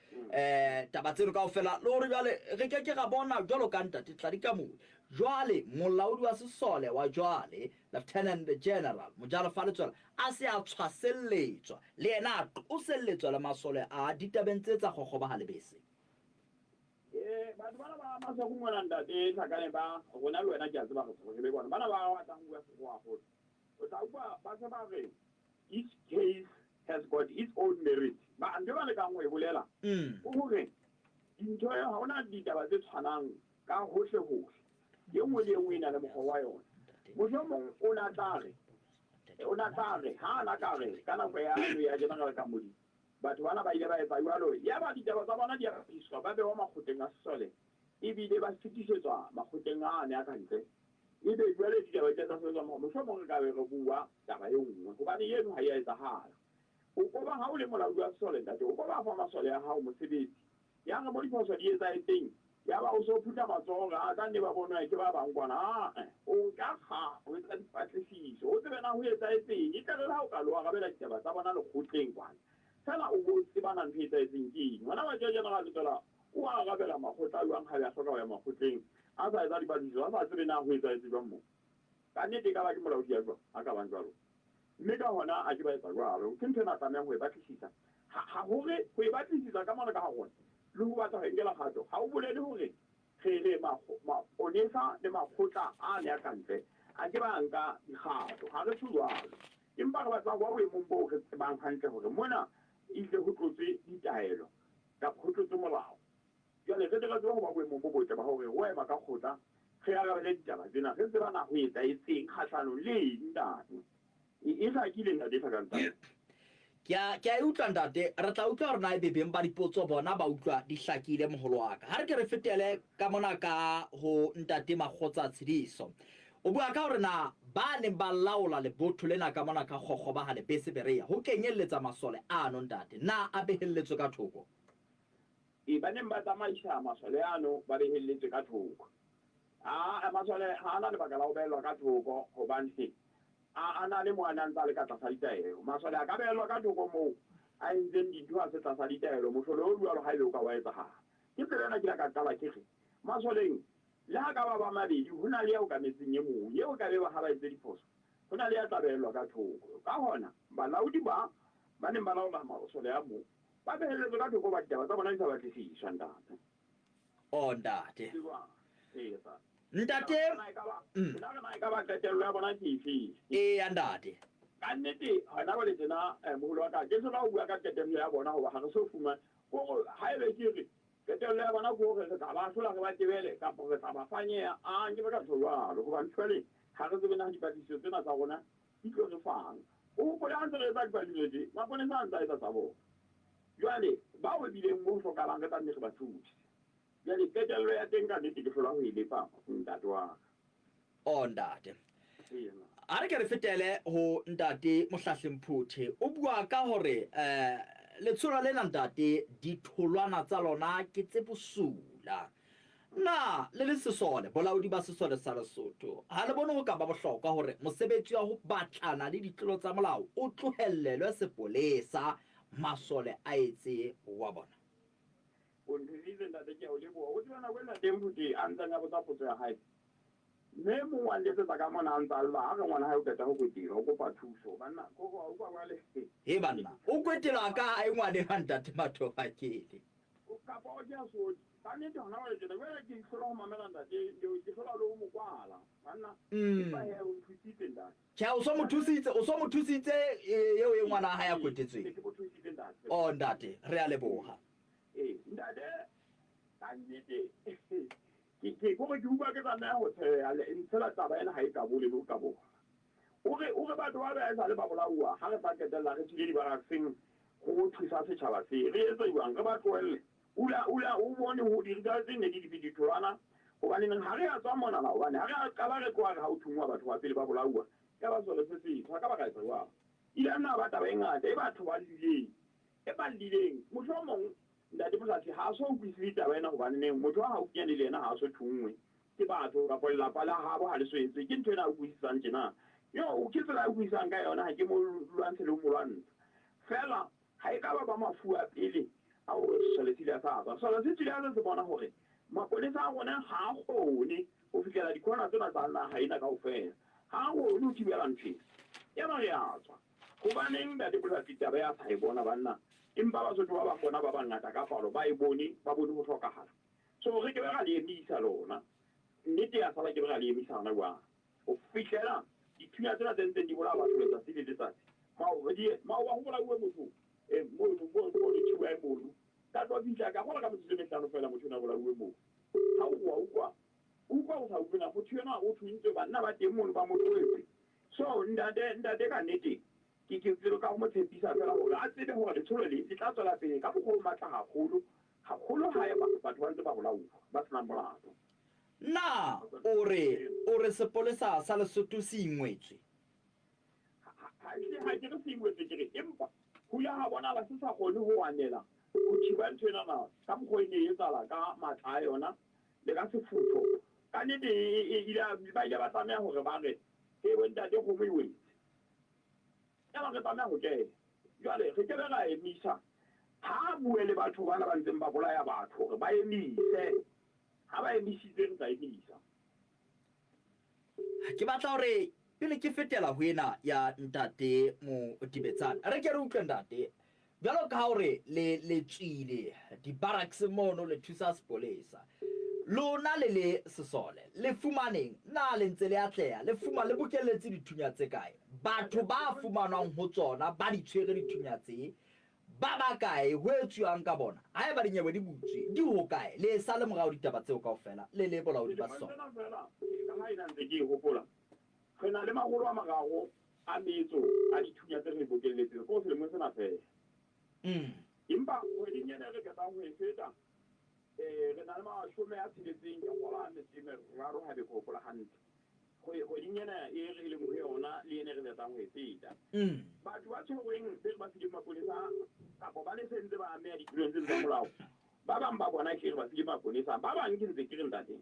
Taba tseno kaofela le hore jwale re ke ke ra bona jwalo ka ntate Tladi Kamoli. Jwale molaodi wa sesole wa jwale Lieutenant General Mojalefa Letsoela a se a tshwaselletswa le yena a qoselletswa le masole a ditabeng tse tsa kgokgoba ha lebese. Batho bana ba Maseru mona ntate Tlhakane ba rona le wena ke a tseba re be bona bana ba batlang ho bua sekgowa haholo. O tla utlwa ba se ba re each case has got its own merit. Ba ntho e ba lekang ho e bolela ke hore dintho ha hona ditaba tse tshwanang. Ka hohle hohle. E nngwe le e nngwe e na le mokgwa wa yona. Mohlomong o na tla re, o na tla re, ha a na ka re, ka nako ya ya General Kamodi, batho bana ba ile ba etsa jwalo, yaba ditaba tsa bona di a bapiswa, ba behwa makgotleng a sesole, ebile ba fetisetswa makgotleng ane a ka ntle. Ebe jwale ditaba di tla tsa sebetswa mmoho, mohlomong re ka be re bua taba e nngwe, hobane eno ha e a etsahala. O ko ba ha o le molaodi wa sesole, ntate, o ko ba fa masole a hao mosebetsi. Ya re mo diphoso di etsahetseng, yaba o se o phutha matsoho hore a tla nne ba bonwe ke ba bang kwana. Ae, o nka kgato, o etsa dipatlisiso, o tsebe na ho etsahetseng. E tla re le ha o ka lo arabela ditaba tsa bona lekgotleng kwana, feela o bo tseba na ntho e etsahetseng ke eng. Hona wa General Letsoela o arabela makgotla jwang ha be a hloka ho ya makgotleng a sa etsa dipatlisiso, a sa tsebe na ho etsahetse jwang moo? Ka nnete e ka ba ke molaodi ya jwang a ka bang jwalo? Mme ka hona a ke ba etsa jwalo. Ke ntho ena a tlamehang ho e batlisisa. Ha, ha hore ho e batlisisa ka mona ka ha rona le ho batla ho e nkela kgato, ha o bolele hore re re maponesa le makgotla a ne a ka ntle a ke ba nka dikgato. Ha re tjho jwalo. Empa re batla ho ba boemong boo re tsebang hantle hore mona ehlile ho tlotswe ditaelo kapa ho tlotswe molao. Jwale re tle re tsebe ho ba boemong bo botle ba hore ho ema ka kgotla re arabele ditaba tsena, re tseba na ho etsahetseng kgahlanong le eng, ntate. E hlakile, ntate, e hlakang taba. Ke a, ke a e utlwa, ntate. Re tla utlwa hore na ebe beng ba dipotso bona ba utlwa di hlakile, moholo wa ka. Ha re ke re fetele ka mona ka ho ntate Makgotsa Tshediso. O bua ka hore na ba neng ba laola lebotho lena ka mona ka Kgokgoba ha Lebese Berea, ho kenyelletsa masole ano, ntate, na a behelletswe ka thoko? E, ba neng ba tsamaisa masole ano ba behelletswe ka thoko. Aa, masole ha a na lebaka la ho behellwa ka thoko hobane a, a na le moo a ne a ntse a le ka tlasa ditaelo. Masole a ka behellwa ka thoko moo a entseng dintho a se tlasa ditaelo, mohlolo o jwalo haebe o ka wa etsahala. Ke tsela ena ke ile ka qala ke re, masoleng le ha ka ba ba mabedi, ho na le ya okametseng e mong, eo e ka be ba ha ba etse diphoso, ho na le ya tla behellwa ka thoko. Ka hona, balaodi ba, ba neng ba laola masole a moo, Ba behelletswe ka thoko hoba ditaba tsa bona di sa batlisiswa, ntate. Oh, ntate. Ee, sa. Ntate. Nna re na e ka ba qetello ya bona ke efe? Eya, ntate. Ka nnete, hona jwale tjena, moholo wa ka, ke hlola ho bua ka qetello ya bona hoba ha re so fumane. Kore haebe ke re qetello ya bona ke hore re tla ba ahlola re ba tebele kapa re tla ba fanyeha, a nke be ka tjho jwalo. Hobane jwale ha re tsebe na dipatlisiso tsena tsa rona di tlo re fang. O hopole ha ntse re etsa dipatlisiso tje, maponesa a ntse a etsa tsa bona. Jwale bao e bileng ho hlokahalang re tla nne re ba thuse. Jwale qetello ya teng ka nnete ke hlola ho e lepa ntate wa ka. Oh ntate. A re ke re fetele ho ntate Mohlahle Mphothe. O bua ka hore eh letsholo lena ntate ditholwana tsa lona ke tse bosula. Na le le sesole, bolaodi ba sesole sa Lesotho, ha le bone ho ka ba bohlokwa hore mosebetsi wa ho batlana le ditlolo tsa molao o tlohellelwe sepolesa, masole a etse wa bona? O nthusitse ntate ke a o leboha. O tseba nako e ntate Mphute a ntseng a botsa potso ya hae, mme e mong wa nletsetsa ka mona a ntsa lla a re ngwana hae o qeta ho kwetelwa, o kopa thuso. Banna, kore wa utlwa jwale. He banna, o kwetelwa kae ngwanenwa ntate Mathobakele? Kapa o ja sodi. Ka nnete hona jwale tjena, jwale ke hlola ho mamela ntate, ke hlola le ho mo kwala. Banna, empa he o nthusitse ntate. Tjhe, o so mo thusitse, o so mo thusitse eo e ngwana hae a kwetetsweng. Ke mo thusitse ntate. Oh ntate, re a leboha. Ee, ntate, ka nnete ke ke kore ke utlwa ke tlameha ho tsheha, fela taba ena ha e qabole le ho qabola. O re, o re batho ba be esale ba bolauwa ha re sa qetella re tswile dibarakseng ho thusa setjhaba see. Re etse jwang? Re ba tlohelle? Ula, ula o bone ho di-results ne di dife ditholwana. Hobaneneng ha re a tswa monana? Hobane ha re a qala re tloha re ha ho thunngwa batho ba pele ba bolauwa, ya ba sesole se setho. Ha ka ba ka etsa jwalo. Ile ya nna ba taba e ngata e batho ba lleleng, e ba lleleng. Mohlomong Ntate Mohlahli ha a so utlwisise taba ena hobaneneng motho a haufinyane le yena ha a so thunngwe ke batho kapa lelapa la habo ha le so etswe. Ke ntho ena a utlwisisang tjena. Yo, ke tsela a utlwisisang ka yona, ha ke mo lwantshe le ho mo lwantsha. Feela ha e ka ba ba mafu a pele a hore sesole se ile sa tswa. Sesole se tswile ha se se bona hore mapolesa a rona ha a kgone ho fihlela dikhona tsena tsa naha ena kaofela. Ha a kgone ho thibela ntho ena. Yaba re a tswa. Hobaneng Ntate Mohlahli taba e a sa e bona banna? Empa Basotho ba bang bona ba bangata ka palo ba e bone, ba bone ho hlokahala. So re ke be ra le emisa lona. Nnete ya sala ke be ra le emisa hona jwang. Ho fihlela dithunya tsena tse ntseng di bolaya batho letsatsi le letsatsi. Maoba ho bolauwe motho mono, mono, mono, TY mono. Ka tlo fihla ka kgola ka metsotso e mehlano feela motho o ne a bolauwe moo. Ha o wa utlwa. o thuntswe, banna ba teng mono ba mo tlohetse. So ntate, ntate ka nnete ke ke tsebe ka ho mo tshepisa fela hore a tsebe hore letsholo le le tla tswela pele ka mokgwa o matla haholo, haholo haeba batho ba ntse ba bolauwa ba senang molato. Na o re o re sepolesa sa Lesotho se ingwetswe? Ha ke ha ke re se ingwetswe, ke re empa ho ile ha bonahala se sa kgone ho anela ho thiba ntho enana ka mokgwa e ne e etsahala ka matla a yona le ka sefutho. Ka nnete e ile ba ile ba tlameha hore ba re, He bo ntate, kgomo e wetse. Yaba re tlameha ho kena. Jwale re ke be ra emisa. Ha a bue le batho bana ba ntseng ba bolaya batho hore ba emise. Ha ba emisitse re tla emisa. Ke batla hore pele ke fetela ho ena ya Ntate Modibetsane, re ke re utlwe Ntate, jwalo ka ha hore le le tswile di-barracks mono le thusa sepolesa, lona le le sesole le fumaneng? Na le ntse le atleha? Le fuma le bokelletse dithunya tse kae? Batho ba fumanwang ho tsona ba di tshwere dithunya tse Ba bakae? Ho etsuwang ka bona? Haeba dinyewe di butswe, di hokae? Le e sale morao ditaba tseo kaofela, le le bolaodi ba Selemong sona. sena feela, ka ha ena ntse ke e hopola, re na le makgolo a mararo a metso a dithunya tse re di bokelletseng, ke hore selemong sena feela. Empa kgweding ena e re qetang ho e feta, re na le mashome a tsheletseng, ke kgolwa a metso e meraro haebe ke hopola hantle. Kgweding ena e re leng ho yona le ena e re batlang ho e feta. Batho ba tshwerweng be re ba fileng maponesa kapa ba ne se ntse ba ameha ditulong tseno tsa molao, ba bang ba bona ke re ba file maponesa, ba bang ke ntse ke re ntate,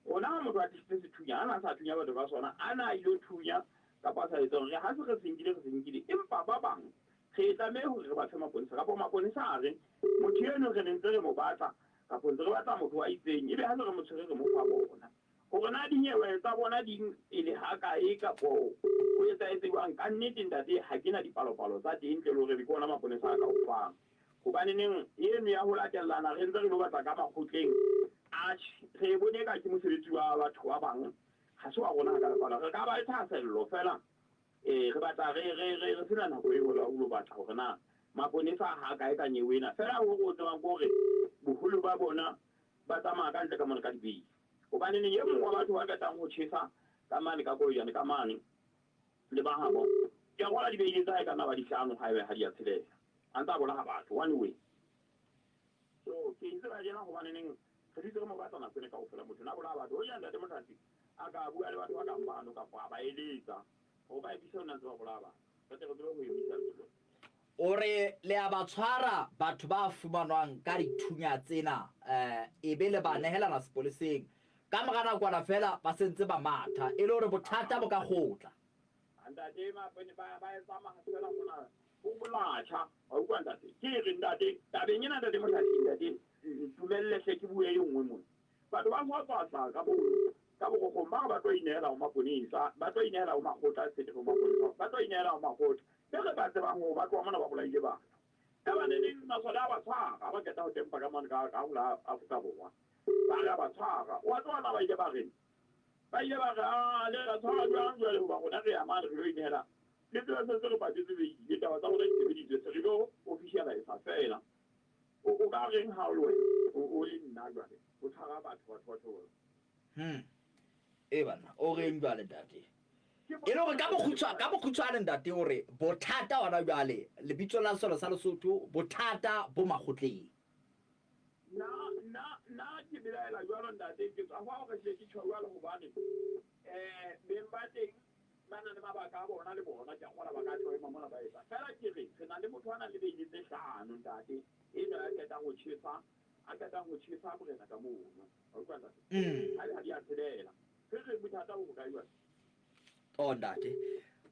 rona ha motho a tlisitse sethunya, a na a sa thunya batho ka sona, a na a ilo thunya kapa a sa etsang, re ha se re se nkile re se nkile, empa ba bang re tlamehe hore re ba fe maponesa kapa maponesa a re motho eno re ne ntse re mo batla kapa ntse re batla motho a itseng, ebe ha se re mo tshwere re mo fa bona. Hore na dinyewe tsa bona di pele hakae kapo ho etsahetse jwang, kannete ntate ha ke na dipalopalo tsa teng ntle le hore ebe ke ona maponesa a ka o fang. Hobaneneng eno ya ho latellana re ntse re lo batla ka makgotleng, atjhe re e bone eka ke mosebetsi wa batho ba bang, ha se wa rona hakalekalo. Re ka ba le thahasello feela re batla re, re, re, re sena nako eo ya ho lo batla hore na maponesa a hakae ka nyewe ena. Feela ho re o tsebang ke hore boholo ba bona ba tsamaya ka ntle ka mona ka dibeile. Hobaneneng e mong wa batho ba qetang ho tjhesa ka mane ka Koyane ka mane le ba habo, ke a kgolwa dibeile tsa hae ka nna ba di hlano haebe ha di a tshelela. A ntse a bolaha batho one way. So ke e tseba tjena hobaneneng re dutse re mo batla nako ena kaofela motho na bolaya batho. Hoja Ntate Motlanthe a ka bua le batho ba kang bano kapa a ba eletsa hore ba emise ho nna ntse ba bolaya batho. Re tle re tsebe ho emisa letsholo. O re le a ba tshwara batho ba fumanwang ka dithunya tsena ebe le ba nehelana sepoleseng. Ka mora nakwana feela ba se ntse ba matha e le hore bothata bo ka kgotla. Ntate ba ba ba tsamaya feela mona ho bolatjha. Wa utlwa ntate? Ke re ntate, tabeng ena ntate Mohlahli, ntate ntumelle hle ke bue e nngwe mona. Batho ba sa tswa ka bo ka borokgong ba re ba tlo inehela ho maponesa, ba tlo inehela ho makgotla, se ke re ho maponesa, ba tlo inehela ho makgotla. Be re ba tsebang hore ba tloha mona ba bolaile batho. Yaba neneng masole a ba tshwara, ha ba qeta ho tempa ka mane ka ka ho la Afrika Borwa. Ba re a ba tshwara. Wa tseba na ba ile ba reng? Ba ile ba re, Ah, le re tshwara jwang jwale hoba rona re ya mane re lo inehela. Le tsebe se ntse re patetse beile, taba tsa rona di sebeditswe, se re lo officialisa feela. O o ka reng ha o le wena, o o le nna jwale, o tshwara batho, batho ba tjho jwalo. E banna, o reng jwale ntate? E le hore ka bokgutshwa ka bokgutshwane ntate o re bothata hona jwale lebitso la selo sa Lesotho bothata bo makgotleng. Nna nna nna ke belaela jwalo ntate, ke tswa fa hore hle ke tjho jwalo hobane beng ba teng ba na le mabaka a bona le bona, ke a kgolwa ba ka tlo ema mona ba etsa. Feela ke re re na le motho a nang le beile tse hlano ntate, enwa ya qetang ho tjhesa a qetang ho tjhesa morena ka mono. Wa utlwa ntate? Haebe ha di a tshelela. Re re bothata bo hokae jwale? Oh ntate,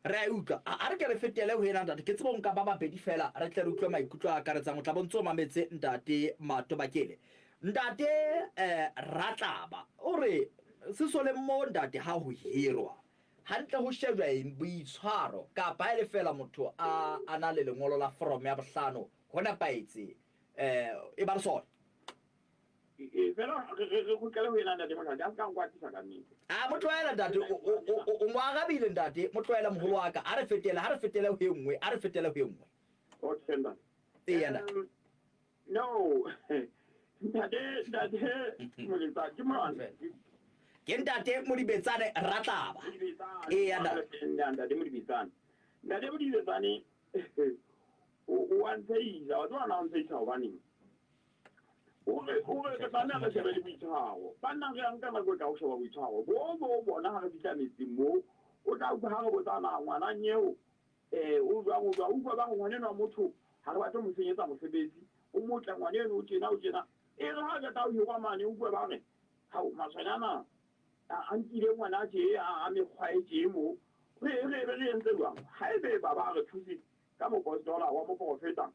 re a e utlwa. A re ke re fetele ho ena ntate. Ke tsebe ho nka ba babedi feela re tle re utlwe maikutlo a akaretsang. O tla bo ntse o mametse ntate Matobakele. Ntate Ratlaba o re sesoleng mo ntate ha ho hirwa hantle ho shejwa eng, boitshwaro kapa ha e le feela motho a a na le lengolo la foromo ya bohlano ho nepahetse e ba lesole? Ee, fela re re re kgutlele ho yena ntate Mohlante, a se ka nkwatisa ka nnete. A mo tlohela ntate, o o o o mo arabile ntate, mo tlohele moholo wa ka. A re fetele, ha re fetele ho e nngwe, a re fetele ho e nngwe. Okay ntate. Eya ntate. No, ntate ntate Moletsa ke mona. Ke Ntate Modibetsane Ratlaba. Eya ntate. Ntate Modibetsane. Ntate Modibetsane o a ntshehisa, wa tseba na o ntshehisa hobaneng? O re o re re tlameha re shebe le boitshwaro. Banna re ya nka nako e ka ho sheba boitshwaro bo bo bona ha re fihla metseng moo. O tla utlwa ha re botsa na ngwana nyeo o jwang o jwang. O utlwa ba re ngwana enwa motho ha re batle ho mo senyetsa mosebetsi. O motle ngwana eno o tjena o tjena. E re ha qeta ho hirwa mane o utlwe ba re hao maswanyana a nkile ngwana tje a mekgwa e tje mo. Re re re entse jwang? Haebe ba ba re thuse ka mopostola wa moprofeta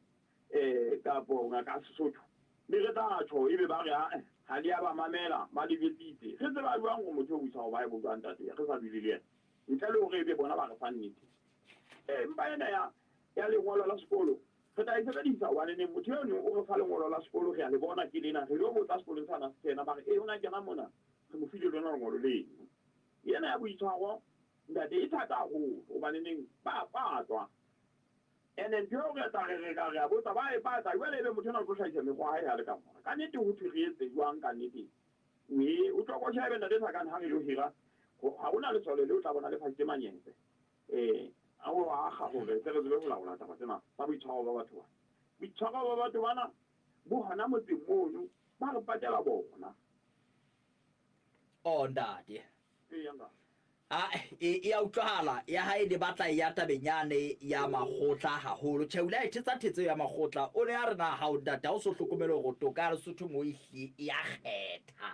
kapo ngaka Sesotho. Mme re tla tjho ebe ba re ha le ya ba mamela ba le jwetsitse. Re tseba jwang hore motho o buisa ho Bible jwang ntate? Re sa dule le yena. Ntle le hore ebe bona ba re fa nnete. Empa ena ya lengolo la sekolo re tla e sebedisa hobane neng motho eno o re fa lengolo la sekolo re a le bona ke lena re lo botsa sekolong sa na se kena ba re o na kena mona re mo file lona lengolo leno. Ena ya boitshwaro ntate e thata haholo hobane neng ba patwa. Ene ntho eo re tla re re ka re a botsa ba e pata jwale ebe motho ena o tlo hlahisa mekgwa ya hae ha le ka mona. Ka nnete ho thwe re etse jwang ka nnete? O tlo ko shebe ntate Thakane ha re lo hira ha hona lesole leo tla bona le fashitse manyetse. A o akga hore tle re tsebe ho laola taba tsena tsa boitshwaro ba batho bana. Boitshwaro ba batho bana bo hona motseng mono ba re patela bona. Oh ntate. Eya ntate. A e ya utlwahala ya hae ne batla ya tabeng yane ya makgotla haholo. Tjhe o ile a e thetsa thetso ya makgotla. O ne a re na ha o ntate ha o so hlokomele hore toka ya Lesotho mo e hlile e ya kgetha.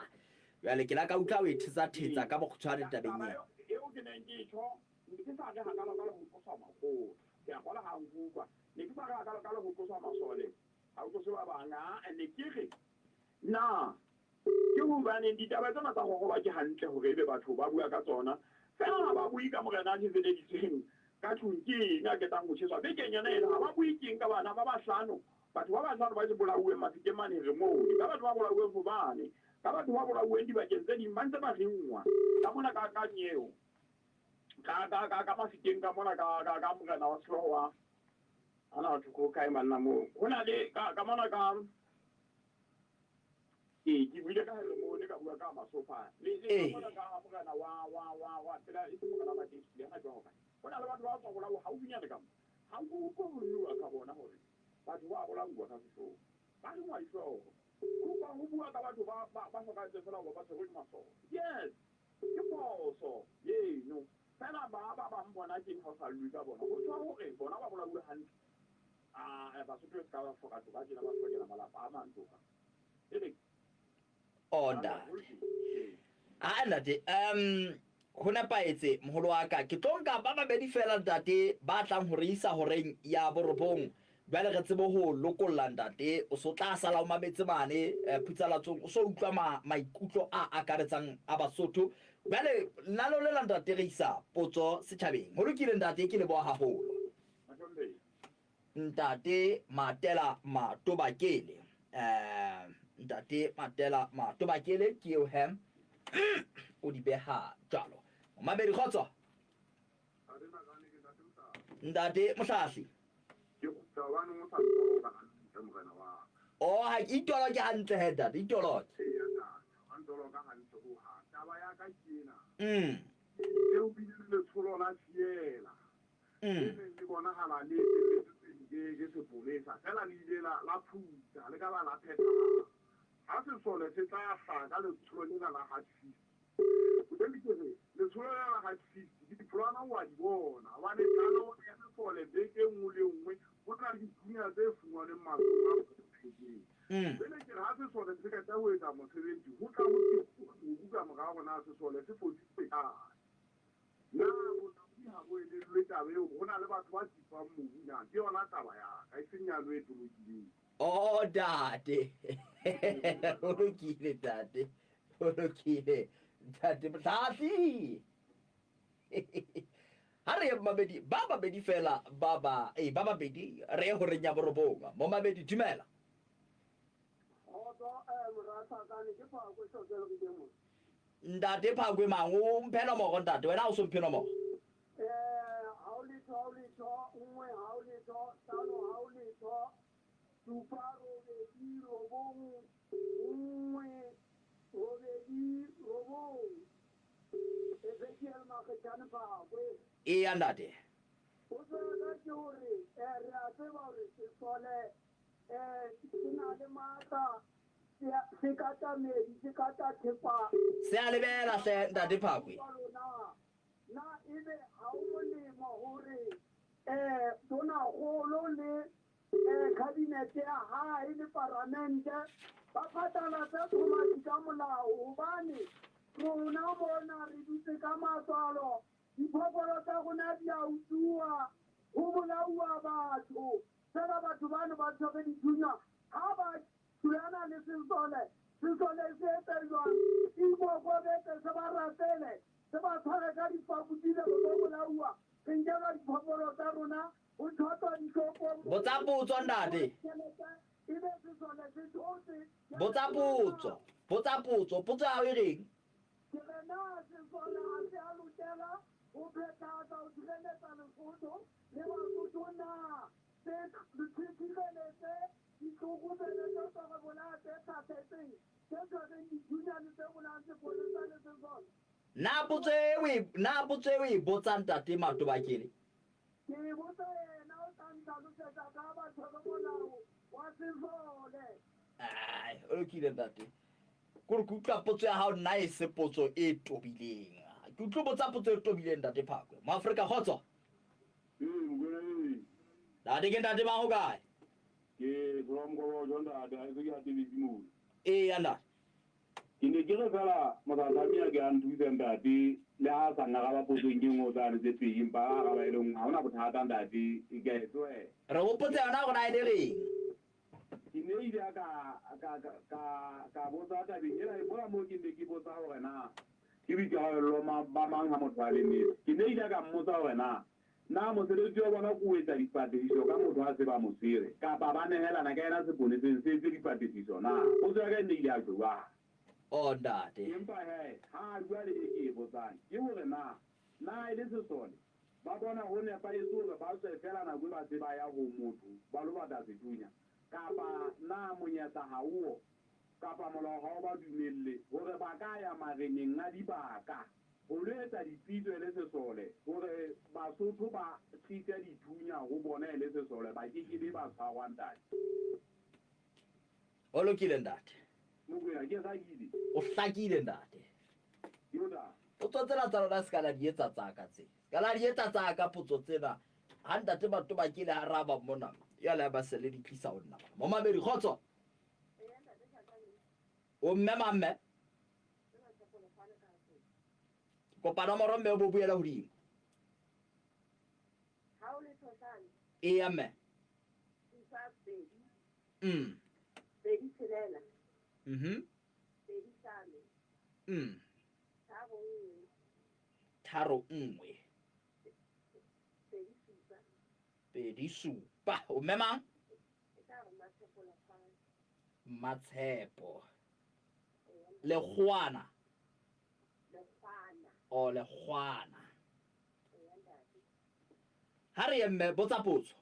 Jwale ke la ka utlwa o e thetsa thetsa ka bokgutshwane tabeng ena. Eo ke neng ke e tjho ke sa re hakalo-kalo ho tloswa makgotla. Ke a kgolwa ha nkutlwa. Ne ke sa re hakalo-kalo ho tloswa masole. Ha o tlose ba bang. Ne ke re na ke hobaneng ditaba tsena tsa gogoba ke hantle hore ebe batho ba bua ka tsona. Fela ha ba bue ka morena a tjheseleditsweng ka tlung ke eng a ketang ho tjheswa bekeng yona ena. Ha ba bue keng ka bana ba bahlano. Batho ba bahlano ba bolauweng Mafikeng mane re mone. Ka batho ba bolauweng Fobane. Ka batho ba bolauweng dibakeng tse ding ba ntse ba ringwa. Ka mona ka ka nyeo. Ka ka ka ka Mafikeng ka mona ka ka ka morena wa sehlooho wa ana batho ko kae banna moo. Ho na le ka ka mona ka ke buile ka Hermone ka bua ka Masofa. Le le mona ka morena wa wa wa wa tsela e morena wa teng le hana jwang. Ho na le batho ba tswa bolao haufinyane ka mo. Ha o utlwe ho llwa ka bona hore batho ba bolauwa ka sehlooho. Ba ringwa dihlooho. Ho ho bua ka batho ba ba ba hlokahetse fela hore ba tshwerwe ke masole. Yes. Ke phoso eno. Fela ba ba bang bona keng ha o sa llwe ka bona. Ho tshwa hore bona ba bolauwe hantle. Basotho e ska ba hloka toka tjena ba hlokela malapa a mang toka. Ere Oh ntate. Ah ntate, ho nepahetse moholo wa ka. Ke tlo nka ba babedi fela ntate ba tlang ho re isa horeng ya borobong. Jwale re tsebe ho lokolla ntate. O so tla sala o mametse mane phutsalatsong. O so utlwa maikutlo a akaretsang a Basotho. Jwale nna le lela ntate re isa potso setjhabeng. Ho lokile ntate, ke leboha haholo. Ntate Matela Matobakele. Ntate Matela Matobakele ke eo he o di beha jwalo. Momamedi kgotso. Ntate Mohlahli. Oh ha ke itoloke hantle he ntate, itoloke. Eo bile le letsholo la fiela. Le neng le bonahala le etelletswe pele ke sepolesa, feela le ile la phutha, le ka ba la phethahala. Ha sesole se tla hlaha ka letsholo lena la hard fist, bobedi ke re, letsholo lena la hard fist, dipholwana o a di bona, hobane tlaleho ya sesole beke e nngwe le e nngwe, ho na le dithunya tse fumanweng matsohong a phethahetseng. Jwale ke re, ha sesole se qeta ho etsa mosebetsi, ho tla ho tekuwa mobu ka mora hore na sesole se fositse kae. Na bolaodi ha bo elellwe taba eo ho na le batho ba tsipang mobu na? Ke yona taba ya ka, e seng ya lo e tolokileng. Oh ntate. Ho lokile ntate. Ho lokile. Ntate Mohlahli. Ha re ye mamedi, ba babedi fela ba ba ba babedi re ye horeng ya borobong. Momamedi dumela. Kgotso mora Thakane ke Phakwe Shokelo ke teng mona. Ntate Phakwe mang o mphe nomoro ntate wena ha o so mphe nomoro. Ha o letho ha o letho nngwe ha o letho hlano ha o letho supa robedi robong nngwe robedi robong. TL Makgethane Phakwe. Eya ntate. Potso ya ka ke hore re a tseba hore sesole se na le matla, se kata medi, se kata thepa. Se a lebela hle ntate Phakwe. Na ebe ha o molemo hore tonakgolo le kabinete ya hae le paramente ba phatlalatse thomatsi ka molao, hobane rona mona re dutse ka matswalo, diphoofolo tsa rona di a utsuwa, ho bolauwa batho fela, batho bano ba tshwere dithunya, ha ba thulana le sesole, sesole se etse jwang? Se ikokobetse, se ba rapele, se ba tshware ka dipaputile, re tlo bolauwa, re nkelwa diphoofolo tsa rona, ho tjhotwa dishopong. Botsa potso ntate. Ebe sesole se thotse. Botsa potso. Botsa potso. Potso ya hao e reng? Ke re na sesole ha se a lokela ho phethahatsa ho tshireletsa Lesotho le Basotho na? Se tshireletse ditlokotsebe tse tswa re bolaya tse tlhasetseng, tse tshwereng dithunya le tse bolayang sepolesa le sesole. Na potso e o e na potso e o e botsang ntate Matobakele? Ke e botsa yena o tla ntlhalosetsa ka ba tshwere molao wa sesole. Ai, o lokile ntate. Kore ke utlwa potso ya hao nna e se potso e tobileng. Ke utlwe botsa potso e tobileng ntate Phakwe. Moafrika kgotso. Ee, Mokwena ee. Ntate ke ntate mang ho kae? Ke from Korojo ntate, ha ese ke atebetse mona. Eya ntate. Ke ne ke re feela Motsasamia ke a nthuse ntate, le ha a sa ngaraba potsong ke nngwe o tsane tse pedi, empa a araba e le nngwe, ha hona bothata ntate, ke a e tlohela. Re hopotse yona hore na e ne reng. Ke ne ile ka ka ka ka botsa tabeng ena e mona moo ke ne ke botsa hore na ke boikarabello ba mang ha motho a lemetse. Ke ne ile ka mmotsa hore na na mosebetsi wa bona ke ho etsa dipatlisiso ka motho a se ba mo tshwere kapa ba nehelana ka yena seponeseng se etse dipatlisiso na. Potso ya ka e ne ile ya jwang. Oh ntate. Empa he ha jwale e ke e botsang ke hore na na e le sesole ba bona ho nepahetse hore ba tswe feela nako e ba se ba ya ho motho ba lo batla sethunya kapa na monyetla ha o kapa molao ha o ba dumelle hore ba ka ya mareneng a dibaka ho lo etsa dipitso e le sesole hore Basotho ba tlise dithunya ho bona e le sesole ba ke ke be ba tshwarwa ntate. Ho lokile ntate. Mokwena ke hlakile. O hlakile ntate. Yoda. Potso tsena tsa lona se ka la di etsa tsaka tse. Se ka la di etsa tsaka potso tsena. Ha ntate batho ba kile araba mona. Yala ba se le di tlisa ho nna. Momamedi kgotso. O mme mamme. Kopa nomoro mme o bo buela hodimo. Eya mme. Mm. 26. Mhm. 25. Mm. 31. 31. 27. 27. O mme mang? Mmatshepo. Lekgoana. O Lekgwana. Ha re ye mme botsa potso.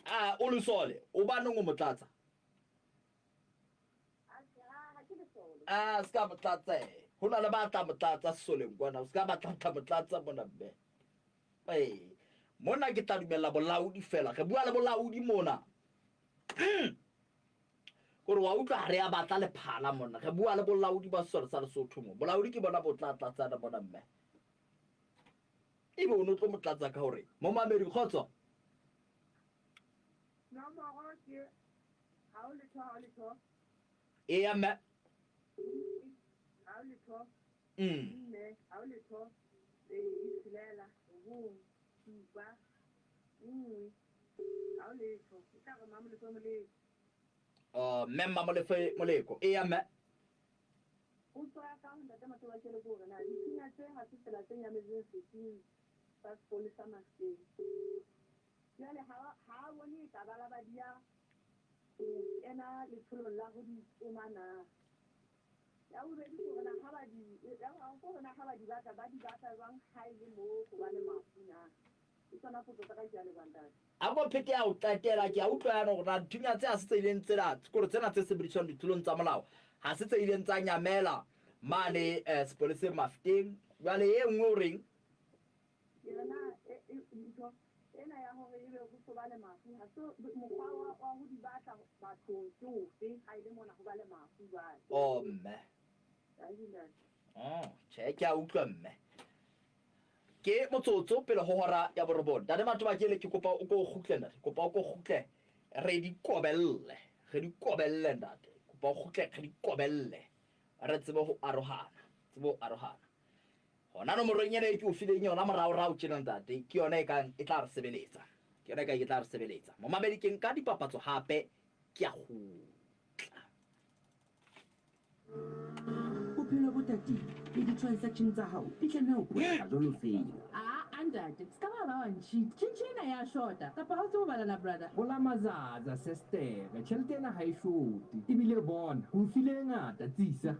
A o lesole o baneng o motlatsa? A se ka motlatsa. Ho na le ba tla motlatsa sesoleng kwana, o se ka batla tla motlatsa mona mme. Ee, mona ke tla dumella bolaodi fela. Re bua le bolaodi mona. Kore wa utlwa ha re a batla lephala mona. Re bua le bolaodi ba sesole sa Lesotho mo. Bolaodi ke bona bo tla tlatsana mona mme. Ebe o no tlo mo tlatsa ka hore momamedi kgotso. Nomoro ke 0 0 0. Eya mme. 0 0. 4 0 0 2 6 9 7 1 0 0. E tla re Mamolefe Moleko. Oh, mme Mamolefe Moleko. Eya mme. Potso ya ka ho ntate Matobakele ke hore na dithunya tse ha se tsela tse nyametseng setsing sa sepolesa Mafikeng. Jwale ha ha bone e ka ba la ba dia ho kena letsholong la ho di tsoma na. Ya bobedi ke hore na ha ba di ya boraro ke hore na ha ba di batla ba di batla jwang ha e le moo hobane mafu na. Ke tsona potso tsa ka, ke a leboha ntate. A ko phete ya ho qetela, ke a utlwa yana hore na dithunya tse ha se tse ileng tsena, kore tsena tse sebediswang ditulong tsa molao ha se tse ileng tsa nyamela mane sepoleseng Mafeteng. Jwale e nngwe o reng? Ke re na ntho ena ya hore ebe ho so ba le mafu ha se mokgwa wa ho di batla bathong ke ofe ha e le mona ho ba le mafu jwale? Oh mme. Oh, tjhe ke a utlwa mme. Ke motsotso pele ho hora ya borobong. Ntate Matobakele ke kopa o ko kgutle ntate. Kopa o ko kgutle re di kobelle. Re di kobelle ntate. Kopa o kgutle re di kobelle. Re tsebe ho arohana. Tsebe ho arohana. Hona nomorong ena e ke o fileng yona moraorao tjena ntate, ke yona e kang e tla re sebeletsa. Ke yona e kang e tla re sebeletsa. Momamedi ke nka dipapatso hape ke a kgutla. Bophelo bo tatile le di-transaction tsa hao di tlameha ho potlaka jwalo feela. Aa ntate, ska ba ba wa ncheat. Tjhentjhe ena ya shota. Kapa ha o tsebe ho bala na brother? Hola mazaza sestere, tjhelete ena ha e shote. Ebile bona, ke o file e ngata, tsisa.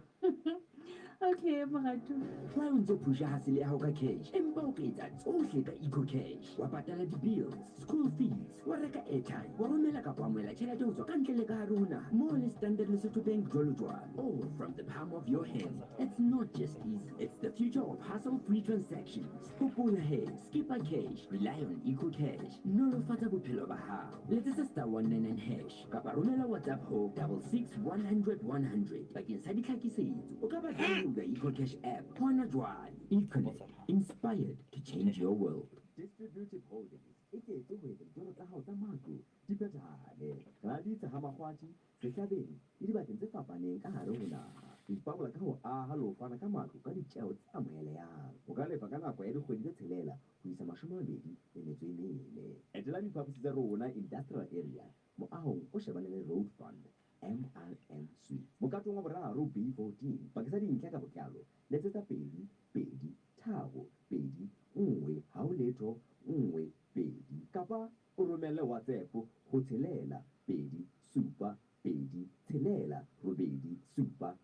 Okay moratuwa. Le ha o ntso phusha hustle ya hao ka cash, empa o ka etsa tsohle ka EcoCash. Wa patala di-bills, school fees, wa reka airtime, wa romela kapa wa amohela tjhelete ho tswa ka ntle le ka hare ho naha, moo le Standard Lesotho Bank jwalo jwalo. All from the palm of your hand. It's not just easy, it's the future of hassle-free transactions. Hopola he, skipa cash, rely on EcoCash. Nolofatsa bophelo ba hao. Letsetsa star 199 hash kapa romela WhatsApp ho 66 100 100 bakeng sa ditlhakisetso. O ka ba downloada EcoCash app hona jwale. Econet, inspired to change your world. Distributive Holdings e tletse ho etsa ditoro tsa hao tsa matlo di phethahale. Raditsa ha Makgwathi, Sehlabeng le dibakeng tse fapaneng ka hare ho naha. Re ipabola ka ho aha le ho fana ka matlo ka ditjeo tse amohelehang. O ka lefa ka nako ya dikgwedi tse tshelela ho isa 24. Etela diphaposi tsa rona Industrial Area, moahong o shebaneng le Road Fund, MRM Suites. Mokatong wa boraro B14. Bakeng sa dintlha ka botlalo, letsetsa 2 2 3 2 1 0 0 1 2 kapa o romelle WhatsApp ho 6 2 7 2 6 8 7 5.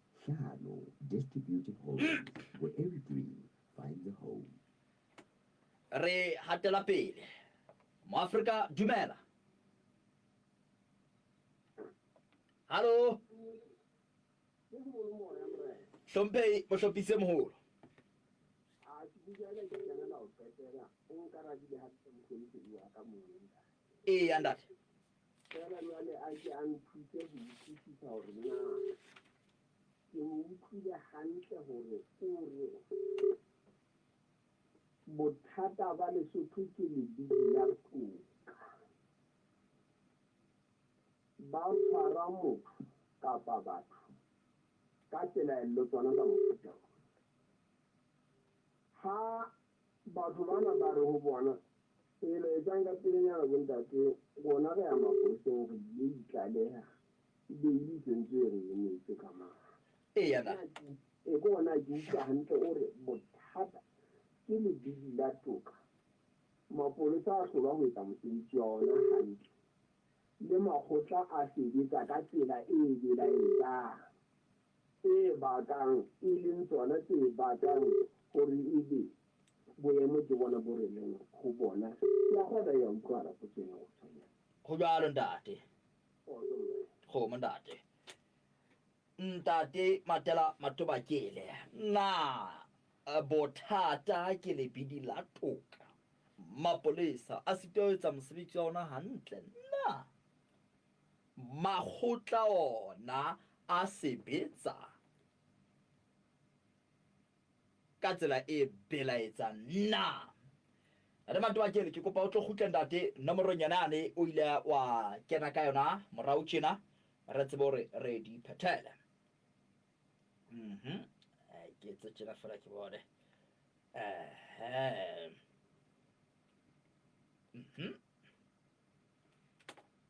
Distributive Holdings, where every dream finds a home. Re hatela pele. Moafrika, dumela. Hallo. Hlomphehi mohlophisi e moholo. Eya ntate. Feela jwale a ke a nthuse ho utlwisisa hore na ke mo utlwile hantle hore o re bothata ba Lesotho ke lebidi la toka. Ba tshwara motho kapa batho ka pelaello tsona tsa mofuta ona. Ha batho bana ba re ho bona, Pele etsang ka pelenyana bontate, rona re ya mapoleseng re ile itlaleha, beili e sentse e re emetse ka mane. Eya ntate. E ke hona ke utlwa hantle o re bothata ke lebidi la toka. Mapolesa a hlolwa ho etsa mosebetsi wa ona hantle, le makgotla a sebetsa ka tsela e belaetsang, e bakang, e leng tsona tse bakang hore ebe boemo ke bona bo re leng ho bona. Ke a kgona ya utlwahala potso ena kgutshwanyane. Ho jwalo ntate. Kgotso morena. Kgomo ntate. Ntate Matela Matobakele, na bothata ke lebidi la toka? Mapolesa a sitwa ho etsa mosebetsi wa ona hantle na? Makgotla ona a sebetsa ka tsela e belaetsang na? Ntate Matobakele, ke kopa o tlo kgutle ntate nomorong yona yane o ile wa kena ka yona morao tjena, re tsebe hore re di phethele. Ke etse tjena fela ke bone.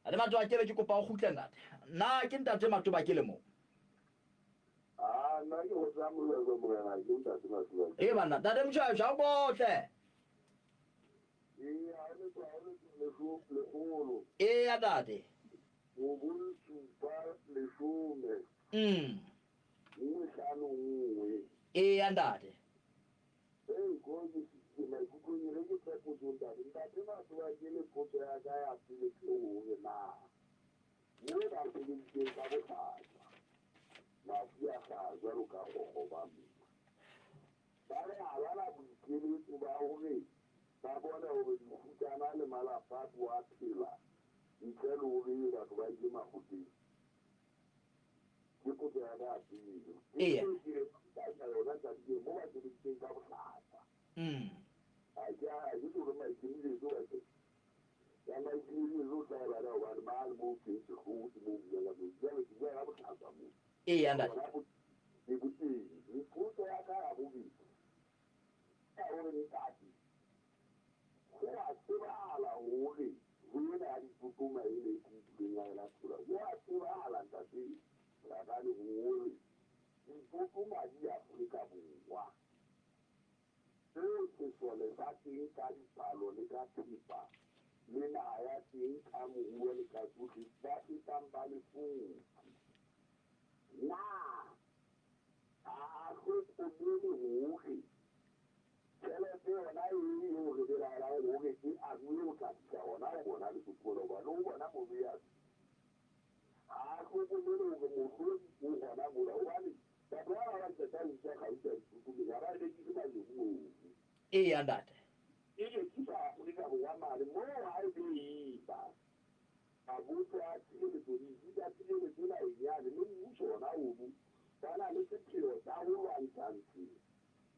Ntate Matobakele, ke kopa o kgutle ntate. Na ke ntate Matobakele moo? Ah, nna ke go tsaya moleko morena, ke ntate Matobakele. Ee banna, ntate Moshoeshoe, ha o botle. Ee, ha o letho, ha o letho, lekgolo. Eya ntate. 9 7 10. 1 5 1. Eya ntate. Ee, ko Ko ke fihlile maikutlong e re ke tle potsong ntate. Ntate Matobakele potso ya ka ya pele ke hore na moo ba sebeditseng ka bohlaswa mafu a hlaha jwalo ka kgokgoba mma. Ba re ha ba na boikeletso ba hore ba bone hore dikgutsana le malapa bo a phela ntle le hore ebe batho ba ile makgotleng. Ke potso ya ka ya pele. Ke Eya. eo ke ka yona ntate mo ba sebeditseng ka bohlaswa. Ha ke ha ke tlo re maikemisetso bakeng ya maikemisetso o tla e bala hobane mane moo teng sehloho ke moo buang ka teng. Jwale ke bua ka bohlaswa moo. Eya ntate. Bona bo ke bo teng. Potso ya ka ya bobedi ke ya hore ntate ho a tsebahala hore ho ena ya ditotoma ena e ke utlwileng ya yona thola. Ho a tsebahala ntate Rakane hore ditotoma di Afrika Borwa. Seo sesole sa teng ka dipalo le ka thepa le naha ya teng ka moruo le ka tsohle ba fetang ba Lesotho. Na ha a hlokomele hore tjhelete yona eo re belaelang hore e aruwe ho tla fihla hona ho bona Lesotho mona, hoba le ho bona mono e a fihla. Ha a hlokomele hore mohlodi o hona mona, hobane batho ba ba qeta ho utswa kgauta ditokomeng ha ba e rekise majeruong. Eya ntate. E rekiswa Afrika Borwa mane moo ha e be eba mabotho a tshireletso, ditsi tsa tshireletso naheng yane le mmuso ona ono ba na le sepheo sa ho lwantsha ntho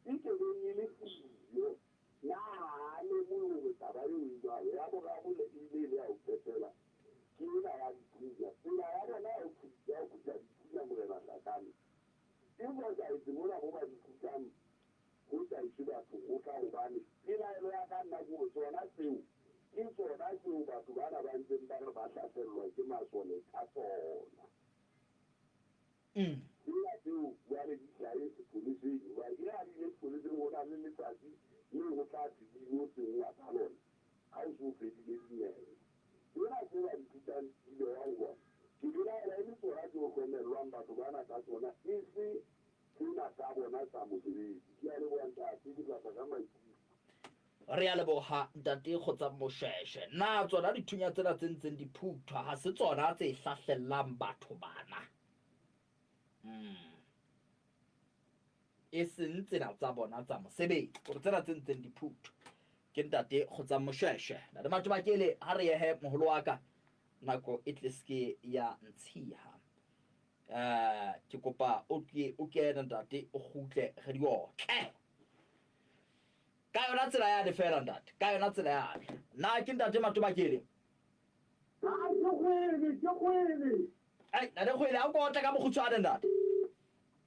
e ke beng e le siyo. Na ha a lemohe hore taba eo e jwalo? Ya boraro le e ile ya ho qetela ke ena ya dithunya. Tsela ya bona ya ho ya ho phutha dithunya Morena Hlakane e fosahetse mona mo ba di phuthang ho sa iswe batho kgotla hobane pelaelo ya ka nna ke hore tsona tseo ke tsona tseo batho bana ba ntseng ba re ba hlasellwa ke masole ka tsona. Tsela tseo jwale di hlahe sepoleseng hobane ke ha di ile sepoleseng ho na le letsatsi leo ho tla thwe di ilo senngwa ka lona ha o so fedile dinyewe. Tsena tse ba di thutang di behwa ho bona ke belaela e le tsona tseo hlomellwang batho bana ka tsona e se tsena tsa bona tsa mosebetsi. Ke a leboha ntate, ke tla tla ka maikutlo. Re a leboha ntate Kgotsa Moshweshwe. Na tsona dithunya tsena tse ntseng di phuthwa ha se tsona tse hlahlellang batho bana? E seng tsena tsa bona tsa mosebetsi, hore tsena tse ntseng di phuthwa. Ke ntate Kgotsa Moshweshwe. Ntate Matobakele, ha re yehe moholo wa ka, nako e tle seke ya ntshiha. Ke kopa o ke o kene ntate, o kgutle re di otle. Ka yona tsela yane feela ntate, ka yona tsela yane. Na ke ntate Matobakele? Ha ke kgwele, ke kgwele. Ai, ntate Kgwele, ha o ko otle ka bokgutshwane ntate.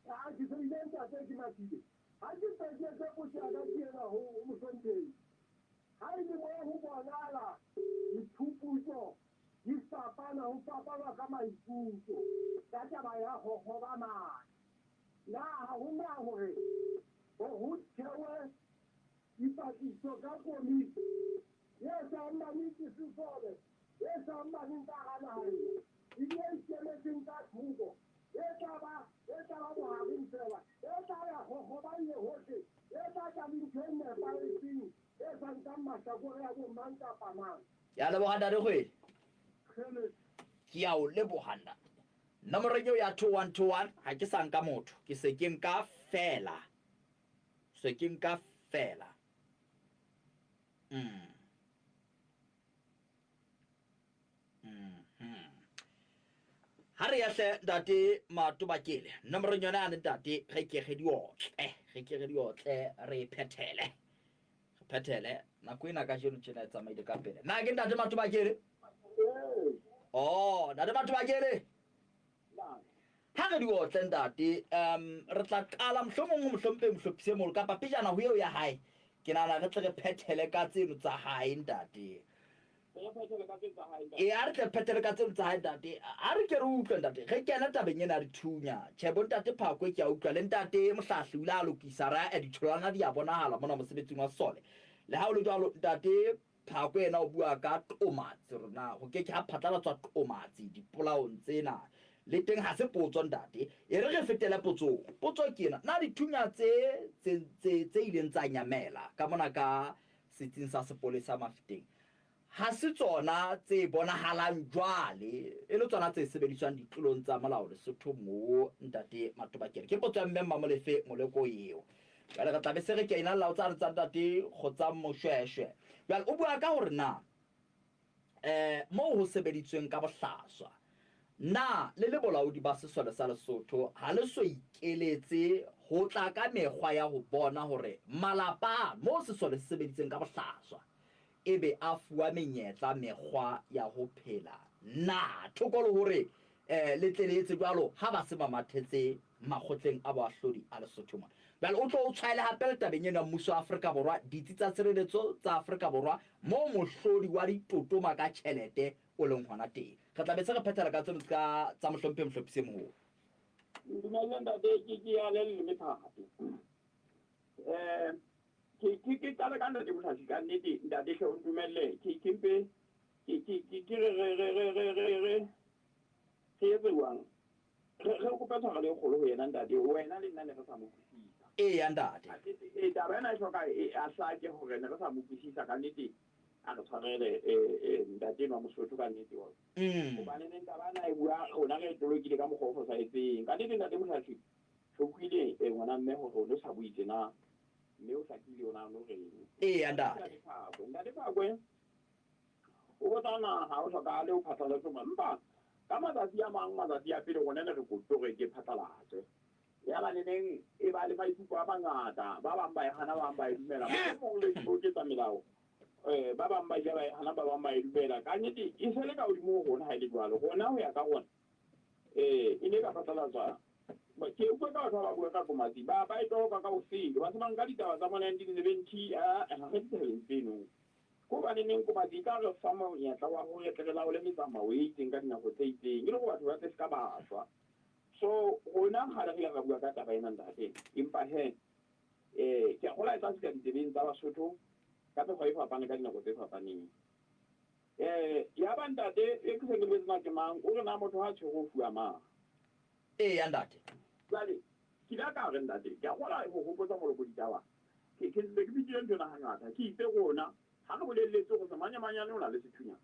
Ha ke se ile ntate ke matile. Ha ke fetetse potso ya ka ke ena ho ho mohlomphehi. Ha e le mo ho bonahala diphuputso di fapana, ho fapanwa ka maikutlo ka taba ya kgokgoba mane. Na ha ho na hore ho ho thewe dipatlisiso ka komiti e sa amaneng ke sesole, e sa amaneng ka hara naha ena, ebile e ikemetseng ka thoko, e tla ba, e tla ba bohareng feela, e tla ya kgokgoba e ye hohle, e tla tla le ntho e nepahetseng, e sa nkang mahlakore a bo mang kapa mang. Ke a leboha ntate Kgwele. Kgele. Ke a o leboha ntate. Nomorong eo ya 2121 ha ke sa nka motho, ke se ke nka feela. Se ke nka feela. Ha re yahle ntate Matobakele, nomorong yona yane ntate, re ke re di otle, re ke re di otle, re phethele. Re phethele, nako ena kajeno tjena e tsamaile ka pele. Na ke ntate Matobakele? Oh, ntate Matobakele. Ha re di otle ntate, re tla qala mohlomong ho mohlomphehi Mohlophisi e moholo kapa pejana ho eo ya hae. Ke nahana re tle re phethele ka tseno tsa hae ntate. Ee, a re tle re phethele ka tseno tsa hae ntate. A re ke re utlwe ntate, re kene tabeng ena ya dithunya. Tjhe, bo ntate Phakwe ke a utlwa le ntate Mohlahli o ile a lokisa ra ya ditholwana di a bonahala mona mosebetsing wa sesole. Le ha ho le jwalo ntate Phakwe yena o bua ka qomatsi hore na ho ke ke ha phatlalatswa qomatsi dipolaong tsena. Le teng ha se potso ntate. E re re fetele potsong. Potso ke ena, na dithunya tse tse tse tse ileng tsa nyamela ka mona ka setsing sa sepolesa Mafeteng ha se tsona tse bonahalang jwale e le tsona tse sebediswang ditlolong tsa molao Lesotho moo ntate Matobakele? Ke potso ya Mme Mmamolefe Moleko eo. Jwale re tla be se re kena lao tsane tsa ntate Kgotsang Moshweshwe. Jwale o bua ka hore na eh moo ho sebeditsweng ka bohlaswa, na le le bolaodi ba sesole sa Lesotho ha le so ikeletse ho tla ka mekgwa ya ho bona hore malapa moo sesole se sebeditseng ka bohlaswa ebe a fuwa menyetla mekgwa ya ho phela na thoko le hore eh le tle le etse jwalo ha ba se ba mathetse makgotleng a boahlodi a Lesotho mona. Jwale o tlo o tshwaele hape le tabeng eno ya mmuso wa Afrika Borwa, ditsi tsa tshireletso tsa Afrika Borwa moo mohlodi wa ditotoma ka tjhelete o leng hona teng. Re tla be se re phethela ka tseno tsa tsa mohlomphehi mohlophisi e moholo. Ntumelle ntate ke ke ale le methapo. Eh ke ke ke qale ka ntate Mohlahli ka nnete ntate hle o ntumelle ke ke mpe ke ke ke ke re re re re re re re re etse jwang re re kope tshwarelo e kgolo ho yena ntate wena le nna ne re sa mo utlwisisa. Eya ntate. E taba ena e hloka e a hlake hore ne re sa mo utlwisisa ka nnete a re tshwarele e ntate enwa Mosotho ka nnete wa. Hobane neng taba ena e bua rona re e tolokile ka mokgwa o fosahetseng. Ka nnete ntate Mohlahli re utlwile ngwana mme hore o ne o sa bue tjena mme o hlakile o na o reng. Eya ntate. Ntate Phakwe o botsa na ha o hlokahale ho phatlalatse mpa ka matsatsi a mang matsatsi a pele rona ne re kope hore ke phatlalatse. Ya ba neneng e ba le maikutlo a mangata, ba bang ba e hana, ba bang ba e dumela. Mohlomong le oketsa melao, ba bang ba ile ba e hana, ba bang ba e dumela. Ka nnete e se le ka hodimo ho rona ha e le jwalo. Rona ho ya ka rona e ne e ka phatlalatswa. Ke utlwa ka batho ba ba bua ka Komatsi, ba ba e toloka ka bosele, ba se ba nka ditaba tsa bo 1970, ha re ditabeng tseno. Ke hobaneneng Komatsi e tla re fa monyetla wa hore re tle re laole metsamao e itseng ka dinako tse itseng e le hore batho ba tle se ka ba shwa. So rona kgale re ile ra bua ka taba ena ntate, empa he ke a kgolwa e tla fihla ditsebeng tsa Basotho ka mekgwa e fapane ka dinako tse fapaneng. Ya ba ntate e ke seng ke boletse na ke mang, o re na motho ha tshwerwe o fuwa mang? Eya ntate. Jwale ke ile ka re ntate, ke a kgolwa ho hopotsa moloko ditaba. Ke ke ntse ke fetile ntho ena hangata. Ke itse rona ha re bolelletse hore semanyamanyane o na le sethunya,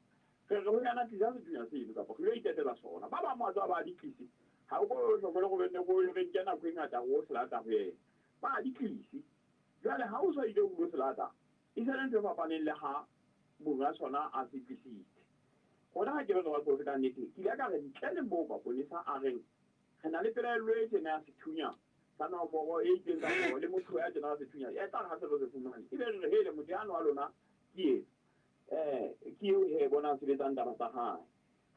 re re ho yena tlisa sethunya seno kapa re ilo itetela sona. Ba bang wa tseba ba di tlise. Ha o ko hlokomele hore ne go re nke nako e ngata ho se lata ho yena. Ba di tlise. Jwale ha o sa ile o lo se lata, e se le ntho e fapaneng le ha monga sona a se tlisitse. Rona ha ke re re ba tsohle ka nnete, ke ile ka re ntle le moo maponesa a reng re na le pelaello e tjena ya sethunya sa nomoro e itseng kapa le motho ya tjena wa sethunya, e tla re ha se re se fumane, ebe re re hele motho yane wa lona ke ena, ke eo he bonang sebetsang taba tsa hae.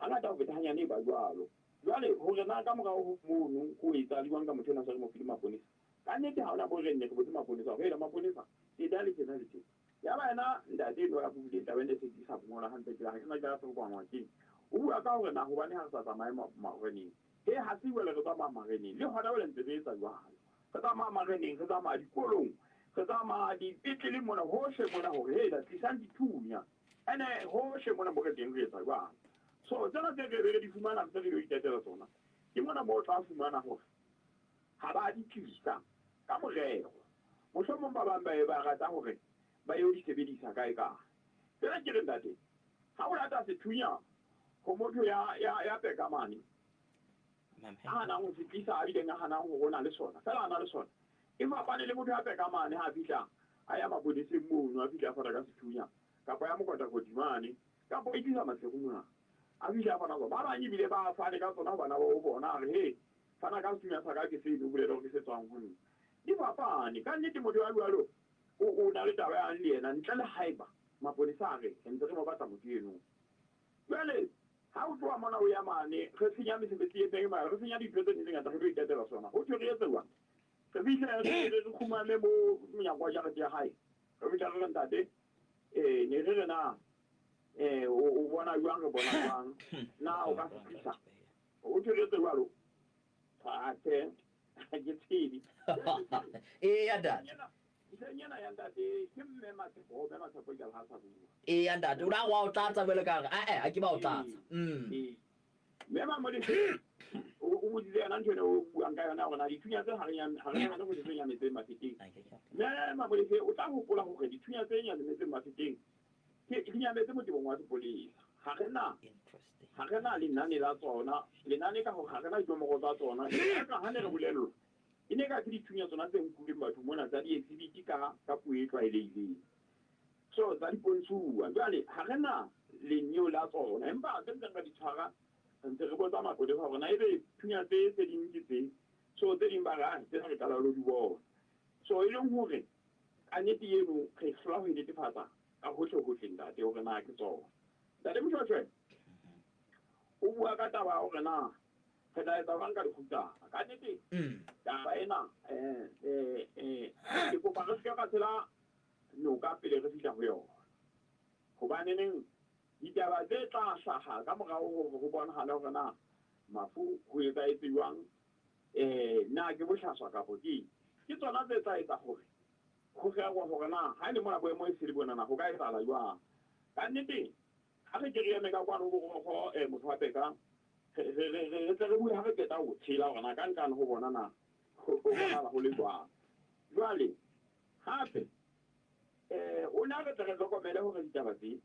Hangata ho feta hanyane e ba jwalo. Jwale hore na ka morao ho mono ho etsa jwang ka motho enwa se re mo file maponesa, ka nnete ha hona moo re nne re botse maponesa hore hela maponesa tjena le tjena le tjena. Yaba yena ntate enwa ya buileng taba ena e se ke sa ngola hantle tjena, ha ke na ke a ferekangwa keng. O bua ka hore na hobane ha re sa tsamaye mareneng. He ha se jwale re tsamaya mareneng, le hona jwale ntse re etsa jwalo. Re tsamaya mareneng, re tsamaya dikolong, re tsamaya dipetleleng mona, hohle mona hore hela tlisang dithunya. Ene hohle mona mo re teng re etsa jwalo. So tsena tse re be re di fumana re se re ilo itetela tsona, ke mona moo o tla fumana hore ha ba di tlisa ka morero. Mohlomong ba bang ba ye ba rata hore ba yo di sebedisa kae kae. Fela ke re ntate, ha o lata sethunya ho motho ya ya ya pekamane, a hanang ho se tlisa, a bileng a hanang hore o na le sona, fela a na le sona, e fapane le motho ya pekamane ha a fihla a ya maponeseng mono, a fihla a fana ka sethunya, kapa ya mokotakoti mane, kapa o e tlisa Maseru mona, a fihla a fana ka tsona. Ba bang ebile ba fane ka tsona ho bana ba bo bona, a re, He, fana ka sethunya sa ka ke seno, o bolele hore ke se tswang ho nna. Di fapane. Ka nnete motho ya jwalo o o na le taba yang le yena, ntle le haeba maponesa a re re ntse re mo batla motho eno. Jwale ha o tloha mona o ya mane, re senya mesebetsi e meng mara re senya dintho tse ding tse ngata re tlo itatela sona. Ho thwe re etse jwang? Re fihle re re kgumame mo monyako wa jarete ya hae. Re fihla re re ntate, ne re re na o bona jwang, re bona jwang, na o ka se tlisa? Ho thwe re etse jwalo? Atjhe, ha ke tsebe. Eya ntate. Ntlheng ena ya ntate ke mme Matshepo, mme Matshepo e ha sa bua. Eya ntate, o na wa o tlatsa jwale ka re, ae ha ke ba o tlatsa. Mme Mamolefe o botsitse yona ntho ena o buang ka yona hore na dithunya tse ha re nahane hore tse nyametseng Mafeteng. Mme Mamolefe o tla hopola hore dithunya tse nyametseng Mafeteng ke di nyametse motebong wa sepolesa. Ha re na lenane la tsona, lenane ka hore ha re na dinomoro tsa tsona. Ka ha ne re bolellwa e ne ka ke dithunya tsona tse nkuleng batho mona tsa di-exhibit ka puo e tlwaelehileng. So tsa dipontshuwa. Jwale ha re na lenyo la tsona, empa tse ntseng re di tshwara ntse re botsa mapolesa hore na ebe thunya tse ding ke tse. So tse ding ba re tsena re qala lo di bona. So e leng hore ka nnete eno re hlola ho e netefatsa ka hohle hohle ntate hore na ke tsona. Ntate Moshoeshoe o bua ka taba ya hore na re tla etsa jwang ka dikgutsana. Ka nnete taba ena ke kopa re seke ra tshela noka pele re fihla ho yona. Hobaneneng ditaba tse tla hlaha ka morao hore ho bonahale hore na mafu ho etsahetse jwang, na ke bohlaswa kapa ke ke tsona tse tla etsa hore ho rerwa hore na ha e le mona boemo e se le bonana ho ka etsahala jwang. Ka nnete ha re ke re eme ka kwano borokgo motho wa peka re tle re bue ha re qeta ho tshela hore na ka nkane ho bona na ho bonahala ho le jwang. Jwale hape o na re tle re hlokomele hore ditaba tse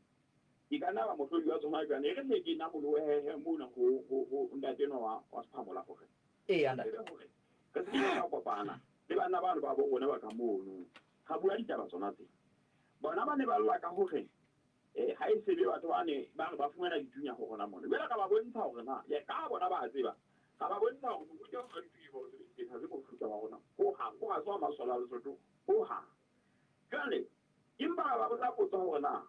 ke ka nna ba mohlodi wa tsona jwang. E re hle ke namolohe mona ho ntate enwa wa Sephamola hore ntate hore re se ke ra kopana le banna bano ba bo rona ba ka mono ga bua ditaba tsona tse. Bona ba ne ba lla ka hore ha e sebe batho ba ne ba re ba fumana dithunya ho rona mona. Jwale ka ba bontsha hore na ya ka bona ba tseba. Ka ba bontsha hore mofuta wa dithunya ba o sebedisitseng ha se mofuta wa rona ho hang, ho ha tswa masole a Lesotho ho hang. Jwale empa ba botsa potso hore na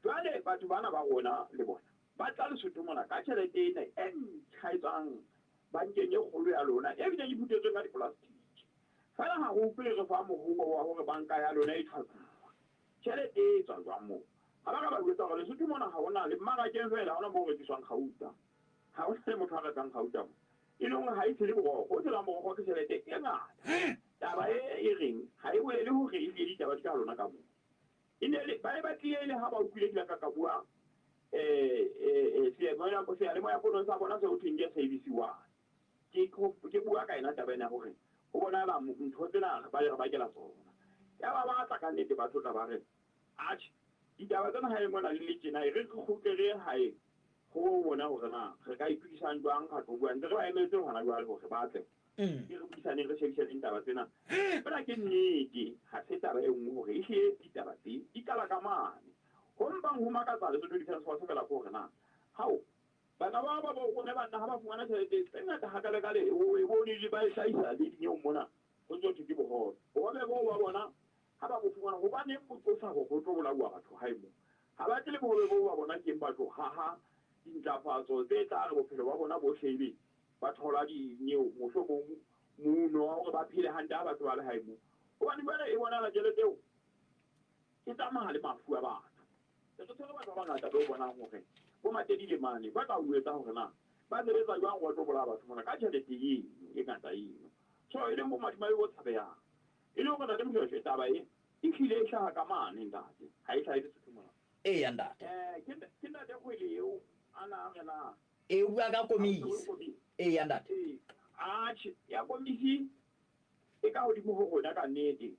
jwale batho bana ba rona le bona ba tla Lesotho mona ka tjhelete ena e ntjha e tswang bankeng e kgolo ya lona e bileng e phuthetsweng ka di-plastic. Feela ha re utlwe re fa mohobo wa hore banka ya lona e tjhwatsuwa. Tjhelete e tswa jwang moo? Ha ba ka ba jwetsa hore Lesotho mona ha hona le mmarakeng feela, ha hona moo ho rekiswang kgauta. Ha hona le motho a rekang kgauta mo. E leng hore ha e tshele borokgo, o tshelang borokgo ke tjhelete e ngata. Taba e reng ha e bolele hore e hlile ditaba di ka lona ka moo. E ne le ba ne ba tlile le ha ba utlwile ke la ka ka bua seyalemoya ponong sa bona seo thweng ke SABC 1. Ke bua ka ena taba ena hore ho bonahala ntho tsena ba le re bakela tsona. Ya ba batla ka nnete batho tla ba re atjhe ditaba tsena ha e mona le le tjena e re re kgutle re hae ho bona hore na re ka itukisang jwang ra tlo bua ntse re ba emetse hona jwale hore ba tle. Ke re buisaneng re shebisaneng taba tsena. Fela ke nnete ha se taba e nngwe hore e hlile ditaba tse di qala ka mane. Ho mpang ho makatsa Lesotho Defence Force fela ke hore na hao bana ba ba bo rona banna ha ba fumana tjhelete tse ngata hakalekale o e bone le ba e hlahisa le dinyeong mona ho ntso thwe ke bohobe. Bohobe boo ba bona ha ba bo fumana hobaneng bo tlosa hore ho tlo bolauwa batho hae moo. Ha ba tle le bohobe boo ba bona keng ba tlo haha dintlafatso tse tla re bophelo ba bona bohle ebe ba thola dinyeo mohlomong mouno wa hore ba phele hantle ha batho ba le hae moo. Hobane jwale e bonahala tjhelete eo e tsamaya le mafu a batho. Re tshwere batho ba bangata be o bonang hore bo Matedile mane ba tla o jwetsa hore na ba sebetsa jwang hore ba tlo bolaya batho mona ka tjhelete eno e ngata eno. So e leng bomadimabe bo tshabehang. E leng hore ntate Moshoeshoe taba e e hlile e hlaha ka mane ntate, ha e hlahe Lesotho mona. Eya ntate. Ke ntate Kgwele eo a na re na E bua ka komisi. Eya ntate. Atjhe, ya komisi e ka hodimo ho rona ka nnete.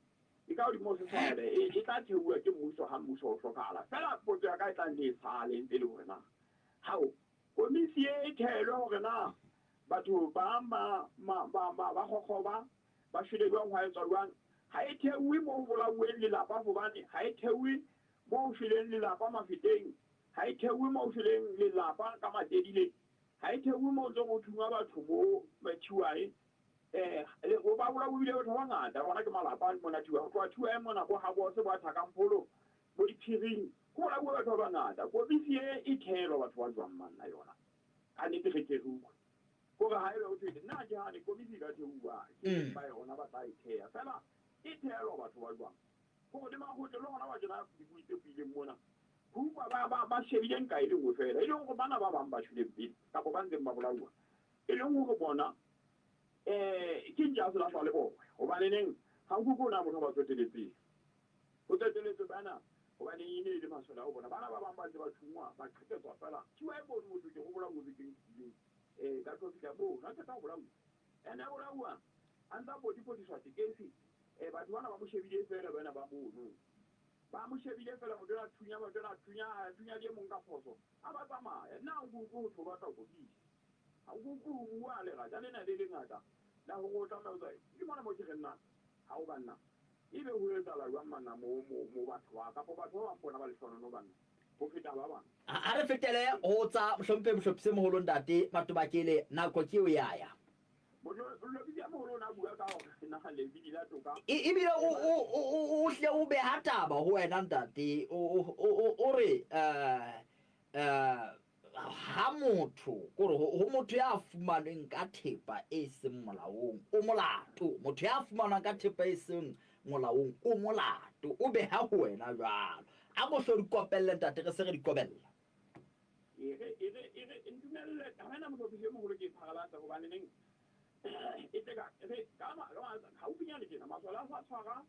E ka hodimo ho sesole, e tla thehuwa ke mmuso ha mmuso o hlokahala. Feela potso ya ka e tla nne e sale ntse le hore na hao komisi e thehelwe hore na batho ba ba kgokgoba ba shwele jwang, hwa etswa jwang. Ha e thehuwe moo ho bolauweng lelapa hobane ha e thehuwe moo ho shweleng lelapa Mafeteng. Ha e thehuwe moo ho shweleng lelapa ka Matedile. Ha e thehuwe moo ntseng ho thungwa batho mo Thiwae. Le ba bolauwe ebile batho ba bangata bona ke malapa mona Thiwae. Ho tloha Thiwae mona bo Habose bo Thakampolo bo Diphiring ho bolauwe batho ba bangata. Komisi e e thehelwa batho ba jwang manna yona. Ka nnete re ke re utlwe. Hore ha ebe ho thwe nna ke hane komisi e ka thehuwa ke ba yona ba tla e theha. Feela e thehelwa batho ba jwang. Hore le makgotle le hona wa tjena dibui tse buileng mona. Ho utlwa ba shebile nka e le nngwe feela. E leng hore bana ba bang ba shweleng pele kapa ba ntseng ba bolauwa. E leng hore bona ke ntja selahlwa le boya. Hobane neng ha nkutlwe o na motho a ba tsoteletseng. Ho tsoteletswe bana hobane e ne e le masole a ho bona. Bana ba bang ba ntse ba thungwa ba qheketswa feela. Thiwa e mono motho ke ho bolauwe bekeng e fetileng. Ka tlo fihla moo, na qeta ho bolauwa. Ene a bolauwa, a ntsa poti-potiswa tekesi. Batho bana ba mo shebile feela, bana ba mono. Ba mo shebile feela, motho enwa a thunya, motho enwa a thunya, a thunya le e mong ka phoso. A ba tsamaya. Nna ha ke utlwe ho thwe o batla ho kgopisa. Ha ke utlwe ho bua lerata lena le lengata la hore o tlameha ho tswa. Ke mona moo ke reng nna, hao banna, ebe ho etsahala jwang manna moo, moo, moo batho ba, kapa batho ba bang bona ba lehlohonono banna ho feta ba bang? A re fetele ho tsa Mohlomphehi Mohlophisi e Moholo Ntate Matobakele, nako ke eo ya ya. Mohlophisi e Moholo o ne a bua ka hore na lebidi la toka. Ebile o, o, o, o, o hle o beha taba ho wena ntate, o, o, o, o re, eh, eh, ha motho, kore ho, ho motho ya fumanweng ka thepa e seng molaong, o molato. Motho ya fumanwang ka thepa e seng molaong, o molato. O beha ho wena jwalo. A ko hlo di kopelle ntate, re se re di kobella. E re, e re, e re, ntumelle taba ena mohlophisi e moholo ke e pharalatse hobane neng e tle ka, re, ka, ma, ka, haufinyane tjena masole a sa tshwara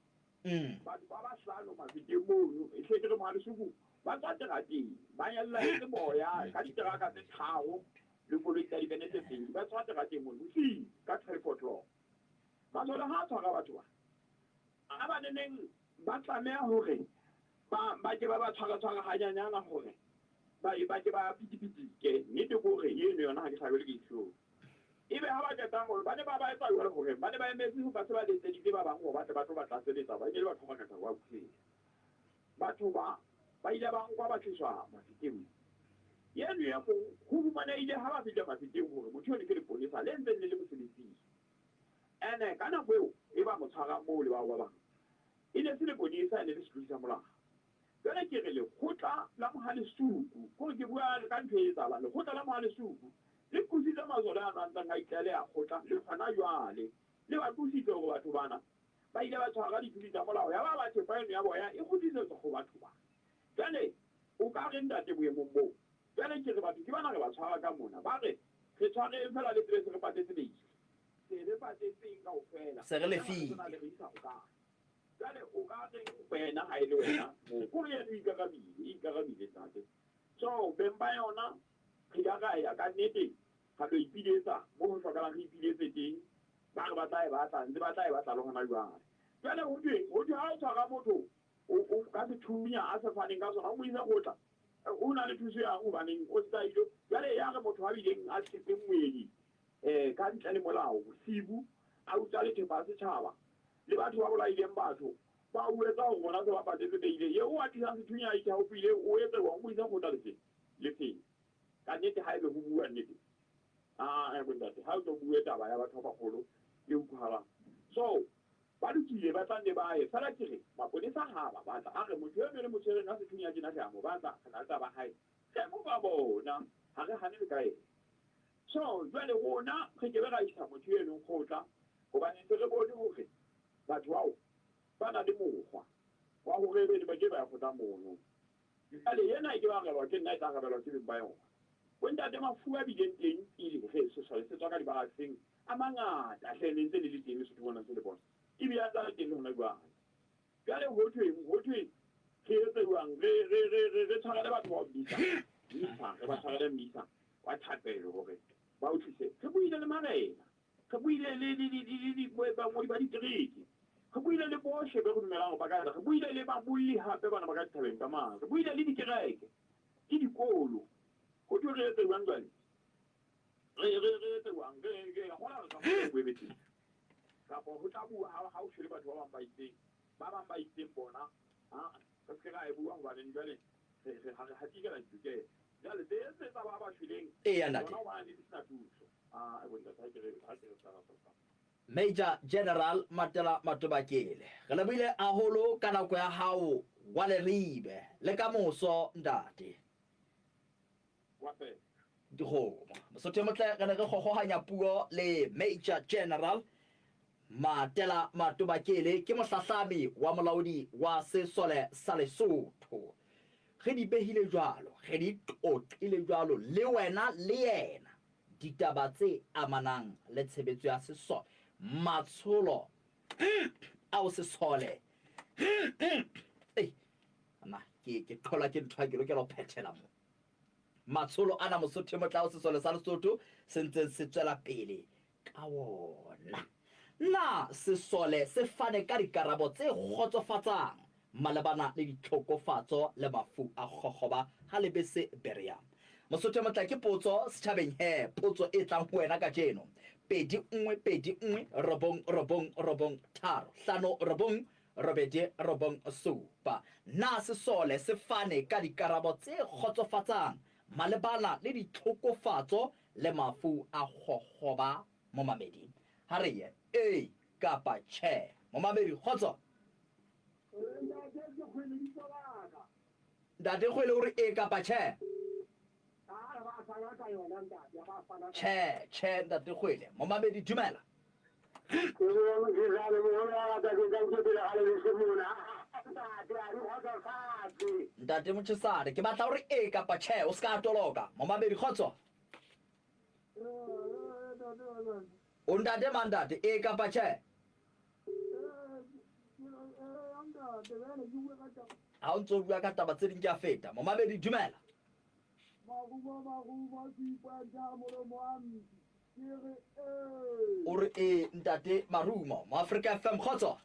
batho ba bahlano Mafeteng mono, e hle ke re Mohalesuku, ba tswa terateng, ba nyalla e se boya ka diteraka tse tharo le koloi tsa dibene tse pedi, ba tswa terateng mono bosiu ka 12 o'clock. Masole ha a tshwara batho ba, a ba neneng ba tlameha hore ba ba ke ba ba tshwara-tshwara hanyanyana hore ba ba ke ba pitipitike. Nnete ke hore eno yona ha ke hlabelwe ke dihlong. Ebe ha ba qeta hore ba ne ba ba etsa jwalo hore ba ne ba emetse ho ba se ba letseditse ba bang hore ba tle ba tlo ba tlatseletsa, ba e ne le batho ba bangata ba utlwile. Batho ba ba ile ba nkwa ba tliswa Mafikeng. Eno e mong ho fumanehile ha ba fihla Mafikeng hore motho eno ke lepolesa le ntseng le le mosebetsing. Ene ka nako eo e ba mo tshwarang moo le bao ba bang e ne se lepolesa, e ne le setlodi sa molao. Jwale ke re lekgotla la Mohalesuku, kore ke bua ka ntho e etsahalang, lekgotla la Mohalesuku le qositse masole ano a ntseng a itlaleha kgotla le hona jwale. Le ba qositse hore batho bana ba ile ba tshwara ditlodi tsa molao yaba ba thepa eno ya boya e kgutlisetswa ho batho bana. Jwale o ka reng ntate boemong boo? Jwale ke re batho ke bana re ba tshwara ka mona, ba re re tshwareng feela le tsebe se re patetse beile. Se re patetseng kaofela. Se re lefile. Le re isa hokae? Jwale o ka reng wena ha e le wena moo? Kore eno e ikarabile, e ikarabile ntate. So beng ba yona re ka ra ya ka nnete ra lo ipiletsa mo ho hlokahalang re ipiletse teng. Ba re ba tla e batla, ntse ba tla e batla le hona jwale. Jwale ho thweng? Ho thwe ha o tshwara motho o, o ka sethunya a se faneng ka sona, o mo ise kgotla. O na le thuso yang hobaneng o se a ile? Jwale ya re motho a bileng a tshetse moedi ka ntle le molao bosibu, a utswa le thepa ya setjhaba, le batho ba bolaileng batho, ba o etsa hore bona se ba patetse beile. Eo o atlisang sethunya a ithaopile, o etse jwang? O mo ise kgotla lefeng? Lefeng. Ka nnete haebe ho bua nnete, aa bontate, ha o tlo bue taba ya batho ba bagolo e utlwahalang. So, ba lokile, ba tla nne ba ye. Fela ke re, maponesa ha a ba batla, a re motho eno le mo tshwereng ka sethunya tjena re a mo batla, re na le taba hae. Re mo fa bona, ha re hane le ka ena. So, jwale rona re ke be ra isa motho eno kgotla, hobane se re bone hore batho bao ba na le mokgwa wa hore ebe ba ke ba ya kgotla mono. Jwale ena e ke ba arabelwa ke nna, e tla arabelwa ke beng ba yona. Bo ntate mafu a bileng teng pele re sesole se tswa ka dibarakeng a mangata hle, ne ntse le le teng Lesotho mona ntse le bona, ebile a ntse a le teng le hona jwale. Jwale ho thweng? Ho thwe re etse jwang? Re, re, re, re, re tshwarele batho bao mmisa, mmisa, re ba tshwarele mmisa wa thapelo hore ba o tlise. Re buile le marena, re buile le, le, le, le, le, bangodi ba ditereke, re buile le bohle be re dumelang hore ba ka etsa, re buile le babolli hape bana ba ka dithabeng ka mane, re buile le dikereke, le dikolo. Ho thwe re etse jwang jwale? Re, re, re etse jwang? Re, re, hona re ka mo boebetseng. Kapa ho tla bua ha, ha o shwele batho ba bang ba itseng, ba bang ba itseng bona, ha, re se ke ra e bua hobaneng jwale re, re, ha re hatikela ditokelo. Jwale tse, tse tsa ba ba shweleng, Eya, ntate. bona hobane di sena thuso. Ah, e bontate, ha ke re, ha ke re tsa ra Major General Matela Matobakele, re lebohile haholo ka nako ya hao wa Leribe. Le ka moso, ntate. Dikgomo. Mosotho e motle, re ne re kgokgohanya puo le Major General Matela Matobakele, ke mohlahlami wa molaodi wa sesole sa Lesotho. Re di behile jwalo, re di qoqile jwalo le wena le yena ditaba tse amanang le tshebetso ya sesole, matsholo ao sesole. Ei, ana ke ke qholwa ke ntho ha ke lokela ho phethela mo. Matsholo ana Mosotho e motle ao sesole sa Lesotho se ntseng se tswela pele ka wona. Na sesole se fane ka dikarabo tse kgotsofatsang malebana le ditlhokofatso le mafu a kgokgoba ha lebese Berea? Mosotho e motle ke potso setjhabeng he, potso e tlang ho wena kajeno. 2 1 2 1 9 9 9 3 5 9 8 9 7. Na sesole se fane ka dikarabo tse kgotsofatsang malebana le ditlhokofatso le mafu a kgokgoba? Momamedi, ha re ye ee kapa tjhe. Momamedi, kgotso. Ntate ke Kgwele bitso la ka. Ntate Kgwele o re ee kapa tjhe? Ba fana ka yona ntate, ba fana ka. Tjhe, tjhe ntate Kgwele. Momamedi, dumela. Ntate Motjhesane, ke batla hore ee kapa tjhe, o se ka toloka. Momamedi, kgotso. O ntate mang ntate, ee kapa tjhe? Ha o ntso bua ka taba tse ding ke a feta. Momamedi, dumela. Marumo, marumo, seipantša molomo wa mpi. Ke re ee. O re ee ntate Marumo. Moafrika FM, kgotso.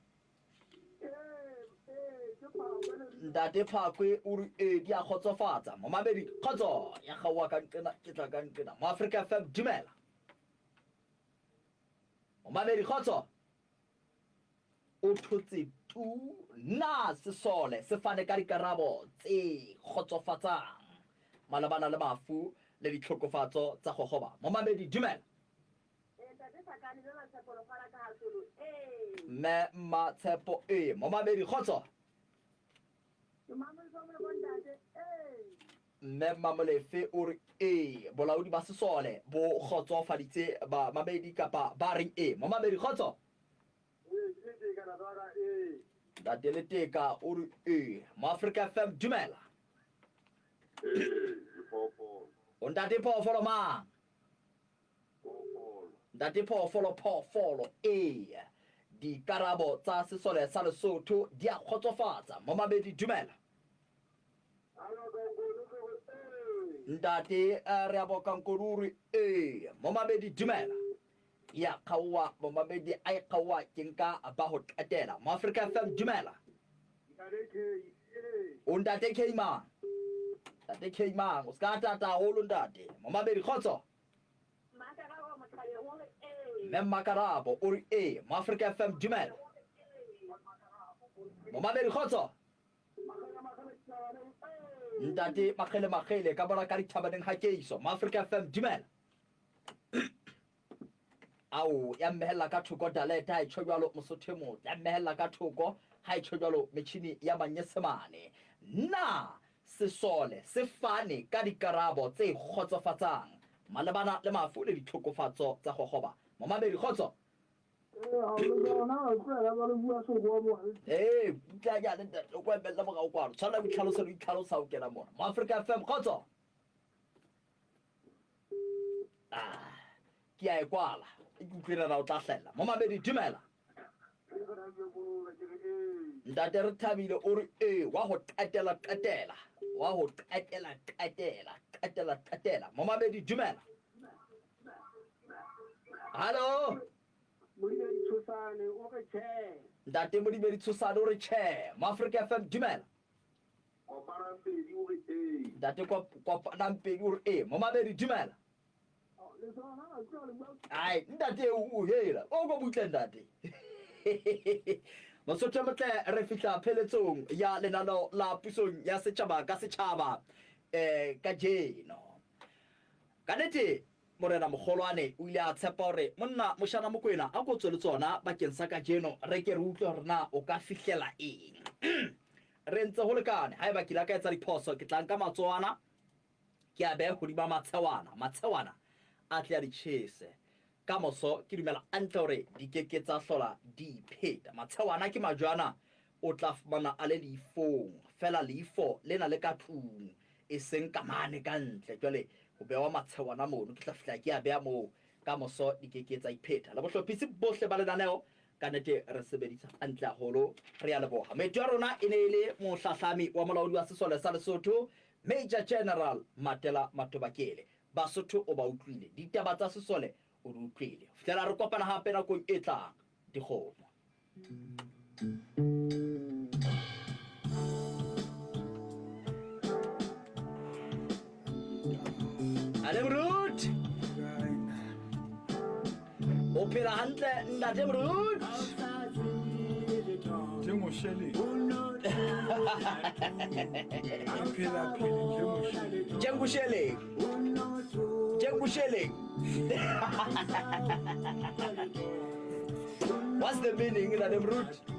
Ntate Phakwe o re ee di a kgotsofatsa. Momamedi, kgotso. Ya kgaoha ka nqena, ke tla ka nqena. Moafrika FM, dumela. Momamedi, kgotso. O thotse tu. Na sesole se fane ka dikarabo tse kgotsofatsang malebana le mafu le ditlhokofatso tsa gogoba? Momamedi, dumela. Mme Mmatshepo, ee. Momamedi, kgotso. Mme Mmamolefe o re ee. Bolaodi ba sesole bo kgotsofaditse bamamedi kapa ba reng ee? Momamedi, kgotso. Ntate Leteka o re ee. Moafrika FM, dumela. O ntate phoofolo mang? Ntate phoofolo phoofolo ee. Dikarabo tsa sesole sa Lesotho di a kgotsofatsa. Momamedi, dumela. Ntate re a boka Nkodi o re ee. Momamedi, dumela. Ya kgaowa momamedi a e kgaowa ke nka ba ho qetela. Moafrika FM, dumela. O ntate K mang? Ntate K mang? O ska tata haholo ntate. Momamedi, kgotso. Mme Mmakarabo o re ee. Moafrika FM, dumela. Momamedi, kgotso. Ntate Makgele Makgele ka bona ka dithabaneng ha keiso. Moafrika FM, dumela. Ao, ya mmehella ka thoko dalete ha e tjho jwalo Mosotho e motle. Ya mmehella ka thoko ha e tjho jwalo metjhini ya Manyesemane. Na sesole se fane ka dikarabo tse kgotsofatsang malebana le mafu le ditlhokofatso tsa gogoba? Momamedi, kgotso. Ee, utlwa ntate, o ko emelle morao kwano. Tshwanela ho itlhalosa le ho itlhalosa ha o kena mona. Moafrika FM, kgotso. Ah, ke a e kwala. E ke utlwe rena o tla hlahella. Momamedi, dumela. Ntate re thabile o re ee wa ho qetela qetela. Wa ho qetela qetela qetela qetela. Momamedi, dumela. Hallo. Modimedi Tshosane o re tjhe. Ntate Modimedi Tshosane o re tjhe. Moafrika FM, dumela. Kopanang Pedi o re ee. Ntate Kopanang Pedi o re ee. Momamedi, dumela. Ai, ntate o hela. O ko butle ntate. Mosotho motle re fihla pheletsong ya lenaneo la pusong ya setjhaba ka setjhaba kajeno. Ka nnete Morena Mokgolwane o ile a tshepa hore monna Moshana Mokoena a ko tswe le tsona bakeng sa kajeno re ke re utlwe hore na o ka fihlela eng. Re ntse ho lekane. Haeba ke ile ka etsa diphoso ke tla nka matsoana ke a behe hodima matshewana. Matshewana a tle a di tjhese. Ka moso ke dumela hantle hore di ke ke tsa hlola di ipheta. Matshewana ke majwana o tla fumana a le leifong. Feela leifo lena le ka tlung e seng ka mane ka ntle. Jwale ho bewa matshewana mono. Ke tla fihla ke a beha moo. Ka moso di ke ke tsa ipheta. Le bohlophisi bohle ba lenaneo ka nnete re sebedisa hantle haholo. Re a leboha. Moeti wa rona e ne e le mohlahlami wa molaodi wa sesole sa Lesotho Major General Matela Matobakele. Basotho o ba utlwile, ditaba tsa sesole o di utlwile. Ho fihlela re kopana hape nakong e tlang, dikgomo. Ntate Moruti. O phela hantle Ntate Moruti. Ke moshele. Phela phele ke moshele. Tjengushele. Tjengushele. What's the meaning Ntate Moruti?